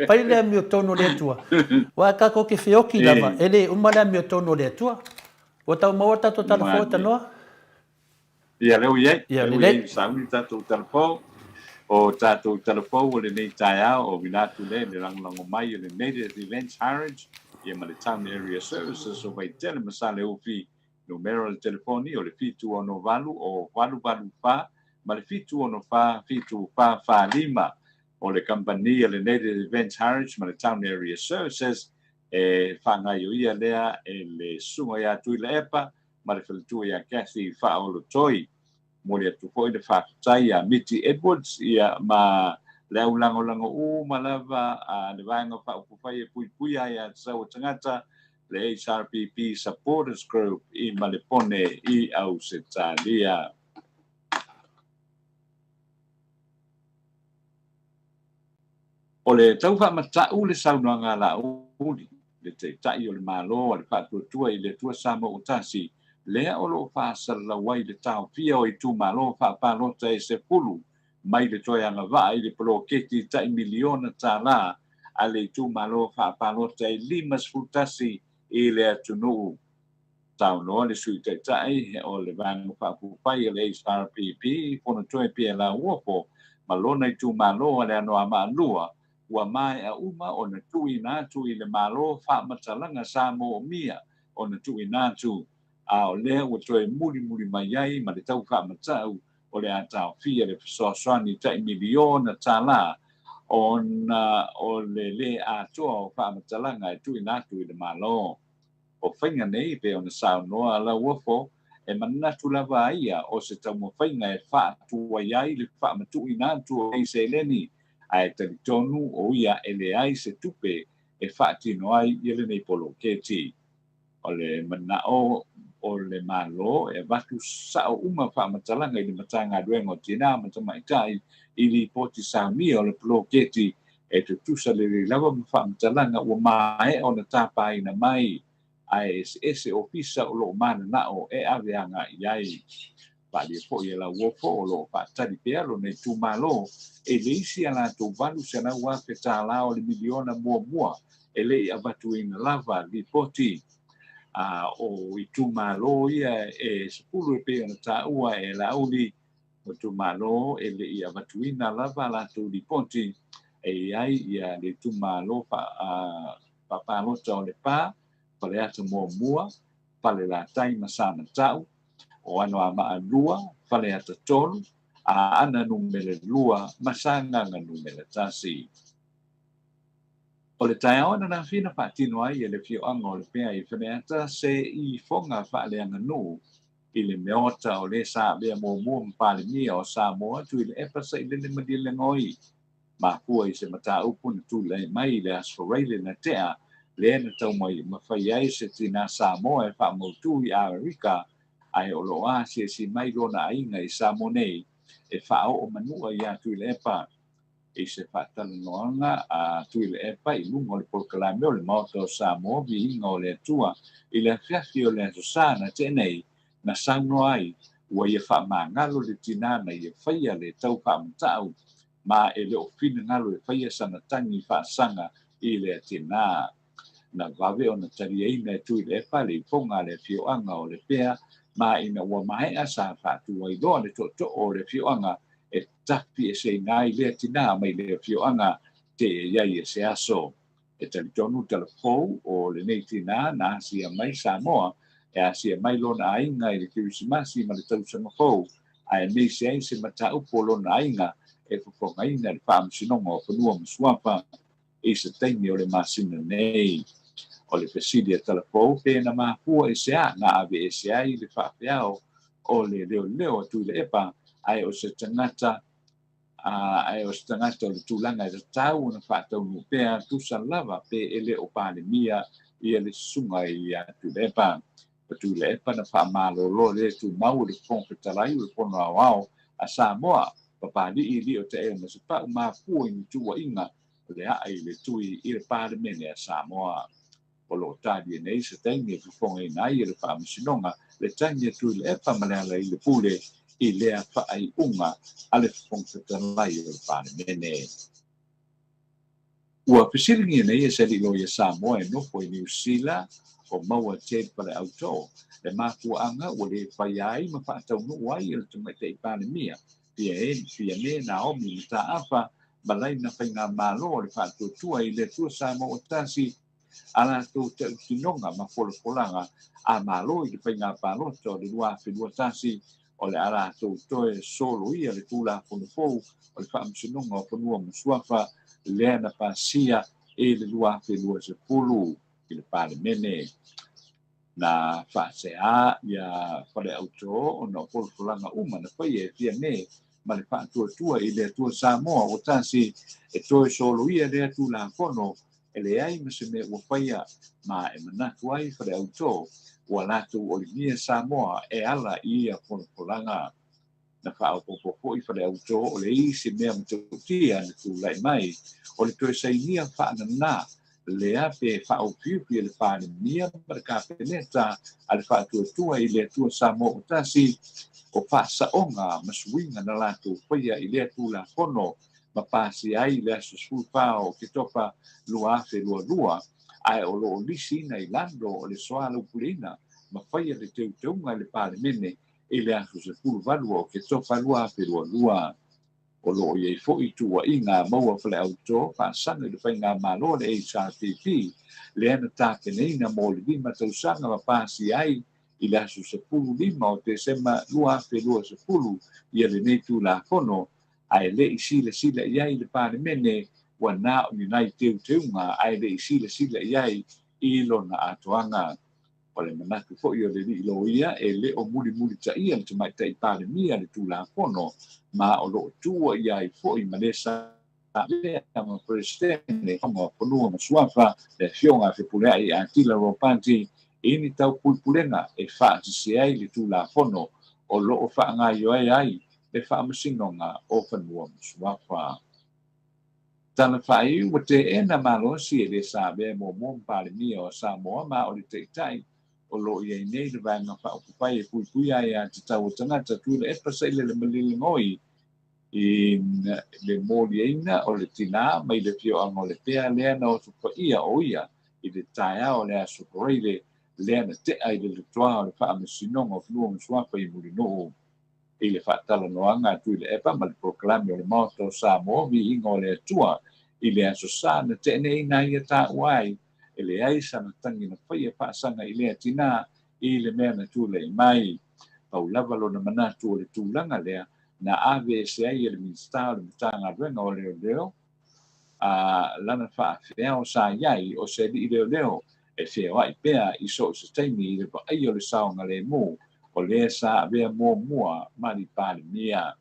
fai le amiotonu o le Atua. Aua tatou te feoti lava, e le uma le amiotonu o le Atua. Ua tau maua le tatou talafou e tanoa? Ia, lea ua i ai. Ia, lea ua i ai, sauni le tatou talafou. O tatou talafou o lenei taeao, o uiga atu lea i le lagolago mai o le Native Events Harwich, ia ma le Town Area Services o Vaitele ma Saleufi. Numera o le telefoni o le 768 o 884 ma le 764 7445. O le kamupani a le Native Events Harwich ma le Town Area Services e faagaioia lea e le Susuga ia Tuilaepa ma le faletua ia Cathy Faaolotoi. Momoli atu foi le faafetai ia Miti Edwards ia ma le au lagolago uma lava a le Vaega Faaupufai e Puipuia Aia Tatau a Tagata, le HRPP Supporters Group i Malepone i Ausetalia. O le tau faamata'u le saunoaga a Laauli, le Taitai o le Malo a le Faatuatua i le Atua Samoa ua Tasi, lea o lo o faasalalau ai le taofia o itumalo faapalota e 10 mai le toe agavaa i le poloketi tai miliona tala a le itumalo faapalota e 51 i le atunuu. Saunoa le Sui Taitai o le Vaega Faaupufai a le HRPP, Fonotoe Pierre Lauofo, ma lona itumalo a le Anoamaa 2, ua maea uma ona tuuina atu i le Malo faamatalaga sa moomia ona tuuina atu, a o lea ua toe mulimuli mai ai ma le tau faamatau o le a taofia le fesoasoani tai miliona tala ona o le le atoa o faamatalaga e tuuina atu i le Malo. O faiga nei, pei ona saunoa Lauofo, e manatu lava ai ia o se taumafaiga e faatuai ai le faamatuuina atu o nei seleni, ae talitonu o ia e leai se tupe e faatino ai ia lenei poloketi. O le manao o le Malo e avatu sao uma faamatalaga i le Matagaluega o Tinā ma Tamaitai i lipoti saunia o le poloketi e tutusa lelei lava ma faamatalaga ua maea ona tapaina mai, ae eseese ofisa o lo o mananao e ave agai i ai. Faaalia foi e Lauofo o lo o faatali pea lona itumalo i le isi a latou $800,000 o le miliona muamua e le i avatuina lava lipoti a o itumalo ia e 10 e pei ona taua e Laauli. O itumalo e le i avatuina lava a latou lipoti e i ai ia le itumalo faapalota o Lepa, Faleata Muamua, Falelatai ma Samatau, o Anoamaa 2, Faleata 3, Aana Numera 2 ma Sagaga Numera 1. O le taeao ananafi na faatino ai e le afioaga o Lepea i Faleata se ifoga faaleaganuu i le meota o le sa avea muamua ma Palemia o Samoa Tuilaepa Sailele Malielegaoi. Mafua i se mataupu na tulai mai i le Aso Faraile na tea, lea na tau mai mafai ai se tinā Samoa e faamautu i Amerika ae o lo o asiasi mai lona aiga i Samoa nei e faaoo manua iā Tuilaepa. I se faatalanoaga a Tuilaepa i luga o le polokalame o le Maota o Samoa Viiga o le Atua i le afiafi o le Aso Sa na tea nei, na saunoa ai ua ia faamagalo le tinā na ia faia le tau faamatau ma e le o finagalo e faia sana tagi faasaga i lea tinā. Na vave ona taliaina e Tuilaepa le ifoga a le afioaga o Lepea ma ina ua maea sa faatu ai loa le tootoo o le afioaga e tafi eseina ai lea tinā mai le afioaga seia i ai e se aso. E talitonu Talalafou o lenei tinā na asia mai Samoa e asia mai lona aiga i le Kerisimasi ma le tausaga fou, aemaise ai se mataupu o lona aiga e fofogaina i le Faamasinoga o Fanua ma Suafa i se taimi o le masina nei. O le fesili a Talalafou pe na mafua i se a na aveese ai le faafeao o le leoleo a Tuilaepa ae o se tagata ae o se tagata o le tulaga e tatau ona faataunuu pea tusa lava pe e le o Palemia ia le susuga ia Tuilaepa. O Tuilaepa na faamalolo le tumau o le Fofoga Fetalai o le Fono Aoao a Samoa, Papalii Lio Taeo Masepau, mafua i ni tuuaiga o le aa i le tui i le Palemene a Samoa. O lo o talia nei se taimi e fofogaina ai e le Faamasinoga le tagi a Tuilaepa ma Lealailepule i lea faaiuga a le Fofoga Fetalai o le Palemene. Ua fesiligia nei e se alii loia Samoa e nofo i Niu Sila o Maua Ted Faleautoo le mafuaaga ua le faia ai ma faataunuu ai e le Tamaitai Palemia Fiame Naomi Mataafa ma laina faigamalo a le Faatuatua i le Atua Samoa ua Tasi a latou tautinoga ma folafolaga a Malo i le faiga palota o le 2021 o le a latou toe soloia le Tulafono fou o le Faamasinoga o Fanua ma Suafa lea na pasia i le 2020 i le Palemene. Na faaseā ia Faleautō ona o folafolaga uma na faia e Fiame ma le Faatuatua i le Atua Samoa ua Tasi e toe soloia lea Tulafono e leai ma se mea ua faia, ma e manatu ai Faleautō ua latou olimia Samoa e ala i ia folafolaga. Na faaopoopo foi Faleautō o le isi mea matautia na tulai mai o le toe sainia faananā lea pe faaofiufi e le Palemia ma le Kapeneta a le Faatuatua i le Atua Samoa ua Tasi o faasaoga ma suiga na latou faia i lea Tulafono ma pasia ai i le aso 14 o Oketopa 2022, ae o lo o lisiina i lalo o le soalaupuleina ma faia le teuteuga i le Palemene i le aso 18 o Oketopa 2022. O lo o i ai foi tuuaiga a Maua Faleautō faasaga i le faigamalo a le HRPP lea na tapenaina mo le 5 tausaga ma pasia ai i le aso 15 o Tesema 2020 ia lenei Tulafono, ae le i silasila i ai le Palemene ua na o ni nai teuteuga ae le i silasila i ai i lona atoaga. O le manatu foi o le alii loia e le o mulimulitaia le Tamaitai Palemia le Tulafono ma o lo o tuuaia ai foi ma le sa avea ma Peresetene o Fanua ma Suafa, le Afioga a Fepuleai Atila Ropati. i ni taupulepulega e faasese ai le Tulafono o lo o faagaoioi ai le Faamasinoga o Fanua ma Suafa. Tala faaiu ua teena malosi e le sa avea muamua ma Palemia o Samoa ma o le Taitai o lo o i ai nei le Vaega Faaupufai e Puipuia Aia Tatau a Tagata Tuilaepa Sailele Malielegaoi i le moliaina o le tinā mai le afioaga o Lepea lea na osofaia o ia i le taeao o le Aso Faraile lea na tea i le lotoa o le Faamasinoga o Fanua ma Suafa i Mulinuu. I le faatalanoaga a Tuilaepa ma le polokalame o le Maota o Samoa Viiga o le Atua i le Aso Sa na tea nei na ia taua ai e leai sana tagi na faia faasaga i lea tinā i le mea na tulai mai. Pau lava lona manatu o le tulaga lea na ave ese ai e le Minisita o le Matagaluega o Leoleo a lana faafeao sa i ai o se alii leoleo e feoai pea i so o se taimi i le vaaia o le saogalemu o lea sa avea muamua ma le Palemia.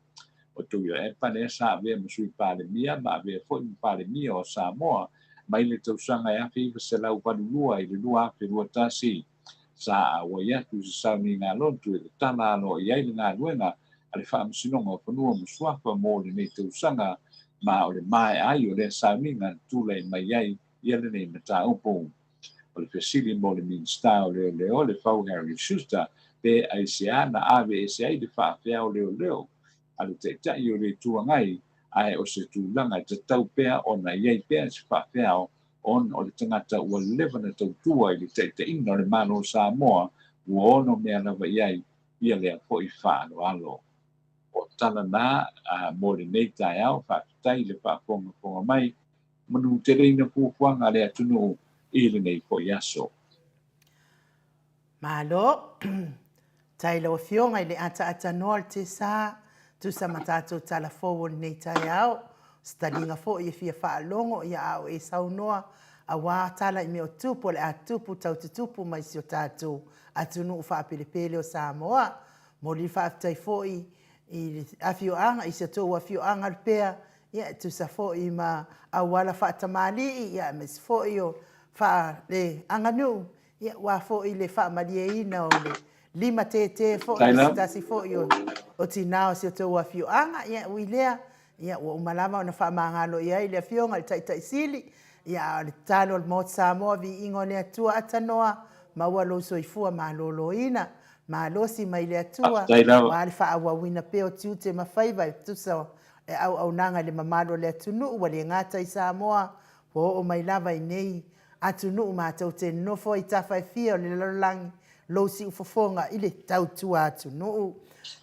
O Tuilaepa lea sa avea ma Sui Palemia ma avea foi ma Palemia o Samoa mai le tausaga e 1982 i le 2021. Sa auai atu i se sauniga lotu e tatala aloaia ai le galuega a le Faamasinoga o Fanua ma Suafa mo lenei tausaga ma o le maea ai o lea sauniga na tulai mai ai ia lenei mataupu. O le fesili mo le Minisita o Leoleo, Lefau Harry Schuster, pe aisea na ave ese ai le faafeao leoleo a le Taitai o le Itu Agai, ae o se tulaga e tatau pea ona i ai pea se faafeao ona o le tagata ua leva na tautua i le taitaiga o le Malo o Samoa ua ono mea lava i ai ia lea foi faaaloalo. O tala na mo lenei taeao, faafetai i le faafogafoga mai, manuteleina fuafuaga a le atunuu i lenei foi aso. Malo. Tai lau Afioga i le ataatanoa o le Tesa, tusa ma tatou tala fou o lenei taeao. O se taliga foi e fia faalogo ia a o e saunoa, auā tala i mea o tupu o le a tupu tau tutupu mai si o tatou atunuu faapelepele o Samoa. Momoli le faafetai foi i le afioaga, i si a tou afioaga Lepea, ia e tusa foi ma auala faatamalii, ia aemaise foi o faaleaganuu, Ia, aua foi le faamalieina o le limatētē foi o se tasi foi o tinā o si o tou afioaga. Ia, ui lea, ia, ua uma lava ona faamagalo i ai le Afioga i le Taitai Sili. Ia, a o le tatalo a le Maota Samoa, viiga o le Atua atanoa, maua lou soifua maloloina, malosi mai le Atua, aua le faaauauina pea o tiute ma faiva e tusa e auaunaga i le mamalu o le atunuu, ua le gata i Samoa, ua oo mai lava i nei atunuu matou te nofo ai tafa e fia o le lalolagi, lou siufofoga i le tautua atunuu.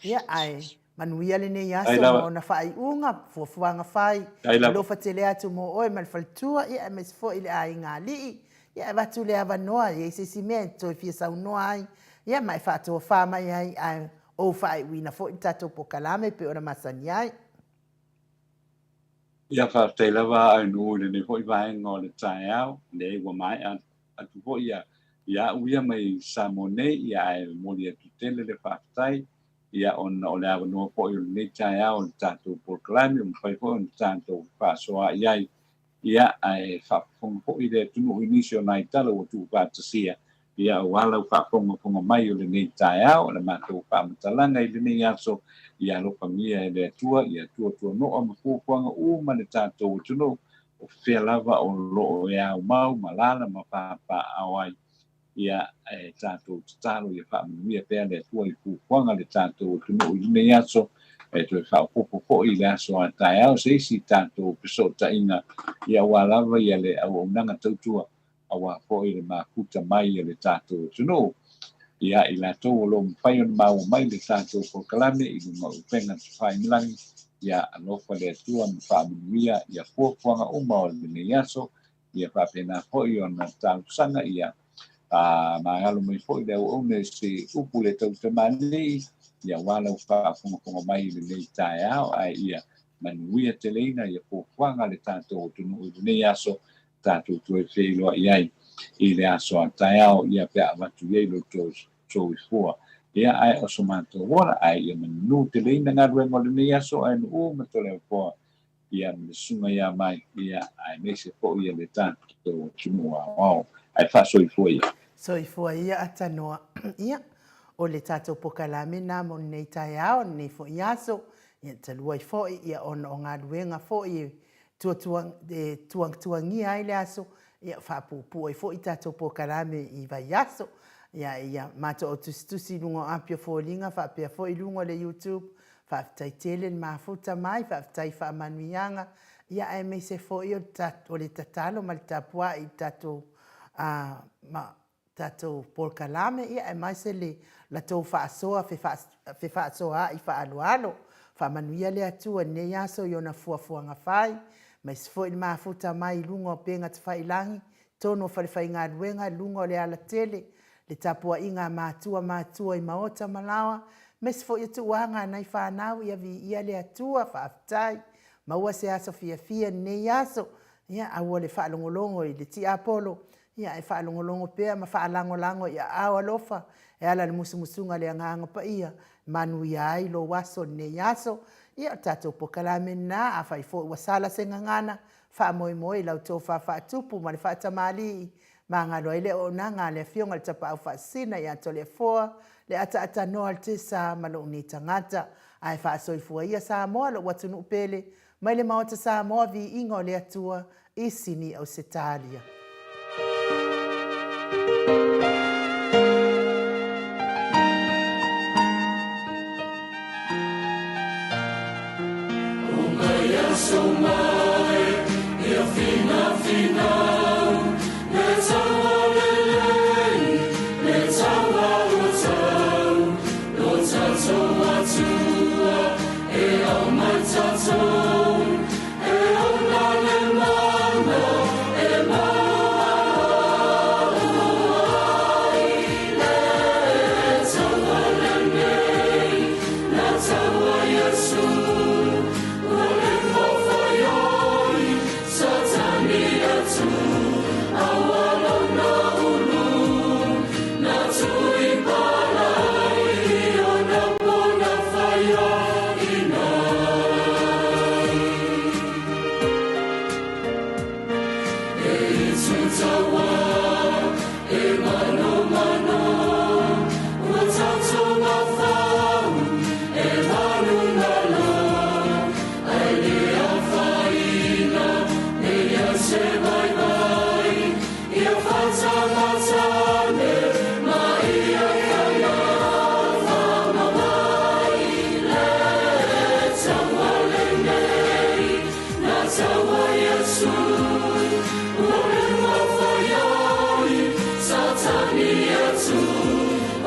Ia, ae manuia lenei aso ma ona faaiuga, fuafuaga fai, alofa tele atu mo oe ma le faletua, ia aemaise foi i le aiga alii. Ia, e avatu le avanoa, e i ai se isi mea e toe fia saunoa ai, ia ma e faatofa mai ai, ae ou faaiuina foi le tatou polokalame pei ona masani ai. Ia faafetai lava a nuu i lenei foi vaega o le taeao, leai ua maea atu foi ia ia au ia mai Samoa nei, ia ae momoli atu tele le faafetai, ia ona o le avanoa foi o lenei taeao o le tatou polokalame ua mafai foi ona tatou fefaasoaai ai, ia ae faafofoga foi le atunuu i nisi o nai tala ua tuufaatasia, Ia aua lau faafogafoga mai o lenei taeao, o le matou faamatalaga i lenei aso, ia alofagia e le Atua, ia tuatuanoa ma fuafuaga uma le tatou atunuu, o fea lava o lo o e aumau ma alaala ma papaaao ai. Ia e tatou tatalo ia faamanuia pea le Atua i fuafuaga le tatou atunuu i lenei aso, e toe faaopoopo foi i le aso a taeao se isi tatou fesootaiga, ia aua lava ia le auaunaga tautua aua foi le mafuta mai a le tatou atunuu. Ia i latou o lo o mafai ona maua mai le tatou polokalame i luga o upega tafailagi, ia alofa le Atua ma faamanuia ia fuafuaga uma o lenei aso, ia faapena foi ona talosaga ia a magalo mai foi le auauna i se upu le tautamalii, ia aua lau faafogafoga mai i lenei taeao, ae ia manuia teleina ia fuafuaga a le tatou atunuu i lenei aso, tatou toe feiloai ai i le aso a taeao ia pe a avatu i ai lo outou soifua. Ia ae o so matou ola, ae ia manunu teleina galuega o lenei aso ae nuu ma Toleafoa ia ma le susuga ia mai ia aemaise foi ia le tatou atunuu aoao. Ae faasoifua ia. Soifua ia Atanoa. Ia, o le tatou pokalame na mo lenei taeao, lenei foi aso, ia talu ai foi ia ona o galuega foi e e tuatuagia ai le aso, ia faapuupuu ai foi tatou pokalame i vaiaso. Ia, ia matou autusitusi i luga o api o foliga faapea foi i luga o le YouTube. Faafetai tele le mafuta mai, faafetai i faamanuiaga, ia aemaise foi o le tatalo ma le tapuai i tatou tatou polokalame, ia aemaise le latou faasoa fefaasoaai faaaloalo. Faamanuia le Atua i lenei aso i ona fuafuaga fai, aemaise foi le mafuta mai i luga o upega tafailagi, totonu o falefaigaluega, luga o le alatele, le tapuaiga a matua ma matua i maota ma laoa, aemaise foi o tuaga a nai fanau, ia viia le Atua, faafetai. Maua se aso fiafia i lenei aso, ia aua le faalogologo i le tiapolo, ia ae faalogologo pea ma faalagolago i aao alofa e ala i le musumusuga a le Agaga Paia, e manuia ai lou aso i lenei aso. Ia, o le tatou polokalame lena, afai foi ua sala se gagana, faamoemoe i lau tofa faatupu ma le faatamalii, magalo ai le auaunaga a le Afioga i le Tapaau Faasisina ia Toleafoa, le ataatanoa o le tiasa ma lou nei tagata. Ae faasoifua ia Samoa lou atunuu pele, mai le Maota Samoa, viiga o le Atua i Sini Ausetalia.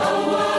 Oh.